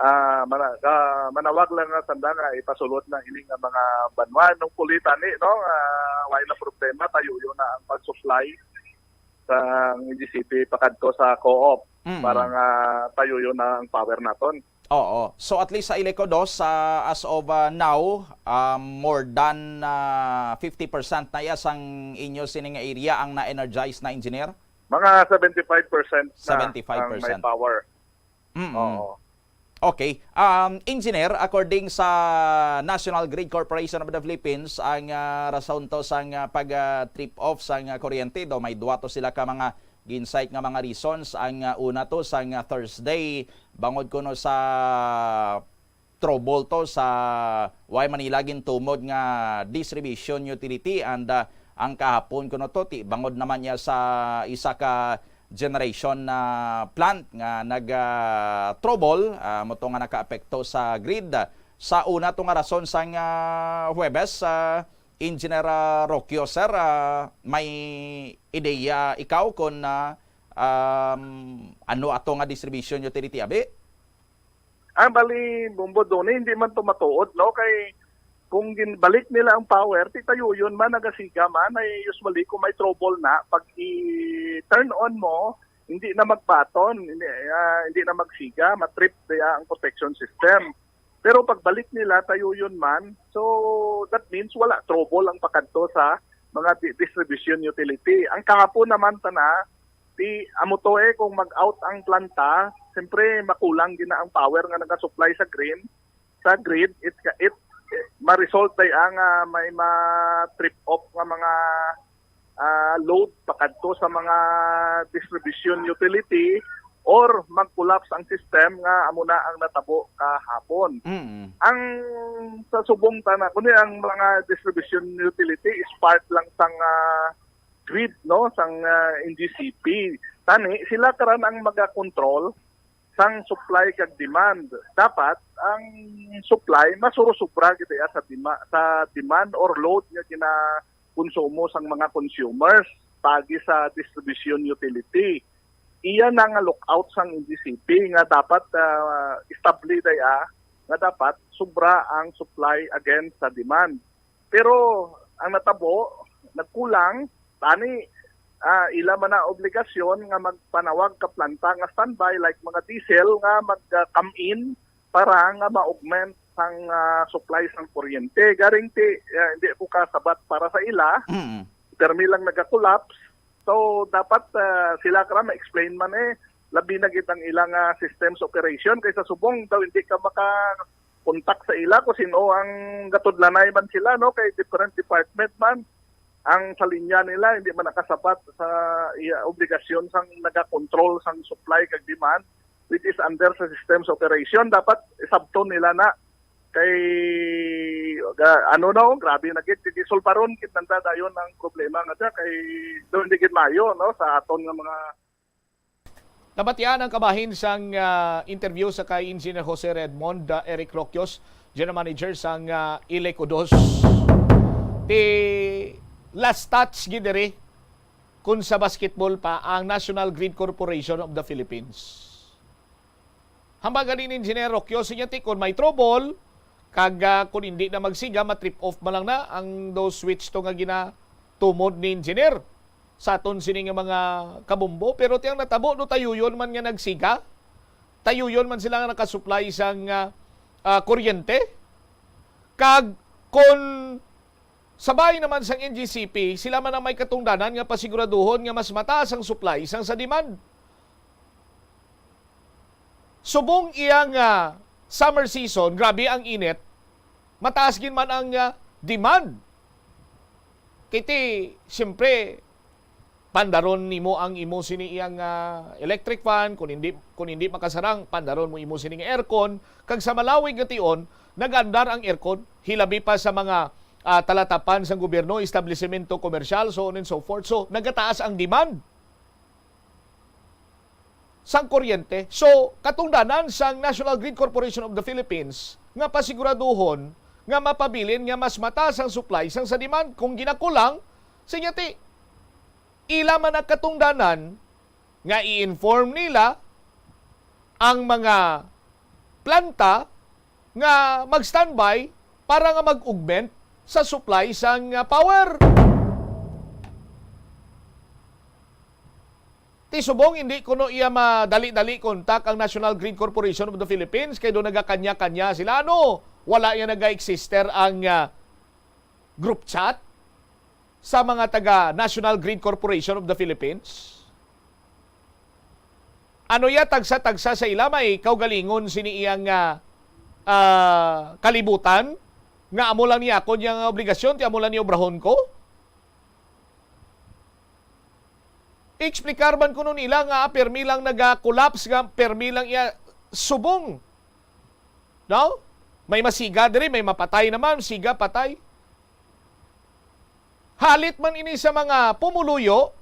ah, mana-, ah, manawag lang nga sanda nga ipasulod na ini nga mga banwa. Nung puli tani, no, ah, way na problema, tayo yun na ang pag-supply sa N G C P pakadto sa co-op Mm. para nga tayo yun na ang power naton. Oo. So at least sa Ileco Dos, ah, as of, ah, now, ah, more than, ah, fifty percent na iya sang inyo sining area ang na-energize na, engineer? Mga seventy-five percent na Seventy-five percent. ang may power. Mm-mm. Oo. Okay. Um, engineer, according sa National Grid Corporation of the Philippines, ang, ah, rason to sang, ah, pag, ah, trip off sang, ah, kuryente daw may duwa to sila ka mga gin-cite nga mga reasons. Ang, ah, una to sang, ah, Thursday, bangod kuno sa trouble to sa way man nila gintumod nga distribution utility, and, ah, ang kahapon kuno to ti bangod naman niya sa isa ka generation na plant nga nag-trouble, ah, mo to nga nakaapekto sa grid. Sa una to nga rason sang, ah, Huwebes, ah, Engineer, ah, Rocio, sir, ah, may ideya ikaw kon, ah, um, ano ato nga distribution utility abi? Ah, bali, Bombo Doni, hindi man to matuod, no? Kay kung ginbalik nila ang power, ti tayuyon man, nagasiga man, ay usually kung may trouble na, pag i-turn on mo, hindi na magbaton, hindi, ah, hindi na magsiga, matrip kaya ang protection system. Pero pagbalik nila, tayuyon man, so that means wala trouble ang pakadto sa mga di- distribution utility. Ang kahapon naman tana, ti amo to eh, kung mag-out ang planta, siyempre makulang gina ang power nga nagasupply sa green, sa grid, it, it, it ma-result ay ang, ah, may ma-trip off nga mga, ah, load pakadto sa mga distribution utility or mag-collapse ang system nga amo na ang natabo kahapon. Mm. Ang sa subong tana, kundi ang mga distribution utility is part lang sang, ah, grid, no, sang, ah, N G C P. Tani, sila karan ang maga-control sang supply kag demand. Dapat ang supply masurusubra gid ya sa dima-, sa demand or load nga ginakonsumo sang mga consumers pagi sa distribution utility. Iya na nga lookout sang N G C P nga dapat, ah, establi day, ah, nga dapat sobra ang supply against sa demand. Pero ang natabo, nagkulang, tani, ah, ila man na obligasyon nga magpanawag ka planta nga standby, like mga diesel nga mag, ah, come in para nga ma-augment sang, ah, supply sang kuryente. Garing ti, ah, hindi ko kasabat para sa ila, Mm. permi lang nagakolapse. So, dapat, ah, sila kara ma-explain man eh, labi na gid ang ilang, ah, systems operation, kay sa subong daw hindi ka maka-contact sa ila kung sino ang gatudlanay man sila, no? Kay different department man ang sa linya nila, hindi man nakasabat sa iya obligasyon sang nagakontrol sang supply kag demand, which is under sa systems operation. Dapat isabton nila na kay, ga-, ano, no, grabe na gid, kay sulbaron gid nanda dayon ang problema nga siya kay doon di gid mayo, no, sa aton nga mga Nabatian ang kabahin sang, ah, interview sa kay Engineer Jose Redmond, ah, Eric Roquios, General Manager sang, ah, Ileco dos. Ti last touch gid diri kun sa basketball pa ang National Grid Corporation of the Philippines. Hambal gani ni Engineer Roquios niya ti kon may trouble, kag, ah, kon hindi na magsiga, ma-trip off man lang na ang those switch to nga ginatumod ni Engineer sa aton sini nga mga kabombo. Pero ti ang natabo, no, tayuyon man nga nagsiga, tayuyon man sila nga nakasupply sang, ah, ah, kuryente. Kag kon sabay naman sang N G C P, sila man ang may katungdanan nga pasiguraduhon nga mas mataas ang supply sang sa demand. Subong iya nga summer season, grabe ang init, mataas gid man ang, ah, demand. Kiti, siyempre, pandaron nimo ang imo sini iyang, ah, electric fan, kung hindi, kung hindi makasarang, pandaron mo imo sini nga aircon, kag sa malawig nga tion, nag-andar ang aircon, hilabi pa sa mga, ah, talatapan sang gobyerno, establisemento komersyal, so on and so forth. So, nagataas ang demand sang kuryente. So, katungdanan sang National Grid Corporation of the Philippines nga pasiguraduhon nga mapabilin nga mas mataas ang supply sang sa demand. Kung ginakulang, sinya ti, ila man ang katungdanan nga i-inform nila ang mga planta nga mag-standby para nga mag-augment sa supply sang, ah, power. Ti subong hindi kuno iya madali-dali kontak ang National Grid Corporation of the Philippines kay do nagakanya-kanya sila. Ano? Wala iya naga-exister ang, ah, group chat sa mga taga National Grid Corporation of the Philippines? Ano ya tagsa-tagsa sa ila may kaugalingon sini iyang, ah, ah, kalibutan nga amo lang niya ako niya nga obligasyon, ti amo lang niya obrahon ko? Explicar man kuno nila nga permi lang naga-collapse, nga permi lang iya subong. No? May masiga diri, may mapatay naman, siga, patay. Halit man ini sa mga pumuluyo,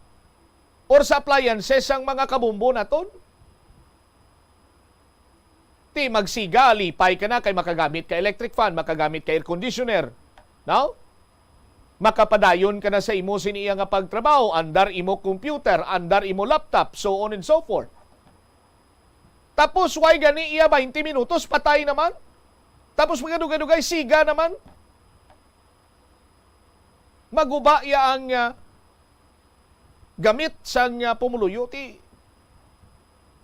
or sa appliances sang mga kabombo naton? Ti magsiga, lipay ka na kay makagamit ka electric fan, makagamit ka air conditioner. No? Makapadayon ka na sa imo sini iya nga pagtrabaho, andar imo computer, andar imo laptop, so on and so forth. Tapos, why gani iya twenty minutos, patay naman? Tapos, magadugay-dugay, siga naman? Maguba iya ang, ah, gamit sang, ah, pumuluyo, ti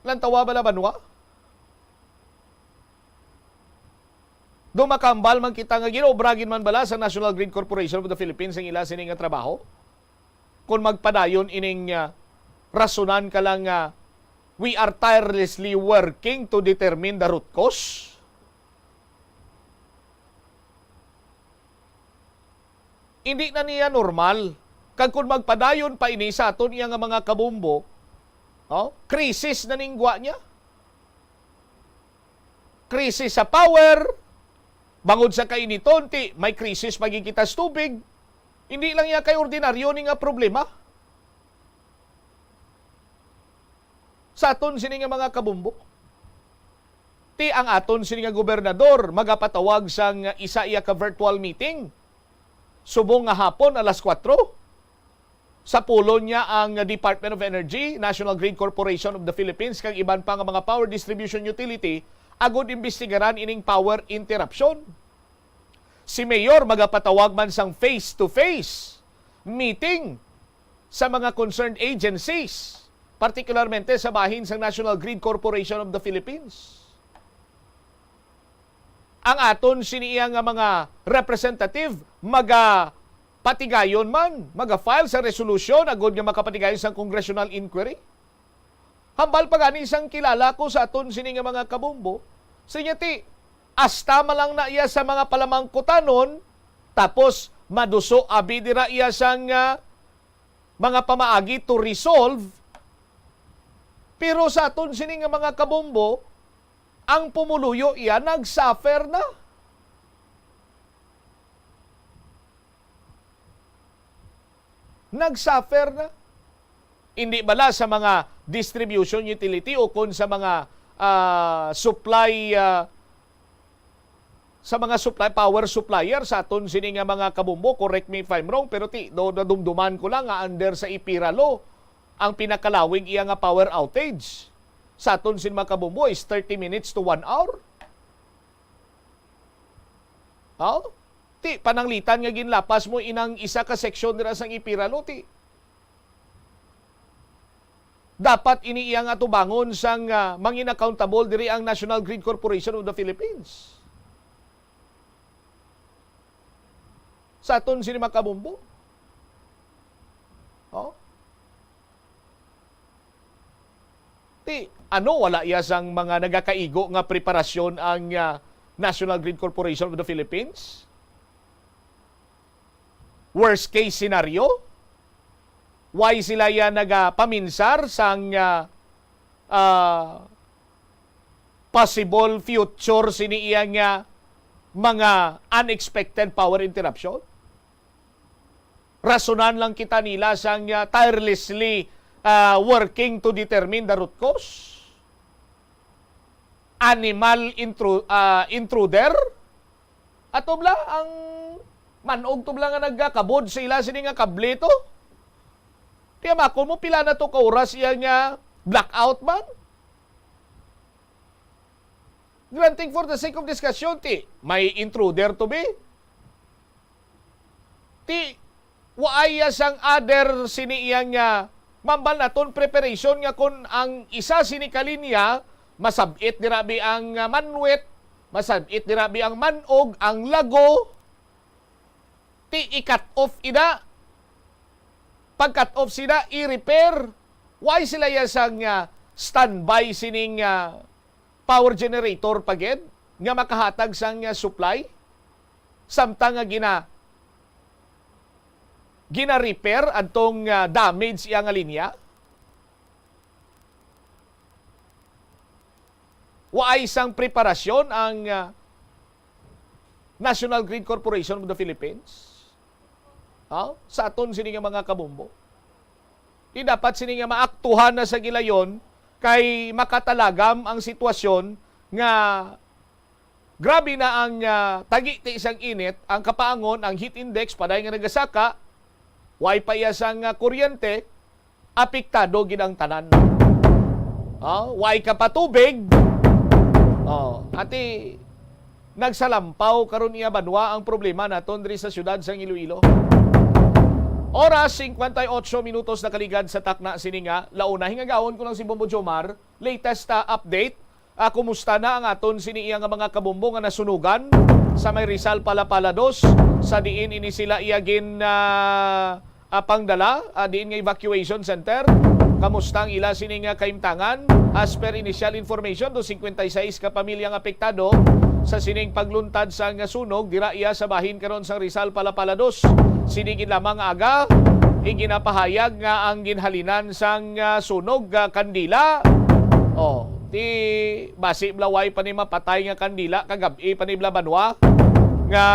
lantawa bala banwa? Do makambal man kita nga gin-obra gid man bala sa National Grid Corporation of the Philippines ang ila sini nga trabaho? Kung magpadayon ining, ah, rasunan ka lang nga, "We are tirelessly working to determine the root cause." Hindi na niya normal. Kag kung magpadayon pa ini sa aton iya nga mga kabombo, oh, krisis na ning gwa niya. Krisis sa power, bangod sa kainiton, ti may krisis pa gid kita sa tubig. Hindi lang iya kay ordinaryo ni nga problema sa aton sini nga mga kabombo. Ti ang aton sini nga gobernador magapatawag sang isa iya ka virtual meeting subong nga hapon alas kuwatro. Sa pulong niya ang Department of Energy, National Grid Corporation of the Philippines, kag iban pa nga mga power distribution utility agud imbestigaran ining power interruption. Si Mayor magapatawag man sang face-to-face meeting sa mga concerned agencies, partikularmente sa bahin sang National Grid Corporation of the Philippines. Ang aton sini iya nga mga representative magapatigayon man, maga-file sa resolusyon agud nga makapatigayon sang congressional inquiry. Hambal pa gani sang kilala ko sa aton sini nga mga kabombo, siya ti, asta man lang na iya sa mga palamangkutanon, tapos maduso abi dira iya sang, ah, mga pamaagi to resolve. Pero sa aton sini nga mga kabombo, ang pumuluyo iya nag-suffer na. Nag-suffer na. Hindi bala sa mga distribution utility o kon sa mga, ah, supply, ah, sa mga supply, power supplier sa aton sini nga mga kabombo, correct me if I'm wrong, pero ti, do, nadumduman ko lang nga under sa EPIRA law, ang pinakalawig iya nga power outage sa aton sini mga kabombo is thirty minutes to one hour. Oh? Ti, pananglitan nga ginlapas mo inang isa ka seksyon dira sang EPIRA law, ti. Dapat ini iya nga atubangon sang, ah, mangin-accountable diri ang National Grid Corporation of the Philippines sa aton sini mga kabombo. Oh? Ti, ano, wala iya sang mga nagakaigo nga preparasyon ang, ah, National Grid Corporation of the Philippines? Worst case scenario? Why sila iya nagapaminsar sang, ah, ah, possible future sini iya nga mga unexpected power interruption? Rasunan lang kita nila sang, ah, tirelessly, ah, working to determine the root cause? Animal intru-, ah, intruder? Ato bala ang man-og to bala nga nagakabod sa ila sini nga kable to? Tiyamakon mo, pila na to ka oras iya nga blackout man? Granting for the sake of discussion, ti may intruder to be. Ti, waay ya sang other sini iya nga mambal naton preparation nga kon ang isa sini ka linya, masab-it dira bi ang, ah, manwit, masab-it dira bi ang man-og, ang lago, ti i-cut off ida. Pag-cut off sida, i-repair. Why sila ya sang, ah, standby sining, ah, power generator pa gid nga makahatag sang, ah, supply? Samtang nga gina-, gina-repair adtong, ah, damage iya nga linya? Waay sang preparasyon ang, ah, National Grid Corporation of the Philippines, ha? Sa aton sini nga mga kabombo. Ti dapat sini nga maaktuhan na sa gilayon kay makatalagam ang sitwasyon nga grabe na ang, ah, tagiti sang init, ang kapaangon, ang heat index, paday nga nagasaka, way pa iya sang, ah, kuryente, apektado gid ang tanan. Ah, way ka pa tubig. Oh, ati, nagsalampaw karon iya banwa ang problema naton diri sa siyudad sang Iloilo. Oras, singkwenta y otso minutos nakaligad sa takna sini nga launa. Hingagaon ko lang si Bombo Jomar, latest, ah, update. Ah, kumusta na ang aton sini iya nga mga kabombo nga nasunugan sa may Rizal Palapala dos, sa diin ini sila iya gin, ah, ah, pangdala, ah, diin nga evacuation center? Kamusta ang ila sini nga kahimtangan? As per initial information, do singkwenta y seis ka pamilya ang apektado sa sining pagluntad sang sunog dira iya sa bahin karon sang Rizal Palapala dos. Sini gid lamang nga aga, iginapahayag nga ang ginhalinan sang, ah, sunog, ah, kandila. Oh, ti basi bala way pa ni mapatay nga kandila kagab-i pa ni bala banwa nga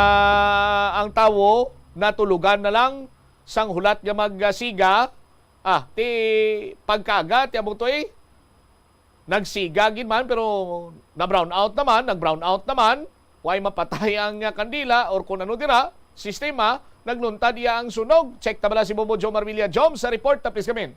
ang tawo natulugan na lang sang hulat nga magsiga. Ah, ti pagkaaga ti amo to, eh. Nagsiga gid man, pero na-brown out naman, nag-brown out naman. Way mapatay ang, ah, kandila or kung ano dira, sistema, nagluntad iya ang sunog. Check ta bala si Bombo Jomar Villa. Jom, sa report, tapis kami.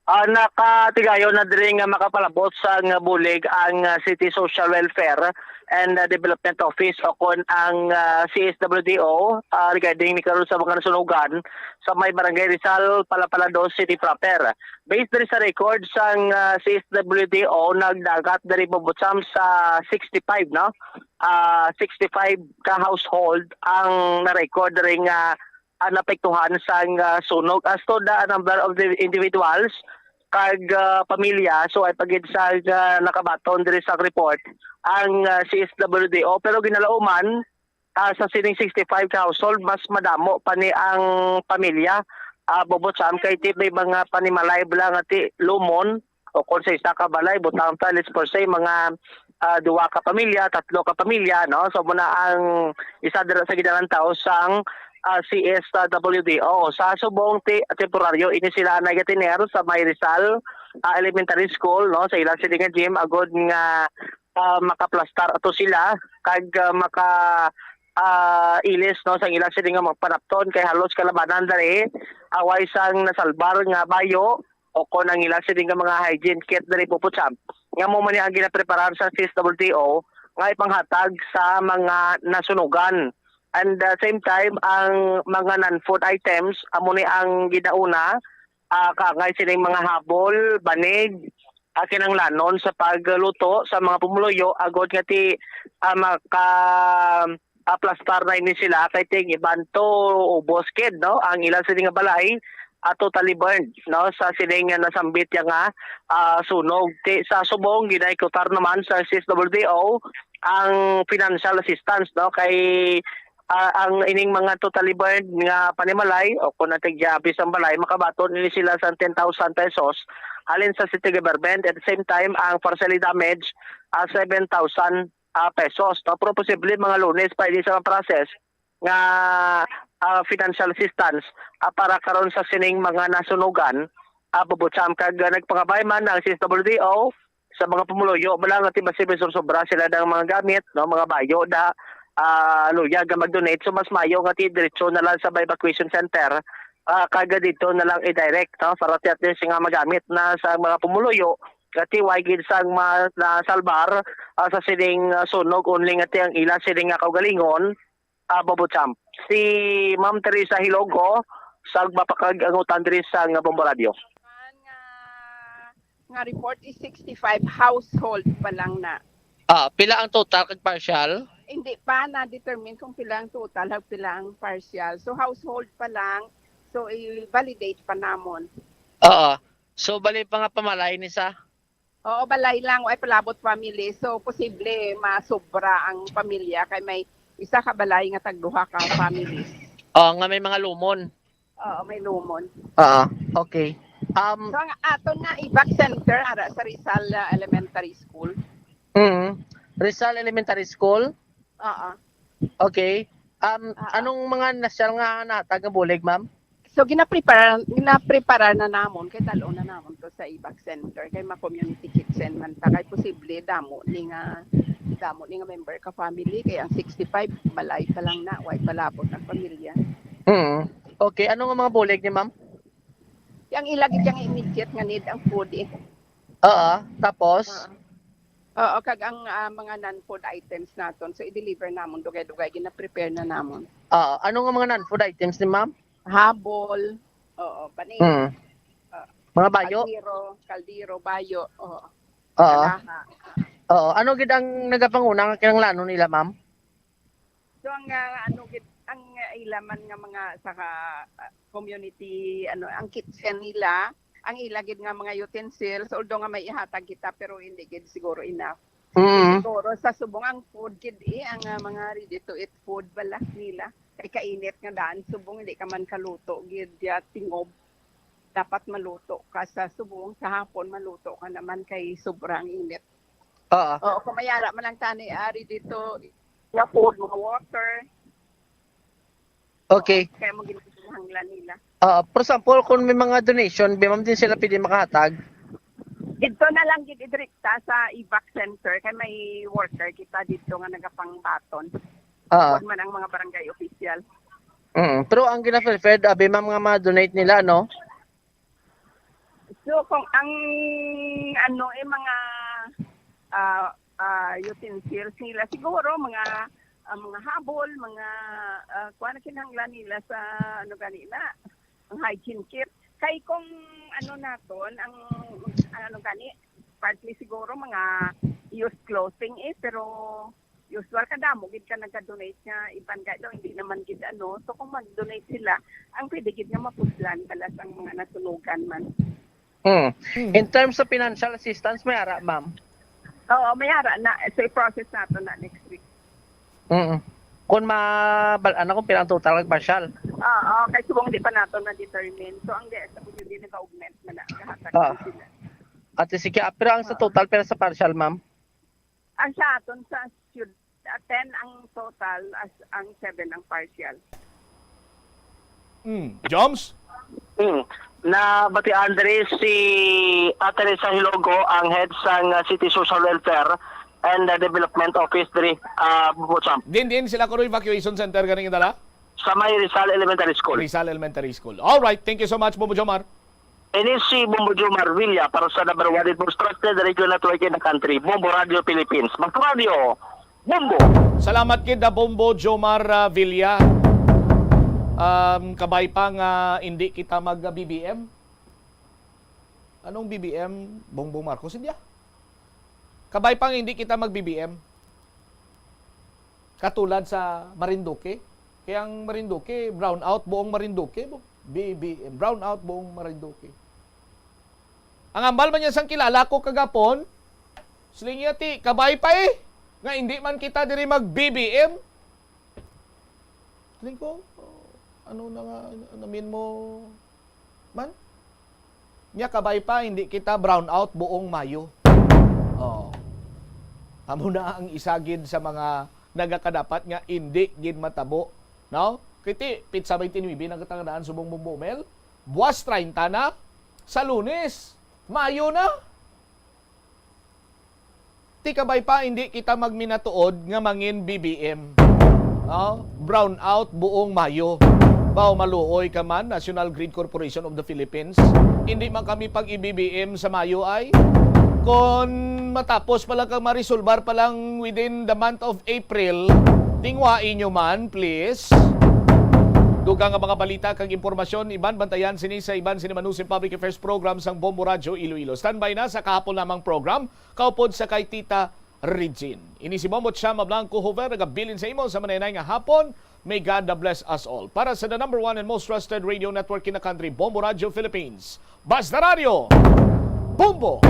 Ah, nakatigayon na diri nga makapalabot sang bulig ang, ah, City Social Welfare and, ah, Development Office o kon ang, ah, C S W D O, ah, regarding ni karon sa mga nasunugan sa may Barangay Rizal, Palapala dos City proper. Based diri sa record sang, ah, C S W D O, nagdagat diri bubutsam sa sixty-five, no? Ah, sixty-five ka household ang na-record diri nga, ah, naapektuhan sang, ah, sunog. As to the number of the individuals kag, ah, pamilya, so ay pagid sa, ah, nakabaton diri sa report ang, ah, C S W D O, pero ginalauman, ah, sa sining sixty-five ka household, mas madamo pa ni ang pamilya, ah, bubutsam kay ti may mga panimalay bala nga ti lumon o kung sa isa ka balay, butang ta, let's per se, mga, ah, duwa ka pamilya, tatlo ka pamilya, no? So, muna ang isa dira sa ginalantaw sang, ah, C S W D O. Sa subong, ti-, temporaryo, ini sila nagatiner sa may Rizal, ah, Elementary School, no? Sa ilang sini nga gym, agod nga, ah, makaplastar ato sila, kag, ah, maka, ah, ilis, no, sang ilang sini nga mga panapton, kay halos kalabanan diri, away sang nasalbar nga bayo, o kon ang ila sini nga mga hygiene kit diri, Popo Champ, nga mo man ni ang ginapreparar sa C S W D O nga ipanghatag sa mga nasunugan. And, uh, same time, ang mga non-food items, amo ni ang ginauna, ah, kaangay sining mga habol, banig, ah, kinanglanon sa pagluto sa mga pumuluyo, agod nga ti, ah, maka, aplastar na ini sila kay ting iban to ubos kid, no? Ang ila sini nga balay, ah, totally burned, no, sa sining nga nasambit ya nga, ah, sunog. Ti, sa subong, ginaikutar naman sa C S W D O ang financial assistance, no, kay, ah, ang ining mga totally burned nga panimalay o kung natigyabi sang balay, makabaton ini sila sa ten thousand pesos halin sa city government. At the same time, ang partially damaged, ah, seven thousand ah, pesos, no? Pero posible mga Lunes pa ini sa process nga, ah, financial assistance, ah, para karon sa sining mga nasunugan, ah, Bobocham. Kag, ah, nagpangabay man ang C S W D O sa mga pumuluyo, bala nga ti basi may sobra sila ng mga gamit, no? Mga bayo da, ah, luyag nga mag-donate. So, mas mayo nga ti diretso na lang sa evacuation center, ah, kag dito na lang i-direct, no? Para ti at least nga magamit na sa mga pumuluyo, nga ti way gid sang ma-, nasalbar, ah, sa sining, ah, sunog, only nga ti ang ila sining nga kaugalingon, ah, Bobo Champ. Si Ma'am Teresa Hilogo, sa magpakig-angutan diri sa nga Bombo Radio. Nga, nga report is sixty-five household pa lang na. Ah, pila ang total kag partial? Hindi pa na-determine kung pila ang total, kag pila ang partial. So, household pa lang. So, i-validate pa namon. Oo. So, bali pa nga pamalay ni sa? Oo, balay lang, way palabot family. So, posible masobra ang pamilya kay may isa ka balay nga tagduha ka families. Oo, nga may mga lumon. Oo, may lumon. Oo, okay. Um, So, ang aton nga evac center ara sa Rizal, ah, Elementary School. Mm. Rizal Elementary School? Oo. Okay. Um, Oo. Anong mga nasyal nga nahatag nga bulig, ma'am? So ginaprepare ginaprepare na namon kay dal-on na namon to sa evac center kay ma-community kitchen man ta kay posible damo ni nga damo ni nga member ka family kay ang sixty-five balay pa lang na, way palabot ang pamilya. Mm. Okay, ano nga mga bulig ni ma'am? Ang ila gid yang immediate nga need ang food eh. Oo, tapos? Oo, kag ang ah, mga non-food items naton so i-deliver namon dugay-dugay gina-prepare na namon. Oo, ano nga mga non-food items ni ma'am? Habol, oo, panis, Mm. Mga bayo? Kaldero, kaldero, bayo, oo. Oo. Alaha. Oo, ano gid ang nagapanguna nga kinahanglanon nila, ma'am? So ang ah, ano gid ang ah, ila man nga mga sa ka- ah, community ano ang kitchen nila, ang ila gid nga mga utensils although nga may ihatag kita pero hindi gid siguro enough. Mm. Siguro sa subong ang food gid eh ang ah, mga ready to eat food bala nila. Kay kainit nga daan subong hindi ka man kaluto gid ya tingob. Dapat maluto ka sa subong sa hapon maluto ka naman kay sobrang init. Oo. Oo, kung mayara man lang tani ari dito nga food, mga water, Okay. Kaya mo ginahanglan nila. Ah, for example, kung may mga donation, di ma'am din sila pwede makahatag. Dito na lang gid idirekta sa evac center kay may worker kita dito nga nagapangbaton. Ah, Kung man ang mga barangay official. mm. Pero ang gina-preferred, abi ma'am, nga mga donate nila, no? So kung ang ano eh mga ah ah, utensils nila siguro mga ah, mga habol, mga uh, kuan kinahanglan nila sa ano gani na ang hygiene kit. Kay kung ano naton ang, ang ano gani partly siguro mga used clothing eh pero usual kadamo gid ka nagka-donate nga iban kay daw hindi naman gid ano so kung mag-donate sila ang pwede gid nga mapuslan balas ang mga nasunugan man. Hmm. In terms of financial assistance, may ara, ma'am? Oo, may ara na. So, i-process nato na next week. Mm. Kung mabal-an na kung pila ang total ng partial. Oo, kay subong di pa nato na-determine. So, ang D S W D nag-augment man na. Kahatag Ah. sila. At sige, pero ang sa total, pero sa partial, ma'am? Ang sa aton sa syudad, ten ang total, as ang seven ang partial. Mm. Joms? Hmm. Na bati Andre si Ate Risa Hilogo ang head sang uh, City Social Welfare and uh, Development Office diri uh, Bucham. Din din sila kuro evacuation center ganing dala? Sa may Rizal Elementary School. Rizal Elementary School. All right, thank you so much, Bobo Jomar. Ini si Bombo Jomar Villa para sa number one and most trusted radio network in the country, Bombo Radio Philippines. Magpa-radio, Bombo! Salamat gid na Bombo Jomar uh, Villa. Um, kabay pa nga hindi kita mag uh, B B M. Anong B B M? Bongbong Marcos, hindi ah. Kabay pa nga hindi kita mag B B M. Katulad sa Marinduque. Kaya ang Marinduque, brown out buong Marinduque. B B M, brown out buong Marinduque. Ang ambal man niya sang kilala ko kagapon, siling niya ti, kabay pa eh, nga hindi man kita diri mag B B M. Siling ko, "Oh, ano na nga, namin mo man? Nya kabay pa, hindi kita brown out buong Mayo." Oh. Amo na ang isa gid sa mga nagakadapat nga hindi gid matabo, no? Kiti, pitsa twenty-nine ang katangdaan subong Bombo Mel. Buwas treinta na, sa Lunes, Mayo na. Ti kabay pa, hindi kita magminatuod nga mangin B B M. No? Brown out buong Mayo. Baw maluoy ka man, National Grid Corporation of the Philippines. Hindi man kami pag-i-B B M sa Mayo ay. Kon matapos pa lang kag marisolbar pa lang within the month of April, tingwa inyo man, please. Dugang nga mga balita kag impormasyon, iban bantayan sini sa iban sini Manusi Public Affairs Program sang Bombo Radyo Iloilo. Standby na sa kahapon lamang program, kaupod sa kay Tita Regine. Ini si Bombo Chama Blanco Hover, nagabilin sa imo sa manenay nga hapon. May God bless us all. Para sa the number one and most trusted radio network in the country, Bombo Radyo Philippines. Basta Radyo, Bombo!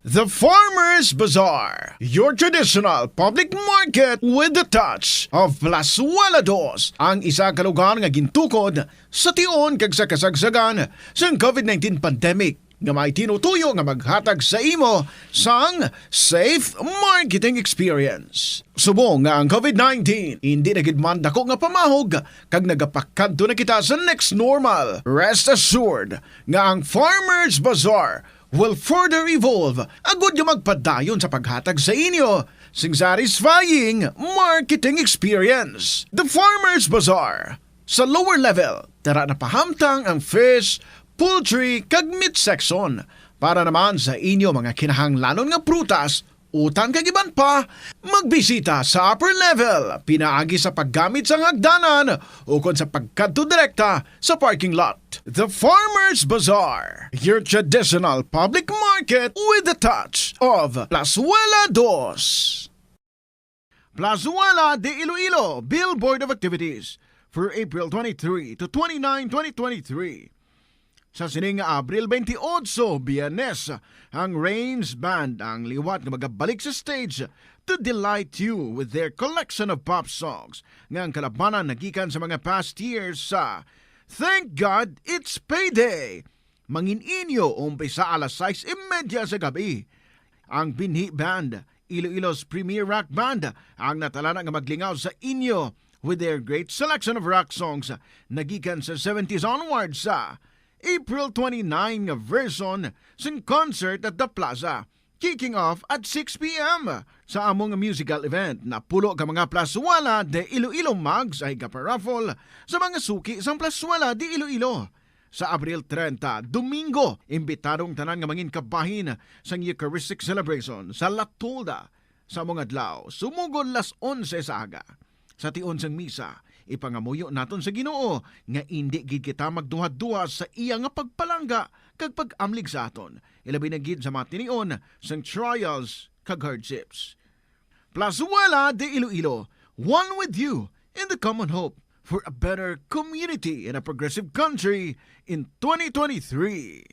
The Farmers Bazaar, your traditional public market with the touch of Plazuela Dos, ang isa ka lugar nga gintukod sa tion kag sa kasagsagan sang COVID nineteen pandemic. nga may tinutuyo nga maghatag sa imo sang safe marketing experience. Subong nga ang COVID nineteen indi na gid man dako nga pamahog kag nagapakadto na kita sa next normal, rest assured nga ang Farmers Bazaar will further evolve agud nga magpadayon sa paghatag sa inyo sing satisfying marketing experience. The Farmers Bazaar. Sa lower level, tara na pahamtang ang fish, poultry, kag meat section. Para naman sa inyo mga kinahanglanon nga prutas, utan kag iban pa, magbisita sa upper level pinaagi sa paggamit sang hagdanan ukon sa pagkadto direkta sa parking lot. The Farmers Bazaar, your traditional public market with a touch of Plazuela Dos. Plazuela de Iloilo, Billboard of Activities for April twenty-three to twenty-nine, twenty twenty-three. Sa sining nga Abril twenty-eight, Biyernes, ang Rains Band ang liwat nga magabalik sa stage to delight you with their collection of pop songs nga ang kalabanan nagikan sa mga past years sa Thank God It's Payday. Mangin-inyo umpisa alas sais y media sa gabi. Ang Binhi Band, Iloilo's premier rock band, ang natalana nga maglingaw sa inyo with their great selection of rock songs nagikan sa seventies onwards sa April twenty-nine nga version sing Concert at the Plaza, kicking off at six p m. Sa among musical event, napulo ka mga Plazuela de Iloilo mugs ang igaparaffle sa mga suki sang Plazuela de Iloilo. Sa Abril treinta, Domingo, imbitado ang tanan nga mangin kabahin sang Eucharistic Celebration sa La Tolda sa among adlaw, sumugod las onse sa aga. Sa tion sang misa, ipangamuyo naton sa Ginoo nga indi gid kita magduhaduha sa iya nga pagpalangga kag pag-amlig sa aton, ilabi na gid sa mga tinion sang trials kag hardships. Plazuela de Iloilo, one with you in the common hope for a better community and a progressive country in twenty twenty-three.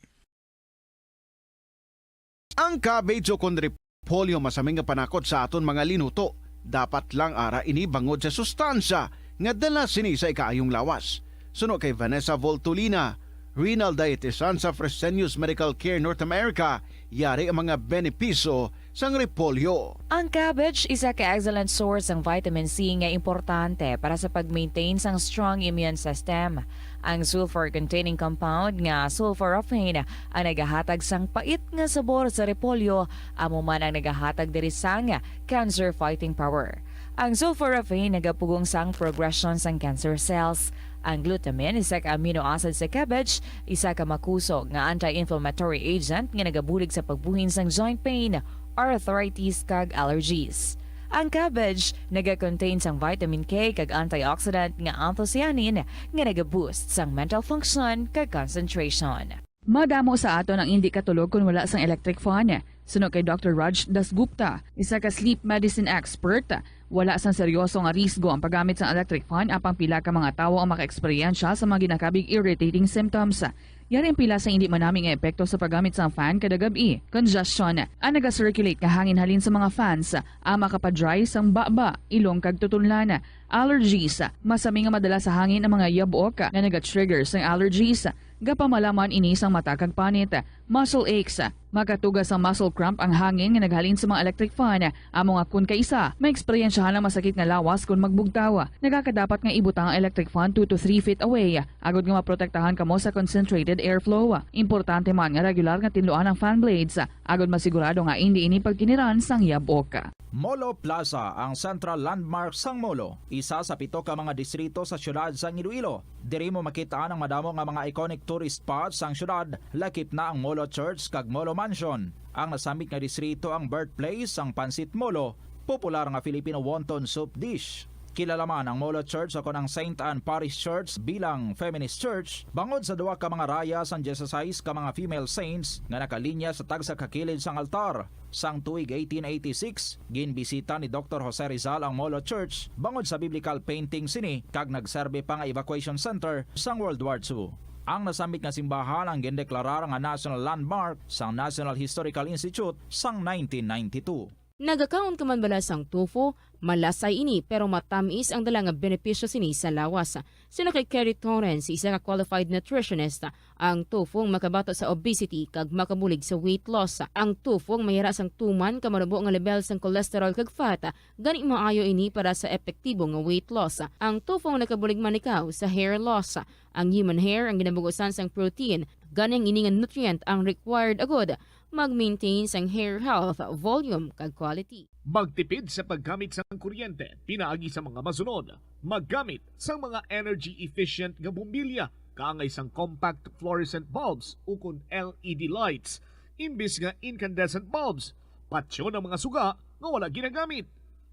Ang cabbage o kon repolyo masami nga panakot sa aton mga linuto. Dapat lang ara ini bangod sa sustansya nga dala sini sa ikaayong lawas. Suno kay Vanessa Voltolina, renal dietitian sa Fresenius Medical Care North America, yari ang mga benepisyo sang repolyo. Ang cabbage isa ka excellent source sang vitamin C nga importante para sa pag-maintain sang strong immune system. Ang sulfur-containing compound nga sulforaphane ang nagahatag sang pait nga sabor sa repolyo, amo man ang nagahatag diri sang cancer fighting power. Ang sulforaphane nagapugong sang progression sang cancer cells. Ang glutamine, isa ka amino acid sa cabbage, isa ka makusog nga anti-inflammatory agent nga nagabulig sa pagbuhin sang joint pain, arthritis, kag allergies. Ang cabbage nagakontain sang vitamin K kag antioxidant nga anthocyanin nga nagaboost sang mental function kag concentration. Madamo sa aton ang indi katulog kon wala sang electric fan. Suno kay Doctor Raj Dasgupta, isa ka sleep medicine expert, wala sang seryoso nga risgo ang paggamit sang electric fan, apang pila ka mga tawo ang makaeksperyensya sa mga ginakabig irritating symptoms. Yari ang pila sa indi manami nga epekto sa paggamit sang fan kada gab-i. Congestion, ang naga-circulate nga hangin halin sa mga fans, ang makapadry sang baba, ilong kag tutunlan. Allergies, masami nga madala sa hangin ang mga yabok nga naga-trigger sang allergies. Gapamalaman ini sang mata kag panit. Muscle aches, makatuga sang muscle cramp ang hangin nga naghalin sa mga electric fan. Amo nga kon kaisa, maeksperiensyahan ang masakit nga lawas kon magbugtaw. Nagakadapat nga ibutang ang electric fan two to three feet away, agod nga maprotektahan kamo sa concentrated airflow. Importante man nga regular nga tinluan ang fan blades, agod masigurado nga indi ini pagkiniran sang yabok. Molo Plaza, ang central landmark sang Molo, isa sa pito ka mga distrito sa siyudad sang Iloilo. Diri mo makit-an ang madamo nga mga iconic tourist spots sang siyudad, lakip na ang Molo Church kag Molo Mansion. Ang nasambit nga distrito ang birthplace sang Pansit Molo, popular nga Filipino wonton soup dish. Kilala man ang Molo Church o kon ang Saint Anne Parish Church bilang feminist church bangod sa duha ka mga raya sang dieciséis ka mga female saints nga nakalinya sa tagsa ka kilid sang altar. Sang tuig eighteen eighty-six, ginbisita ni Doktor Jose Rizal ang Molo Church bangod sa biblical painting sini kag nagserbi pa nga evacuation center sang World War Two. Ang nasambit nga simbahan ang gindeklarar nga national landmark sang National Historical Institute sang nineteen ninety-two. Nagakaon ka man bala sang tofu? Malasay ini, pero matamis ang dala nga benepisyo sini sa lawas. Suno kay Kerry Torrens, isa ka qualified nutritionist, ang tofu ang makabato sa obesity kag makabulig sa weight loss. Ang tofu ang mayara sang tuman ka manubo nga level sang cholesterol kag fat, gani maayo ini para sa epektibo nga weight loss. Ang tofu ang nakabulig man ikaw sa hair loss. Ang human hair ang ginabugusan sang protein, gani ang ini nga nutrient ang required agod mag-maintain sang hair health, volume, kag quality. Magtipid sa paggamit sang kuryente pinaagi sa mga masunod: maggamit sang mga energy-efficient nga bombilya kaangay sang compact fluorescent bulbs ukon L E D lights imbis nga incandescent bulbs. Patyon ang mga suga nga wala ginagamit.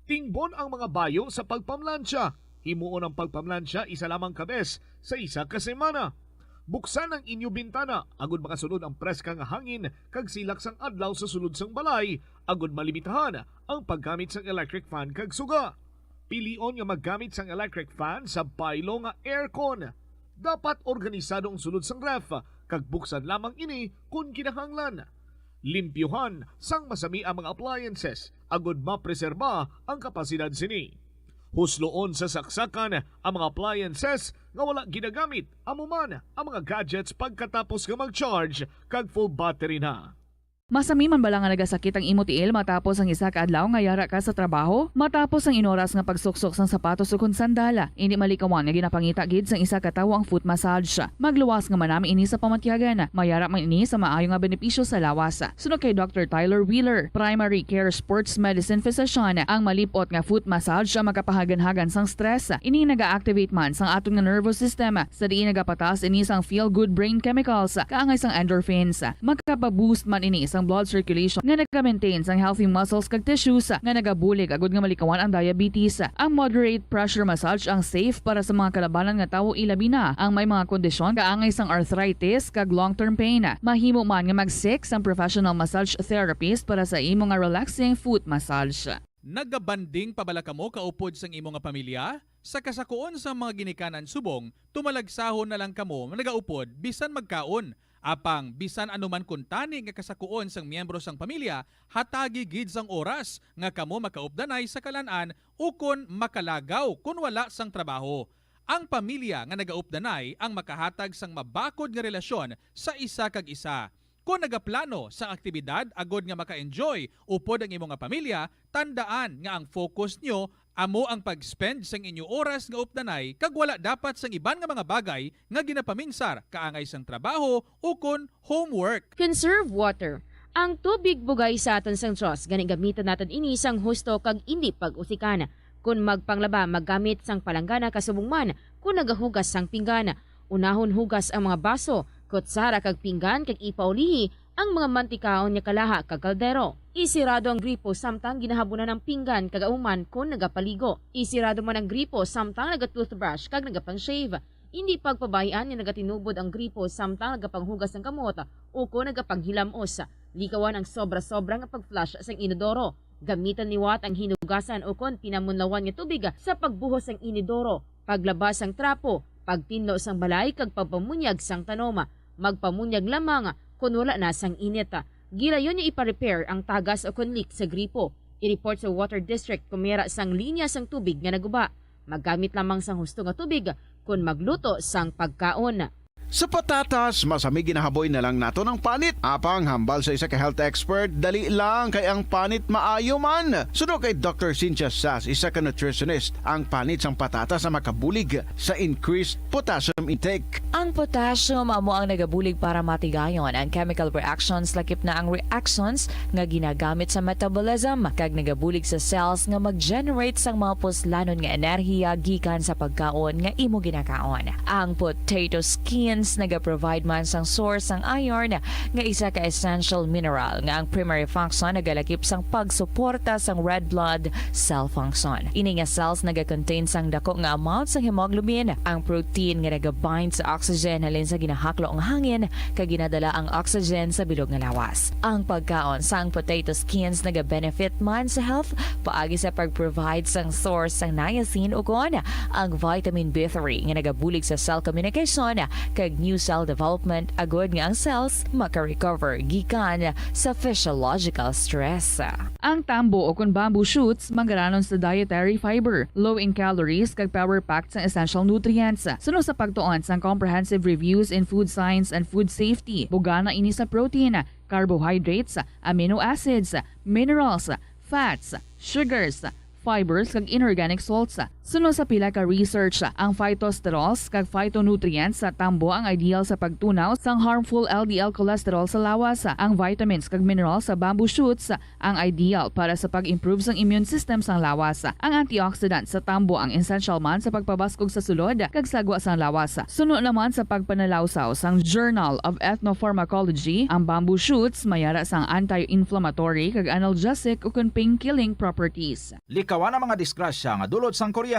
Tingbon ang mga bayo sa pagpamlansya. Himuon ang pagpamlansya isa lamang ka bes sa isa ka semana. Buksan ang inyo bintana agud makasulod ang preska nga hangin kag silak sang adlaw sa sulod sang balay, agud malimitahan ang paggamit sang electric fan kag suga. Pilion nga maggamit sang electric fan sa baylo nga aircon. Dapat organisado ang sulod sang ref, kag buksan lamang ini kon kinahanglan. Limpyuhan sang masami ang mga appliances agud mapreserba ang kapasidad sini. Husloon sa saksakan ang mga appliances nga wala ginagamit, amo man ang mga gadgets pagkatapos nga mag-charge kag full battery na. Masami man bala nga nagasakit ang imo tiil matapos ang isa ka adlaw nga yara ka sa trabaho? Matapos ang inoras nga pagsuksok sang sapatos ukon sandal, indi malikawan nga ginapangita gid sang isa ka tawo ang foot massage. Magluwas nga manami ini sa pamatyagan. Mayara man ini sa maayo nga benepisyo sa lawas. Suno kay Doctor Tyler Wheeler, primary care sports medicine physician, ang malip-ot nga foot massage ang makapahaganhagan sang stress. Ini naga-activate man sang aton nga nervous system, sa diin nagapataas ini sang feel-good brain chemicals kaangay sang endorphins. Makapaboost man ini sang blood circulation nga naga-maintain sang healthy muscles kag tissues nga nagabulig agud nga malikawan ang diabetes. Ang moderate pressure massage ang safe para sa mga kalabanan nga tawo, ilabi na ang may mga kondisyon kaangay sang arthritis kag long-term pain. Mahimo man nga mag-seek sang professional massage therapist para sa imo nga relaxing foot massage. Nagabanding pa bala kamo kaupod sang imo nga pamilya? Sa kasakuon sang mga ginikanan subong, tumalagsahon na lang kamo nagaupod bisan magkaon. Apang bisan ano man kuntani nga kasakuon sang miyembro sang pamilya, hatagi gid sang oras nga kamo makaupdanay sa kalan-an ukon makalagaw kon wala sang trabaho. Ang pamilya nga nagaupdanay ang makahatag sang mabakod nga relasyon sa isa kag isa. Kon nagaplano sang aktibidad agod nga maka-enjoy upod ang imo nga pamilya, tandaan nga ang focus nyo amo ang pag-spend sang inyo oras nga updanay kag wala dapat sang iban nga mga bagay nga ginapaminsar kaangay sang trabaho ukon homework. Conserve water. Ang tubig bugay sa aton sang Dios, gani gamiton naton ini sang husto kag indi pag-usikan. Kon magpanglaba, maggamit sang palanggana kasubong man kon nagahugas sang pinggan. Unahon hugas ang mga baso, kutsara kag pinggan kag ipaulihi ang mga mantikaon nga kalaha kag kaldero. Isirado ang gripo samtang ginahabunan ang pinggan kag ahuman kon nagapaligo. Isirado man ang gripo samtang naga-toothbrush kag nagapang-shave. Indi pagpabay-an nga nagatinubod ang gripo samtang nagapanghugas sang kamot ukon nagapanghilamos. Likawan ang sobra-sobra nga pag-flush sang inodoro. Gamiton liwat ang hinugasan ukon pinamunlawan nga tubig sa pagbuhos sang inidoro, paglaba sang trapo, pagtinlo sang balay kag pagpamunyag sang tanom. Magpamunyag lamang kon wala na sang init. Gilayon nga ipa-repair ang tagas ukon leak sa gripo. I-report sa water district kon may ara sang linya sang tubig nga naguba. Maggamit lamang sang husto nga tubig kon magluto sang pagkaon. Sa patatas, masami ginahaboy na lang naton ang panit. Apang hambal sa isa ka health expert, dali lang kay ang panit maayo man. Suno kay Doctor Cynthia Sass, isa ka nutritionist, ang panit sang patatas ang makabulig sa increased potassium intake. Ang potassium amo ang nagabulig para matigayon ang chemical reactions, lakip na ang reactions nga ginagamit sa metabolism, kag nagabulig sa cells nga mag-generate sang mga puslanon nga enerhiya gikan sa pagkaon nga imo ginakaon. Ang potato skins nagaprovide man sang source sang iron, nga isa ka essential mineral nga ang primary function nagalakip sang pagsuporta sang red blood cell function. Ini nga cells nagakontain sang dako nga amount sang hemoglobin, ang protein nga nagabind sa oxygen halin sa ginahaklo nga hangin, kag ginadala ang oxygen sa bilog nga lawas. Ang pagkaon sang potato skins nagabenefit man sa health paagi sa pag-provide sang source sang niacin ukon ang vitamin B three nga nagabulig sa cell communication, kay New cell development agud nga ang cells maka-recover gikan sa physiological stress. Ang tambo o kon bamboo shoots manggaranon sa dietary fiber, low in calories, kag power-packed sang essential nutrients. Suno sa pagtuon sang Comprehensive Reviews in Food Science and Food Safety, bugana ini sa protein, carbohydrates, amino acids, minerals, fats, sugars, fibers, kag inorganic salts. Suno sa pila ka research, ang phytosterols kag phytonutrients sa tambo ang ideal sa pagtunaw sang harmful L D L cholesterol sa lawas. Ang vitamins kag minerals sa bamboo shoots ang ideal para sa pag-improve sang immune system sang lawas. Ang antioxidant sa tambo ang essential man sa pagpabaskog sa sulod kag sagwa sang lawas. Suno naman sa pagpanalawsaw sang Journal of Ethnopharmacology, ang bamboo shoots may ara sang anti-inflammatory kag analgesic ukon pain-killing properties. Likawan ang mga disgrasya nga dulot sang kuryente.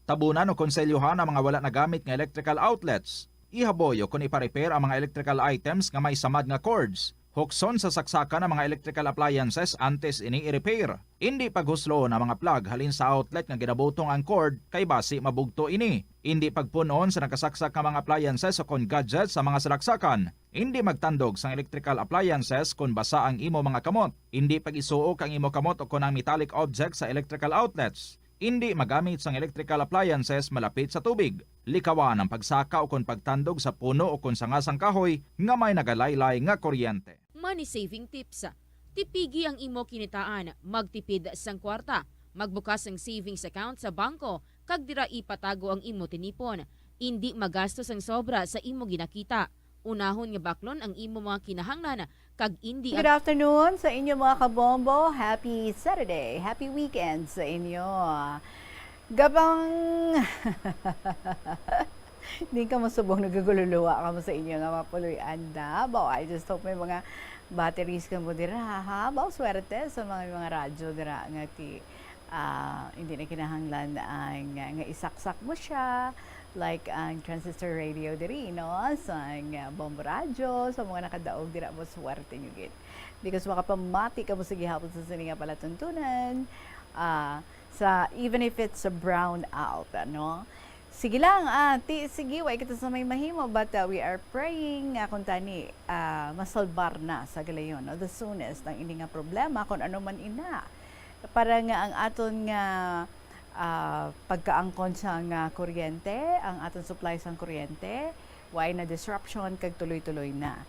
Tabunan o konselyohan ang mga wala nagamit nga electrical outlets. Ihaboy o kon ipa-repair ang mga electrical items nga may samad nga cords. Hukson sa saksakan ang mga electrical appliances antes ini i-repair. Indi paghusloon ang mga plug halin sa outlet nga ginabutong ang cord, kay basi mabugto ini. Indi pagpun-on sa nakasaksak nga mga appliances o kon gadgets sa mga salaksakan. Indi magtandog sang electrical appliances kon basa ang imo mga kamot. Indi pag-isuok ang imo kamot o kon ang metallic objects sa electrical outlets. Indi magamit sang electrical appliances malapit sa tubig. Likawan ang pagsaka o kon pagtandog sa puno o kon sanga sang kahoy nga may nagalaylay nga kuryente. Money saving tips. Tipigi ang imo kinitaan, magtipid sang kwarta, magbukas sang savings account sa bangko, kag dira ipatago ang imo tinipon. Indi magastos ang sobra sa imo ginakita. Unahon nga baklon ang imo mga kinahanglan, kag indi Good ag- afternoon sa inyo, mga kabombo. Happy Saturday. Happy weekend sa inyo. Gabang di ka masubong, nagagululuwa ka mo sa inyo nga mapuloy-an na. Baw, I just hope may mga batteries ka mo dira, ha? Baw, swerte sa mga, mga radyo dira nga ti, ah, hindi na kinahanglan ang, nga isaksak mo siya, like ang transistor radio diri, no? Sa, ah, Bombo Radio, sa mga nakadaog dira mo, swerte nyo gid. Because makapamati ka mo sa gihapon sa sini nga palatuntunan, ah, sa, even if it's a brown out, ano? Sige lang, ah, ti-, sige, wa kita sa may mahimo, but, ah, we are praying nga kung tani, ah, masalbar na sa galayon, no? The soonest ang ini nga problema, kung ano man ina. Para nga ang aton nga, ah, pagkaangkon sang kuryente, ang aton supply sang kuryente, way na disruption kag tuloy-tuloy na.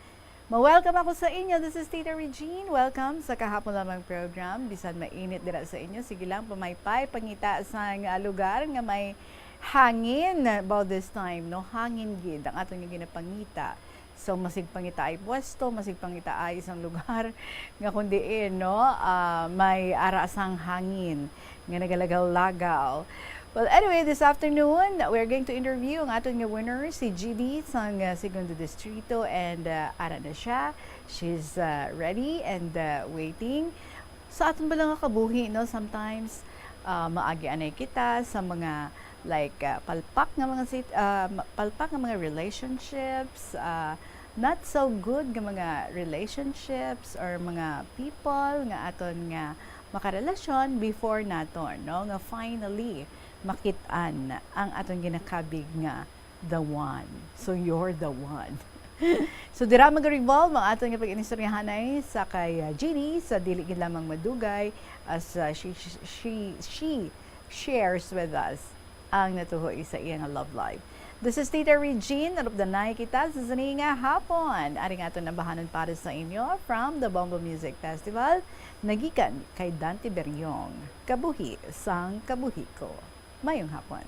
Ma-welcome ako sa inyo. This is Tita Regine. Welcome sa kahapon lamang program. Bisan mainit dira sa inyo, sige lang, pamaypay, pangita sang, ah, lugar nga may hangin about this time, no? Hangin gid ang aton nga ginapangita. So, masig pangitaay pwesto, masig pangitaay isang lugar nga kung diin, no, ah, may ara sang hangin nga nagalagaw-lagaw. Well, anyway, this afternoon, we're going to interview ang aton nga winner, si G D sang, ah, Segundo Distrito, and, ah, ara na siya. She's, ah, ready and, ah, waiting. Sa aton bala nga kabuhi, no, sometimes, ah, maagi anay kita sa mga, like, ah, palpak nga mga sit-, ah, ma-, palpak nga mga relationships, ah, not so good nga mga relationships or mga people nga aton nga makarelasyon before naton, no, nga finally makit-an ang aton ginakabig nga the one. So, you're the one. So, dira mag-revolve ang aton nga pag-inistoryahanay sa kay, ah, Jeannie sa dili gid lamang madugay as, ah, she, she, she, she shares with us ang natuhoy sa iya nga love life. This is Tita Regine, nalupdanay kita sa sini nga hapon. Ari nga aton nabahanon para sa inyo from the Bombo Music Festival, nagikan kay Dante Beriong, Kabuhi sang Kabuhi Ko. Mayong hapon.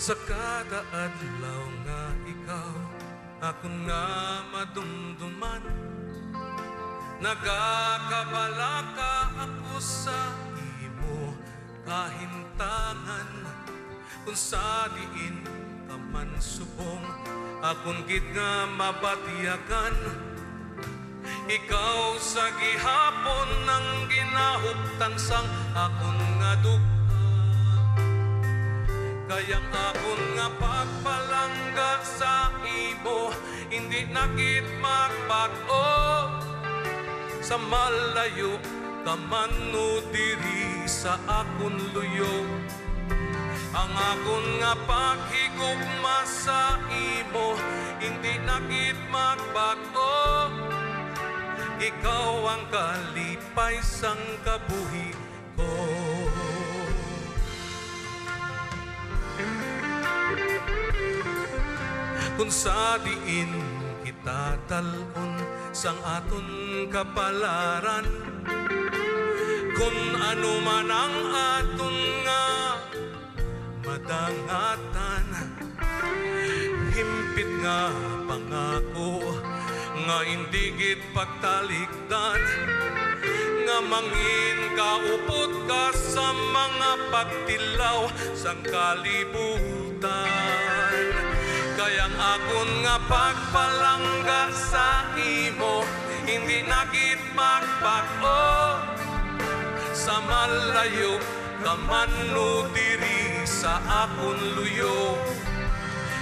Sa kada adlaw nga ikaw akon nga madumduman, nagakabalaka ako sa imo kahimtangan. Kung sa diin ka man subong, akon gid nga mabatyagan. Ikaw sa gihapon ang ginahuptan sang akon nga dughan. Kay ang akon nga pagpalangga sa imo, hindi na gid magbag-o. Sa malayo ka man, no, diri sa akon luyo, ang akon nga paghigugma sa imo, hindi na gid magbag-o. Ikaw ang kalipay sang kabuhi ko. Kung sa diin kita dal-on sang aton kapalaran, kung ano man ang aton nga madangatan, himpit nga pangako nga indi gid pagtalikdan, nga mangin kaupod ka sa mga pagtilaw sang kalibutan. Kay ang akon nga pagpalangga sa imo, hindi na gid magpag-o. Sa malayo ka man, no, diri sa akon luyo,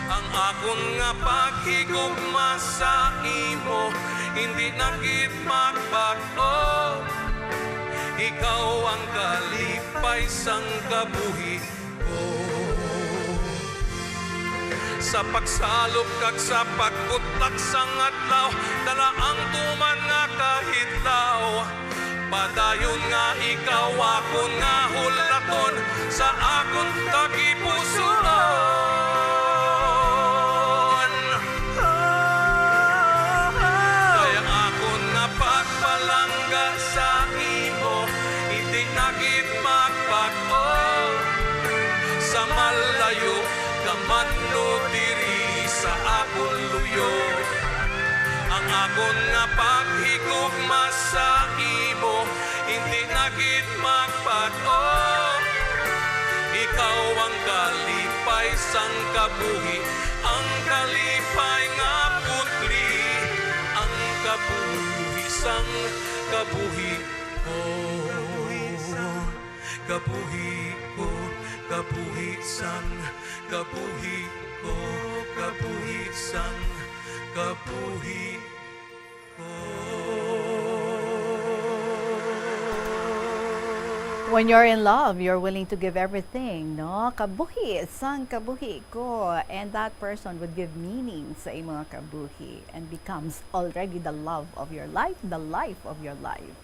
ang akon nga paghigugma sa imo, hindi na gid magbag-o. Ikaw ang kalipay sang kabuhi ko. Sa pagsalop kag sa pagkutak sang adlaw, dala ang tuman nga kahidlaw. Padayon nga ikaw akon nga hulaton sa akon tagipusoon. Kay ang akon nga pagpalangga sa imo, hindi na gid magpag-o. Sa malayo ka man, no, diri sa akon luyo, ang akon nga paghigugma sa imo, hindi na gid magpag-o. Ikaw ang kalipay sang kabuhi, ang kalipay nga putli, ang kabuhi sang kabuhi ko. Kabuhi ko, kabuhi sang kabuhi ko, kabuhi sang kabuhi ko. When you're in love, you're willing to give everything, no? Kabuhi sang kabuhi ko. And that person would give meaning sa imong kabuhi and becomes already the love of your life, the life of your life.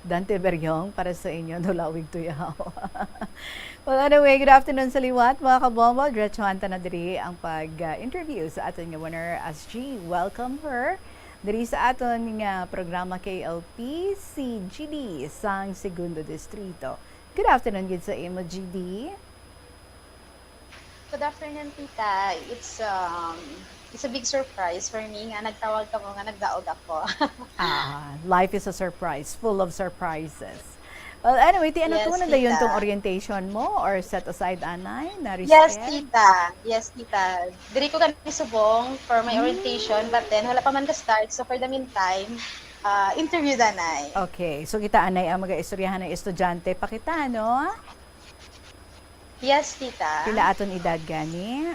Dante Beriong para sa inyo, Dulawig Tuyaw. Well, anyway, good afternoon sa liwat, mga kabombo. Diretsuhan ta na diri ang pag-interview sa aton nga winner as G. Welcome her diri sa aton nga programa K L P, si G D sang Segundo Distrito. Good afternoon gid sa imo, G D. Good afternoon, Tita. It's um it's a big surprise for me nga nagtawag ka mo nga nagdaog ako. Ah, life is a surprise, full of surprises. Well, anyway, ti ano Yes, to na dayon tita. Tong orientation mo or set aside anay na Yes, Rizel? Tita. Yes, Tita. Diri ko kami subong for my orientation, but then wala pa man ka start. So for the meantime, uh, interview danay. Okay, so kita anay ang mga istoryahan ng estudyante. Pakita, no? Yes, Tita. Pila aton edad gani?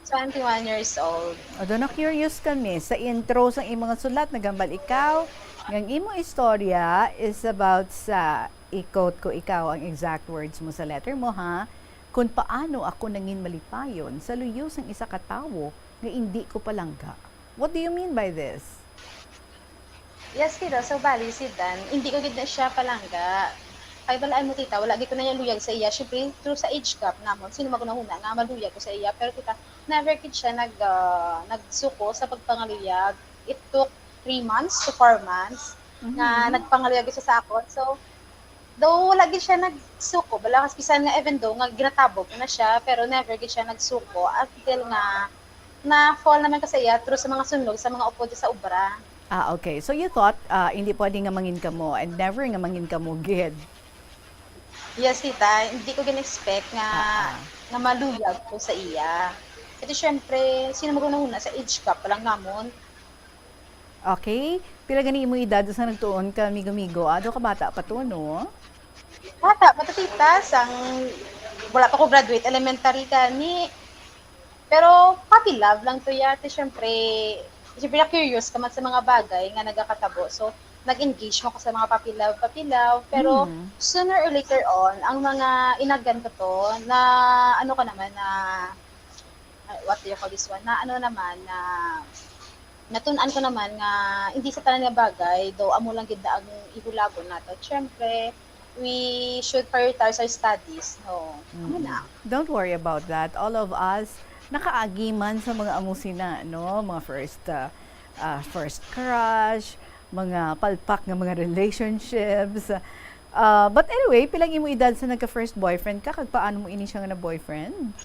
Twenty-one years old. Although na-curious kami, sa intro sang imong sulat, nagambal ikaw nga ang imong istorya is about sa, i-quote ko ikaw ang exact words mo sa letter mo, ha, kung paano ako nangin malipayon sa luyo sang isa ka tawo nga indi ko palangga. What do you mean by this? Yes, Tita. So, bali, si Dan, hindi ko gid na siya palangga. Kay balaan mo, Tita, wala gid ko na niya luyag sa iya. Siyempre, through sa age gap namon, sino magunahuna nga maluyag ko sa iya. Pero, Tita, never gid siya nag, ah, nagsuko sa pagpangaluyag. It took three months to four months nga nagpangaluyag siya sa akon. So, though wala gid siya nagsuko, bala, bisan nga even though nga ginatabog ko na siya, pero never gid siya nagsuko until nga na-fall naman ko sa iya through sa mga sunog sa mga upod sa obra. Ah, okay. So you thought ah, hindi pwede nga mangin kamo and never nga mangin kamo gid. Yes, Tita, hindi ko gin-expect nga Ah, ah. nga maluyag ko sa iya. Kasi syempre, sino magunahuna sa age gap pa lang namon? Okay. Pila gani imo edad sa nagtuon ka, migo-migo? Ado ka bata pa to, no? Bata pa to, Tita, sang wala pa ko graduate elementary gani. Pero puppy love lang to ya. Ti syempre, syempre na-curious ka man sa mga bagay nga nagakatabo. So, nag-engage mo ko sa mga puppy love, puppy love. Pero Mm. sooner or later on, ang mga inagan ko to, na ano ka naman, na, uh, what do you call this one? Na ano naman, na natun-an ko naman nga hindi sa tanan nga bagay, though amo lang gid na ang ihulagon nato. Syempre, we should prioritize our studies, no? Amo Mm. na. Don't worry about that. All of us, nakaagi man sa mga amo sina, no? Mga first, uh, uh, first crush, mga palpak nga mga relationships. Uh, but anyway, pilang imo edad sa nagka-first boyfriend ka? Kag paano mo ini siya nga na-boyfriend?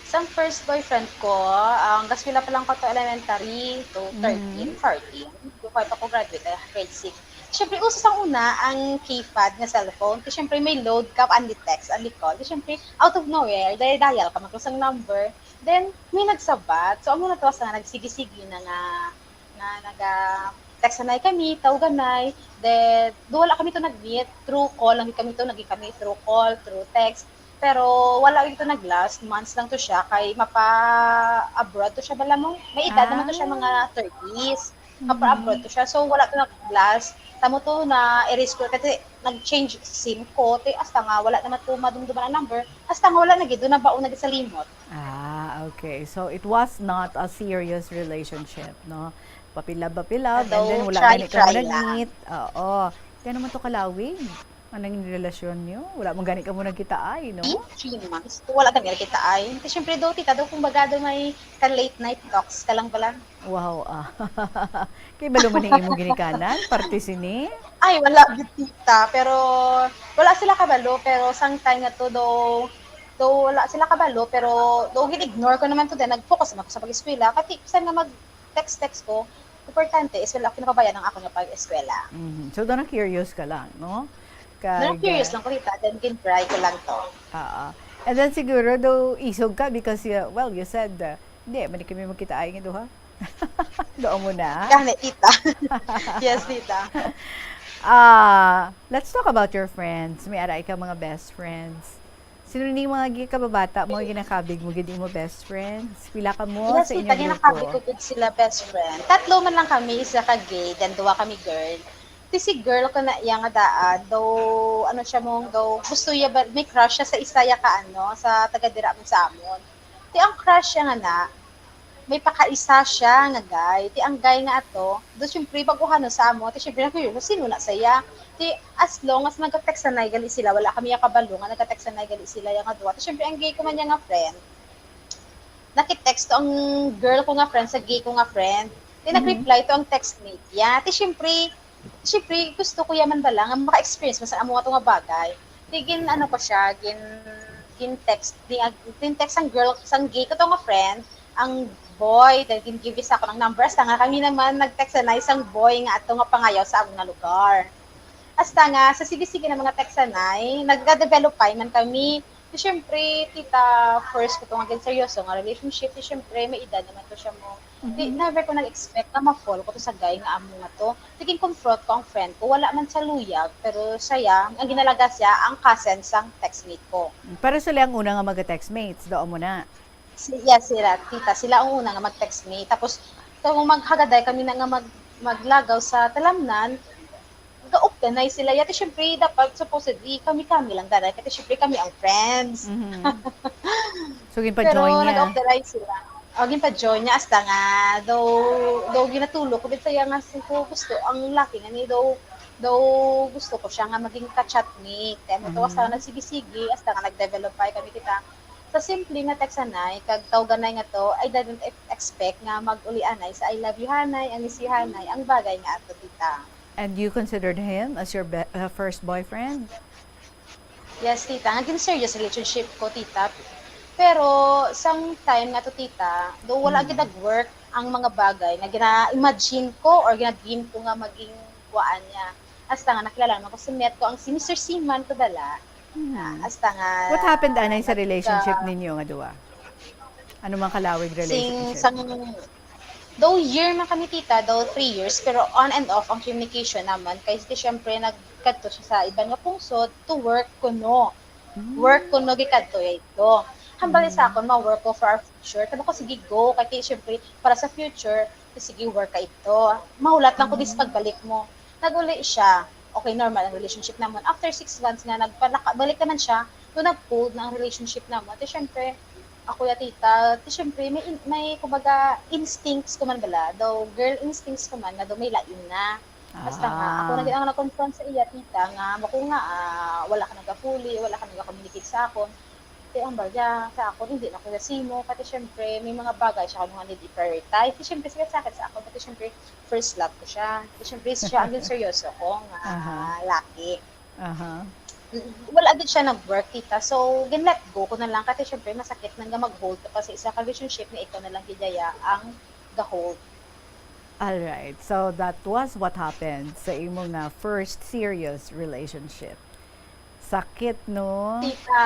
Sang first boyfriend ko, ang gaskwela pa lang ko to elementary to Mm. thirteen, fourteen. Before pa ko graduate, ah, grade six. Siyempre, uso sang una ang keypad nga cellphone. Kaya siyempre, may load ka, only text, only call. Kaya siyempre, out of nowhere, dial-dial ka, magkusang number. Then, may nagsabat. So, amo na to, sa nagsigi-sigi na nga, nga naga-text anay kami, tawganay. Then, do wala kami to nag-meet, through call lang kami to, naging kami through call, through text. Pero wala gyud to nag-last, months lang to siya, kay mapa-abroad to siya, bala mo, may edad naman to siya, mga Ah. thirties. Mapa-abroad Mm. to siya. So, wala to nag-last. Tamo to na-erase ko, kasi nag-change sim ko. Ti, hasta nga, wala naman to madumduman ang number. Hasta nga, wala na gid, do na baon na gid sa limot. Ah, okay. So, it was not a serious relationship, no? Papilab-papilab, and then Although, wala gani kamo try-try lang. nag-meet. Oo. Kaya naman to kalawig, ang nangin relasyon niyo. Wala man gani kamo nagkitaay, no? Three months. Wala kami nagkitaay. Kasi syempre, do, tita, do, kumbaga, do may ka-late night talks ka lang bala. Wow, ah. Kay balo man ning imong ginikanan, parte sini? Ay, wala gid, tita. Pero, wala sila kabalo. Pero sang time nga to, do, do wala sila kabalo. Pero, do, gin-ignore ko naman to din. Nag-focus naman ko sa pag-eskwela. Kasi, bisan nga mag-text-text ko, importante is wala ko pinapabayaan ang ako nga pag-eskwela. Mhm. So, do na-curious ka lang, no? Kag, Na-curious ah, lang ko, tita. Then, gin-try ko lang to. Oo. And then, siguro, do, isog ka because, uh, well, you said, uh, "Hindi, man kami magkita ay nga duha." Doon mo na. Gani, tita. Yes, tita. Ah, let's talk about your friends. May ara ikaw mga best friends. Sino ni mga gi-, kababata mo, ginakabig mo, gid imo best friends? Pila ka mo Yes, sa tita, inyo ginakabig grupo? ko gid sila best friend. Tatlo man lang kami, isa ka gay, then duwa kami girl. Ti si girl ko na iya nga daan, daw, ano siya mong, daw, gusto iya ba, may crush siya sa isa ya ka, ano, sa taga dira man sa amon. Ti ang crush siya nga na, may pakaisa siya nga guy. Ti ang guy nga ato, do siyempre, baguhan no sa amo. Ti siyempre, na-curious, sino na saya? Ti as long as nagka-text anay gali sila, wala kami ya kabalo nga nagka-text anay gali sila ya nga duwa. Ti siyempre, ang gay ko man niya nga friend, naki-text to ang girl ko nga friend sa gay ko nga friend. Ti Mhm. nag-reply to ang textmate. Ya, ti siyempre, siyempre, gusto ko yaman bala nga maka-experience man sa amo ato nga bagay. Di gin, ano ko siya, gin, gin text, di, ag-, gin text ang girl, sang gay ko to nga friend, ang boy, then gin give sa ako ng number, hasta nga kami naman nag-text na isang boy nga ato nga pangayaw sa among nga lugar. Hasta nga, sa sige-sige na mga text anay, nagka-develop pa man kami. Di syempre, tita, first ko to nga gin seryoso nga relationship, di syempre, may edad naman to siya mo. Di, Mhm. never ko nag-expect na ma-fall ko to sa guy nga amo nga to. Naging confront ko ang friend ko, wala man sa luyag, pero siya, ang ginalaga siya, ang cousin sang textmate ko. Pero sila ang una nga magka-textmates, doon mo na. Si, yes, sila, tita, sila ang una nga mag-textmate. Tapos, kung maghagaday kami na nga mag-, maglagaw sa talamnan, ga-off danay sila. Yati, syempre, dapat, supposedly, kami-kami lang danay. Kasi, syempre, kami ang friends. Mhm. So, Pero, ginpa-join niya? nag-off danay sila. O, ginpa-join niya, hasta nga, daw, daw ginatulok ko, din saya nga, sa ko gusto, ang laki nga ni, daw, daw gusto ko siya nga maging ka-chatmate. Kaya mo to, hasta nga Mhm. nagsige-sige, hasta nga nag-develop pa kami kita. Sa simple nga text anay, kag tawganay nga to, I didn't ex-, expect nga mag-uli anay sa "I love you, hanay," ang "miss you, hanay," ang bagay nga ato, tita. And you considered him as your be-, uh, first boyfriend? Yes, tita. Nga gin-serious relationship ko, tita. Pero sang time nga to, tita, do wala Mm. gid nag-work ang mga bagay nga gina-imagine ko or gina-dream ko nga maging kuan niya. Hasta nga nakilala naman ko si Met ko, ang si Mister Seaman ko dala. Mm. Ah, hasta nga What happened anay sa nagka- relationship ninyo nga duwa? Ano man kalawig Sing, relationship? sang, though year man kami, tita, though three years, pero on and off ang communication naman. Kay, di, syempre, nagkadto siya sa iban nga pungsod to work kuno. Work ko no gikadto ya ito. Hambal sa akon, ma-work ko for our future. Tabi ko, sige, go. Kay, syempre, para sa future, sige, work ka ito. Mahulat lang ko this pagbalik mo. Nag-uli siya. Okay, normal ang relationship namon. After six months nga, nagpalaka-, balik naman siya. Doon nag-cold na ang relationship namon. Ate, syempre, ako ya tita, ate, syempre, may, in- may, kumbaga, instincts ko man bala. Daw, girl instincts ko man, nga daw may lain na. Basta nga, ako na gid ang na-confront sa iya, tita, nga mako nga, ah, wala ka nagapuli, wala ka nagacommunicate sa akon. Kaya ang bagya sa akon, hindi na ko nasimo. Kasi syempre, may mga bagay siya nga need i-prioritize. Kasi syempre, sakit-sakit sa akon. Kasi syempre, first love ko siya. Kasi syempre, siya ang seryoso ko nga Aha. laki. Aha. Wala gid siya nag-work, tita. So, gin-let go ko na lang. Kasi syempre, masakit na nga mag-hold ka pa sa isa ka relationship na ikaw na lang gid ya ang ga-hold. All right. So that was what happened sa imo nga first serious relationship. Sakit, no? Tita,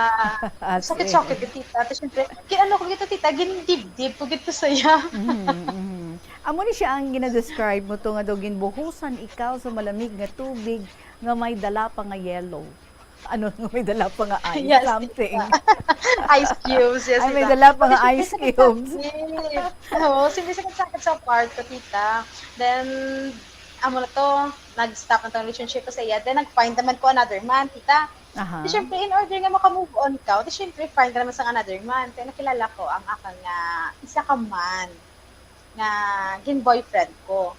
sakit-sakit, tita. Tapos, syempre, kaya ano ko gito, tita, gindibdib ko gito saya. Mm-hmm. Amo ni siya ang gina-describe mo to nga daw ginbuhusan ikaw sa malamig nga tubig nga may dala pa nga yellow. Ano nga may dala pa nga ice, yes, something. Ice cubes, yes. Ay, may dala pa nga ice cubes. Oo, sige, sige, sa, sa part ko, tita. Then, amo na to, nag-stop na tong relationship ko sa iya. Then, nag-find naman ko another man, tita. Aha. Di, syempre, in order nga maka-move on ka, di, syempre, find ka naman sa another man. Kaya nakilala ko ang akang nga isa ka man nga gin-boyfriend ko.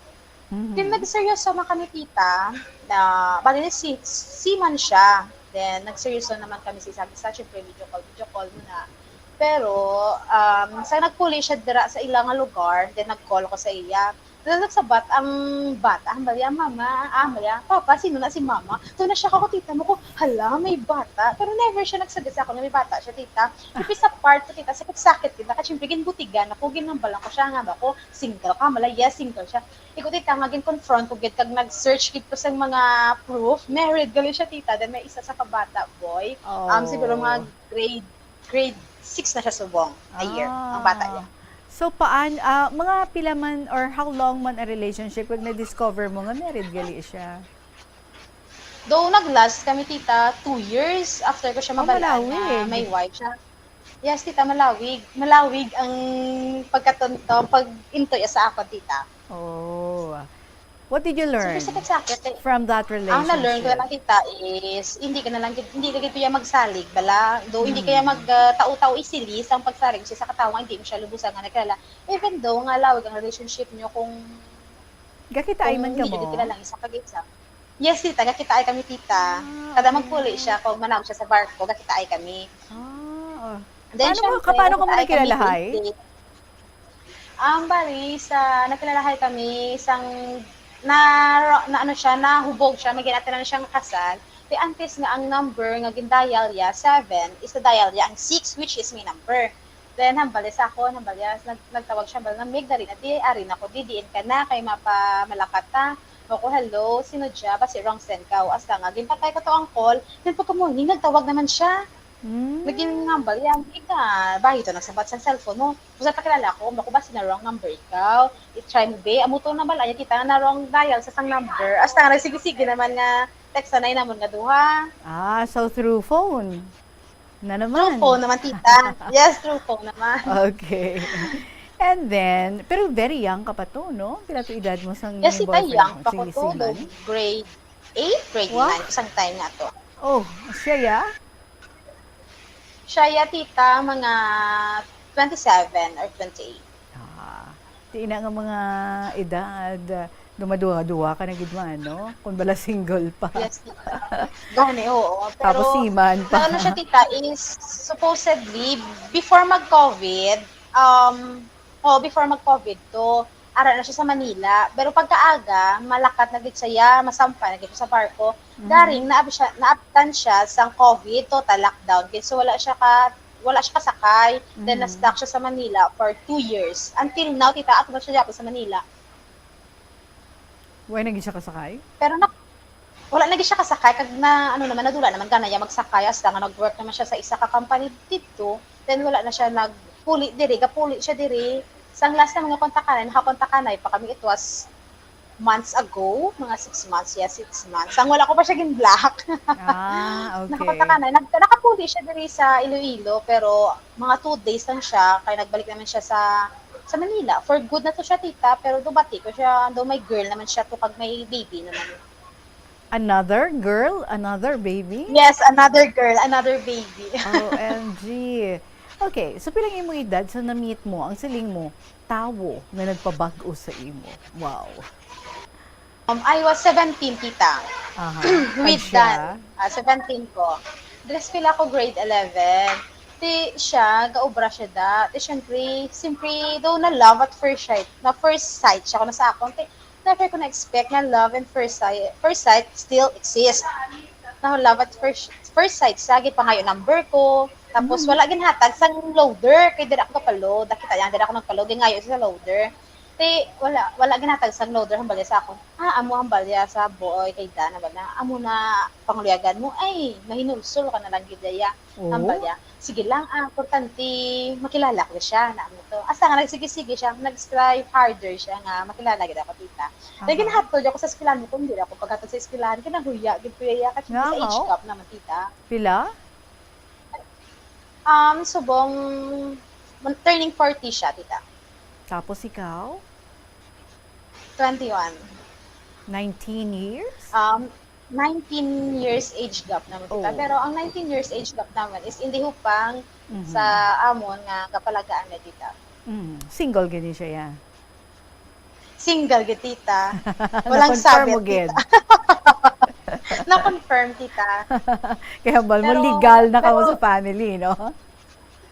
Mm-hmm. Then nagseryoso man kami, tita, na, bali, si, seaman siya. Then, nagseryoso naman kami sa isa't isa. Siyempre, video call, video call muna. Pero, um, sa nagpuli siya dira sa ila nga lugar, then nag-call ko sa iya. Then, nagsabat ang bata, ang bali, ang mama, ah, ang bali, ang papa, sino na si mama? Doon na siya, kakutita mo ko, hala, may bata. Pero never siya nagsabi sa ako na may bata siya, tita. Ipis apart ko, tita, sakit-sakit, tita. Kasi, siyempre, ginbutigan ako, ginambalan ko siya, nga ba ko, single ka, mala, yes, single siya. Ikaw, tita, nga gin-confront ko gid kag nag-search gid ko sa mga proof. Married gali siya, tita. Then may isa sa kabata, boy. Um, siguro mga grade, grade six na siya subong a year, ang bata niya. Ah. So, paan, ah, mga pila man or how long man ang relationship kag na-discover mo nga married gali siya? Though nag-last kami, tita, two years after ko siya Oh, mabalaan nga malawig. may wife siya. Yes, tita, malawig. Malawig ang pagkatonto, pag-into niya sa ako, tita. Oh. What did you learn Sige, sakit-sakit eh. from that Ang na-learn ko relationship? lang, tita, is hindi ka na lang, hindi ka gid kaya magsalig, bala. Though hindi kaya mag, ah, tao-tao isilis ang pagsalig sa isa ka tawo nga hindi mo siya lubusan nga nakilala. Even though nga lawig ang relationship niyo kung Gakitaay kung man hindi kamo? Gid kilala ang isa kag isa. Yes, tita. Gakitaay kami, tita. Ah, Kada okay. magpuli siya, kung manawag siya sa barko, gakitaay kami. Ah, oh. Then, paano mo, syempre, paano ka mo gakitaay kami nakilalahay? Tuesday. Um, bali, sa, nakilalahay kami, sang, na, na ano siya, nahubog siya, may ginatira na siyang kasal. Di antes nga ang number nga gindial niya, seven, is na-dial niya ang six, which is my number. Then, hambal sa ako, hambal niya, nag, nagtawag siya, hambal nga, "Mig, dali na di, ari na ko di, diin ka na, kay mapamalakat ta." Ako, "Hello, sino dya? Basi wrong send ka." Hasta nga, ginpatay ko to ang call. Then, pagka morning, nagtawag naman siya. Hmm. Naging hambal niya, "Mig, ah, bayo to nagsabat sa cellphone mo. Basta pakilala ko, bako ba si na wrong number ikaw? I-try mo, be." Amo to na bala niya kita na wrong dial sa sang number. Hasta nga, nagsige-sige naman nga, text na namon nga duha. Ah, so through phone? Na naman. Through phone naman, tita. Yes, through phone naman. Okay. And then, pero very young ka pa to, no? Pila to edad mo sang Yes, tita, boyfriend young mo? Pa ko Sige, to. Siman? Grade eight, grade Wow. nine, isang time nga to. Oh, siya ya? Siya ya, tita, mga twenty-seven or twenty-eight. Ah, ti ina nga mga edad, ah, dumaduha-duha ka na gid man, no? Kung bala single pa. Yes, tita. Gani, oo. Tapos Pero, seaman pa. Ano siya, tita, is supposedly, before mag-COVID, um, oh, before mag-COVID to, ara na siya sa Manila. Pero pagkaaga, malakat na gid siya, masampay na gid siya sa barko. Mm. Garing, naab siya, naabtan siya sang COVID, total lockdown. Gid. So, wala siya ka, wala siya kasakay. Then, Mm. na-stuck siya sa Manila for two years. Until now, tita, ako na siya dito sa Manila. Why naging siya kasakay? Pero na, wala na gid siya kasakay. Kag na, ano naman, nadula naman ka na niya magsakay. Hasta nga nag-work naman siya sa isa ka company dito. Then, wala na siya nagpuli diri. Gapuli siya diri. Sang last na mga kontakanay, nakakontakanay pa kami. It was months ago, mga six months, yeah, six months. Ang wala ko pa siya gin-block. Ah, okay. Nakapagtaka na. Nag-, nakapuli siya diri sa Iloilo, pero mga two days lang siya, kay nagbalik naman siya sa sa Manila. For good na to siya, tita, pero do bati ko siya, do may girl naman siya to, kag may baby naman. Another girl, another baby? Yes, another girl, another baby. O M G. Okay, so pila ang imong edad sa na-meet mo ang siling mo tawo nga nagpabag-o sa imo? Wow. Um, I was seventeen, tita. Aha. With Kag siya? Dan. Ah, seventeen ko. Dress pila ko grade eleven. Ti siya, gaobra siya da. Ti syempre, simpre daw na love at first sight. Na first sight siya ko na sa akon. Ti never ko na-expect na love and first sight, first sight still exists. Na love at first first sight siya, gipangayo number ko. Tapos wala ginhatag sang loader kay dira ako kapalo. Nakita niya dira ako nagpalo, gingayo siya sa loader. Ti wala, wala ginhatag sang loader, hambal niya sa akon. Ah, amo hambal niya sa boy kay Dan, hambal na, amo na pangluyagan mo. Ay, nahinulsol ka na lang gid, ya. Oh. Hambal niya, sige lang, ah, importante makilala ko siya, na amo to. Hasta nga nagsige-sige siya, nag-strive harder siya nga makilala gid ako, tita. Then Aha. ginhatod ako sa eskwelahan mo, kung dili ako paghatod sa eskwelahan, kinahuya gid ko iya, kasi sa age Ngahaw? gap naman, tita. Pila? Um, subong, turning forty siya, tita. Tapos ikaw? Twenty-one. Nineteen years? Um, nineteen years age gap naman kita. Oh. Pero ang nineteen years age gap naman is hindi hupang Mhm. sa amon nga kapalagaan na, tita. Mm. Single gani siya, ya? Single gid, tita. Na-confirm Walang sabit, mo gid. Tita. Na-confirm, tita. Kaya hambal mo, Pero, legal na kamo pero sa family, no?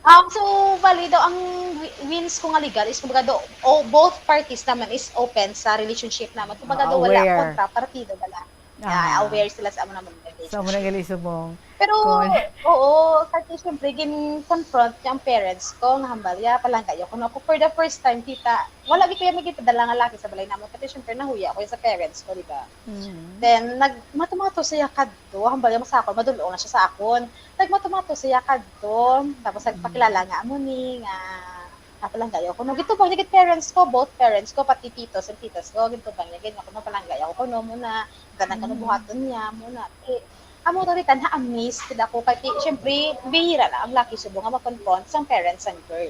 Um, so, bali daw, ang wi-, wins ko nga legal is, kumbaga, do, o, both parties naman is open sa relationship naman. Kumbaga, Ah, do, wala aware. Kontra, partido, wala. Ah. Ah, aware sila sa amo naman Sa amo relationship. nang ilisubong. Pero, Kon- oo, kasi syempre, gin-confront niya ang parents ko, nga hambal, ya, palangga, ya, kuno ako, for the first time, tita, wala gid ko ya may gipadala nga laki sa balay naman. Kasi syempre, nahuya ko ya sa parents ko, di ba? Mm. Then, nag-, mato-mato siya kadto, hambal ya, masakol, madul-ong na siya sa akon. Nagmato-mato siya kadto, tapos nagpakilala nga amo ni, nga, nga palangga ya kuno. Gintubag niya gid parents ko, both parents ko, pati titos and titas ko, gintubag niya gid nga kuno palangga ya kuno, muna, tanan kuno Mm. buhaton niya, muna. Eh, amo to, tita, na-amaze gid ako, kay, ti-, syempre, bihira na ang laki subong nga ma-confront sang parents sang girl.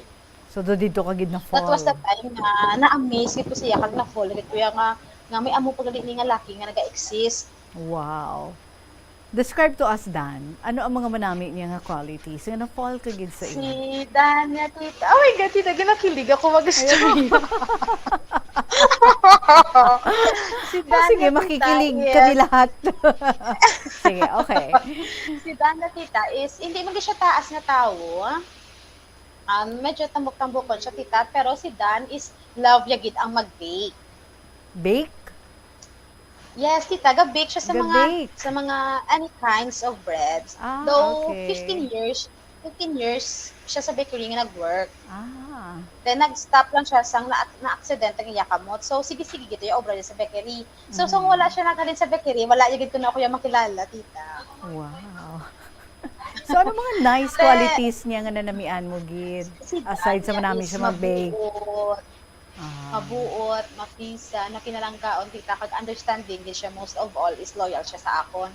So, do dito ka gid That was the na-fall. time na na-amaze gid ko siya, kag na-fall gid ko ya nga, nga may amo pa gali ni nga laki nga naga-exist. Wow. Describe to us, Dan. Ano ang mga manami niya nga qualities nga na-fall ka gid sa Si iya? Dan nga, tita. Oh my God, tita, ginakilig ako mag-story. Ay, Si Oh, Dan sige, nga, tita, makikilig is, kami lahat. Sige, okay. Si Dan nga, tita, is, hindi man siya taas nga tawo. Um, medyo tambok-tambokon siya, tita, pero si Dan is love ya gid ang mag-bake. Bake? Yes, tita, ga-bake siya sa mga, Ga-bake. sa mga any kinds of breads. Ah, Though, okay. fifteen years, fifteen years siya sa bakery nga nag-work. Ah. Then, nag-stop lang siya sang na, na-accident ang iya kamot. So, sige-sige gid ya obra niya sa bakery. So, so, Mhm. wala siya naghalin sa bakery, wala ya gid kuno ako ya makilala, tita. Wow. So, ano mga nice Te- qualities niya nga nanamian mo gid? Si Dan Aside sa niya manami is siya mag-bake. mabuot, Ah. mabuot, mapisa, makinalanggaon, tita, kag understanding din siya. Most of all is loyal siya sa akon.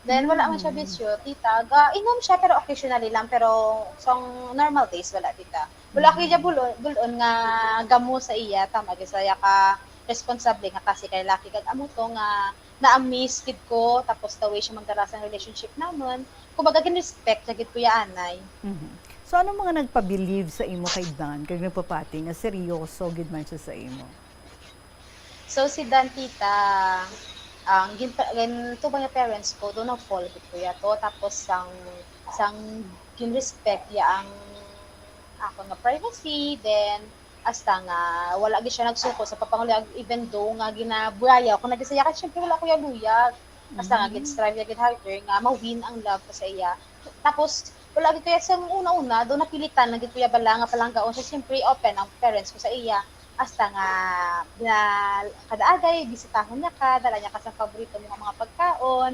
Then, wala man siya Mm. bisyo, tita. Ga-inom siya, pero occasionally lang. Pero sa normal days, wala, tita. Wala ko iya Mm. bul-on, bul-on nga gamo sa iya, tama gid sa iya ka responsable nga kasi kay laki kag amo to nga na-amaze gid ko, tapos the way siya magdala sa relationship naman, kumbaga, gin-respect siya gid, Kuya Anay. Mhm. So, ano mga nagpa-believe sa imo kay Dan, kag nagpapati nga seryoso gid man siya sa imo? So, si Dan, tita, ang gin-, gintubag niya parents ko, do na-fall gid ko ya to. Tapos, sang, sang gin-respect ya ang ako nga privacy, then, hasta nga wala gid siya nagsuko sa pagpanguluyag, even though nga ginabuyayaw ko na gid sa iya, kay syempre wala ko ya luyag. Hasta nga Mm. gid-strive ya gid harder nga ma-win ang love ko sa iya. Tapos, wala gid ko ya sang una-una, do napilitan lang gid ko ya bala nga palanggaon siya. Syempre, open ang parents ko sa iya. Hasta nga, na, kada agay, bisitahon niya ka, dala niya ka sa paborito mo nga mga pagkaon.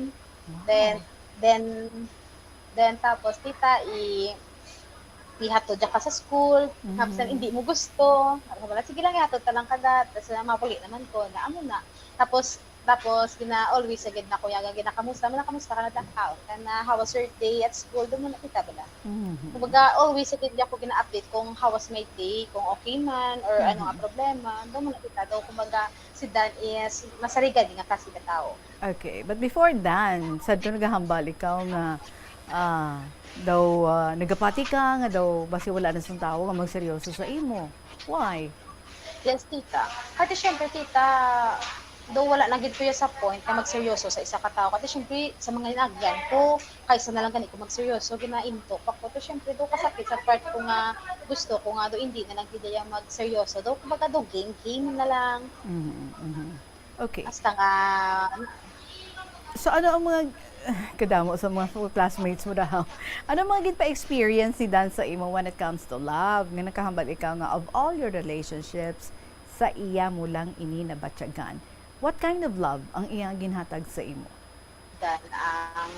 Then, Wow. then, then, tapos, tita, i-, ihatod ka sa school, Mhm. Tapos hindi mo gusto, wala, sige lang, ihatod ta lang ka da, tapos, ah, mapuli naman ko, na amo na. Tapos, tapos, gina-, always sa gid na kuya, nga ginakamusta, "Mala, kamusta ka na da? Kaon ka na? How was your day at school?" Doon muna kita, bala. Mhm. Kumbaga, always sa gid ako gina-update kung how was my day, kung okay man, or ano nga Mhm. problema, doon muna kita. Daw, kumbaga, si Dan is masarigan nga klase ka tao. Okay, but before Dan, sadto nagahambal ikaw nga, ah, daw, ah, nagapati ka nga daw basi wala na sang tawo nga magseryoso sa imo. Why? Yes, tita. Kasi syempre, tita, daw wala na gid ko ya sa point nga magseryoso sa isa ka tawo. Kasi syempre, sa mga inagyan ko, kaysa na lang gani ko magseryoso, ginainto pa ko. Pero syempre, daw kasakit sa part ko nga gusto ko nga daw hindi na lang gid ya magseryoso. Daw, kumbaga, daw game-game na lang. Mhm, mhm. Okay. Hasta nga So, ano ang mga, kadamo sa mga classmates mo daw? Ano ang mga ginpa-experience ni Dan sa imo when it comes to love? Nga nakahambal ikaw nga of all your relationships, sa iya mo lang ini nabatyagan. What kind of love ang iya ginhatag sa imo? Dan, ang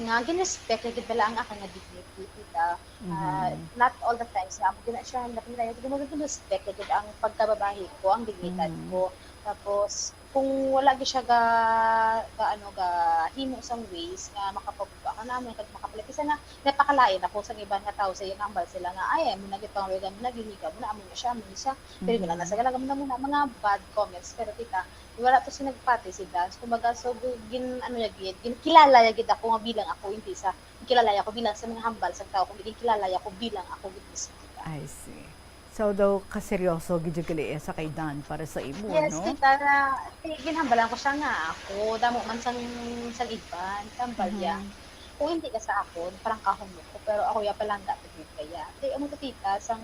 nga gin-respect lagi bala ang akon nga dignity, tita. Ah, Mhm. Not all the times nga amo gina-, siya ang napinaya, gid mo gid respect gid ang pagkababayi ko, ang dignidad Mhm. ko. Tapos, kung wala gid siya ga, ga, ano, gahimo sang ways nga makapabuga ka naman, kag makapalapisa na, napakalain ako sa iban nga tao sa iya, nambal sila nga, "Ay, amo na gid pang Regan, mo na giniga mo na, amo na siya, amo na siya." Pero wala na Mhm. sa galaga mo na, mga bad comments. Pero, tita, wala to siya nagpati si Dance. Kumbaga, so, gin-, ano niya gid, ginkilala niya gid ako nga bilang ako, hindi sa, ginkilala niya ako bilang sa mga hambal sa tao, kundi ginkilala niya ako bilang ako gid mismo, tita. I see. So, daw kaseryoso gid yung gali sa kay Dan para sa imo, Yes, no? Tita, na, eh, ginhambalan ko siya nga ako, damo man sang, sang iban, tambal ya. Mhm. Kung hindi ka sa ako, parang kahon mo ko, pero ako ya palangga to gid kaya. Di, amo to, tita, sang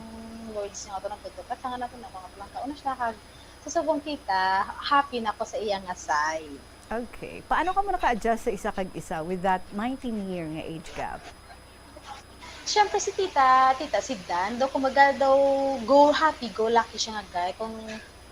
words niya nga to nagtutukat, sa nga nato na mga palangga. Una siya, hag, sa subong kita, happy na ko sa iya nga side. Okay. Paano ka mo naka-adjust sa isa kag isa with that nineteen year nga age gap? Siyempre, si tita, tita, si Dan, daw, kumbaga, daw, go happy, go lucky siya nga guy. Kung,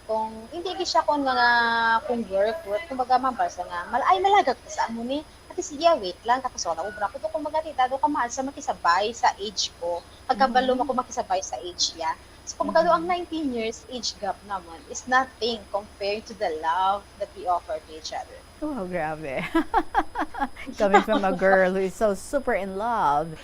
kung, hindi, di siya kung nga, kung work, work, kumbaga, mambal sa nga, mal-, ay, malagag ka sa amo ni, ati, sige, wait lang, tapos wala, ubra ko to, kumbaga, tita, daw, kamahal sa makisabay sa age ko. Pagkabalo Mhm. mo ko makisabay sa age niya. So, kumbaga, daw, ang Mhm. nineteen years age gap naman is nothing compared to the love that we offer to each other. Wow, grabe. Coming from a girl who is so super in love.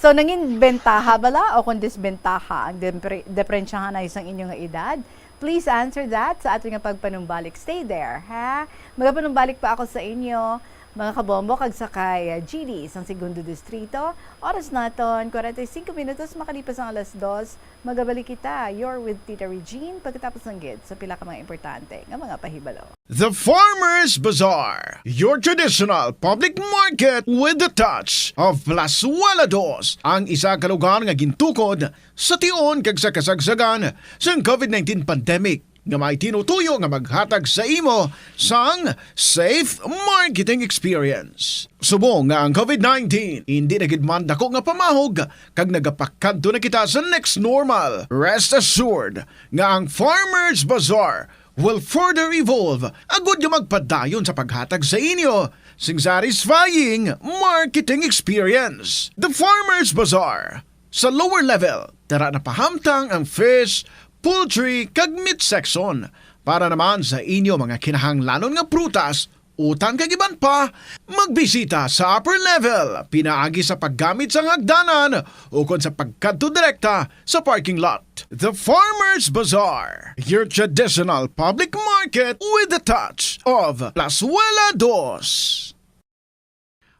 So, nangin bentaha bala o kung disbentaha ang depre-, deprensyahan na isang inyo nga edad? Please answer that sa ato nga pagpanumbalik. Stay there, ha? Magapanumbalik pa ako sa inyo, mga kabombo, kag sa kay, ah, G D sang Segundo Distrito. Oras naton, kwarenta y cinco minutos, makalipas ang alas dos. Magabalik kita, You're with Tita Regine, pagkatapos ng gid sa pila ka mga importante nga mga pahibalo. The Farmers Bazaar, your traditional public market with the touch of Plazuela Dos, ang isa ka lugar nga gintukod sa tion kag sa kasagsagan sang covid nineteen pandemic nga may tinutuyo nga maghatag sa imo sang safe marketing experience. Subong nga ang covid nineteen hindi na gid man dako nga pamahog kag nagapakadto na kita sa next normal, rest assured nga ang Farmers Bazaar will further evolve agud nga magpadayon sa paghatag sa inyo sing satisfying marketing experience. The Farmers Bazaar. Sa lower level, tara na pahamtang ang fish, poultry, kag meat section. Para naman sa inyo mga kinahanglanon nga prutas, utang kag iban pa, magbisita sa upper level pinaagi sa paggamit sang hagdanan ukon sa pagkadto direkta sa parking lot. The Farmers Bazaar, your traditional public market with the touch of Plazuela Dos.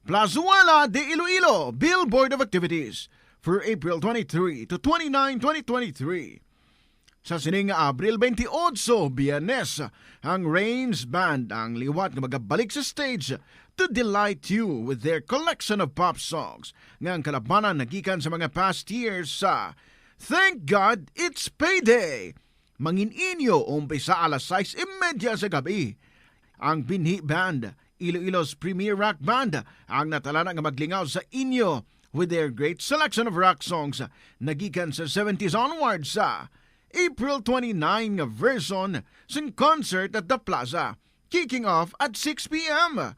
Plazuela de Iloilo, Billboard of Activities for April twenty-three to twenty-nine, twenty twenty-three. Sa sining nga Abril twenty-eight, Biyernes, ang Rains Band ang liwat nga magabalik sa stage to delight you with their collection of pop songs nga ang kalabanan nagikan sa mga past years sa Thank God It's Payday. Mangin-inyo umpisa alas sais y media sa gabi. Ang Binhi Band, Iloilo's premier rock band, ang natalana nga maglingaw sa inyo with their great selection of rock songs nagikan sa seventies onwards sa April twenty-nine nga version sang concert at the Plaza, kicking off at six p m.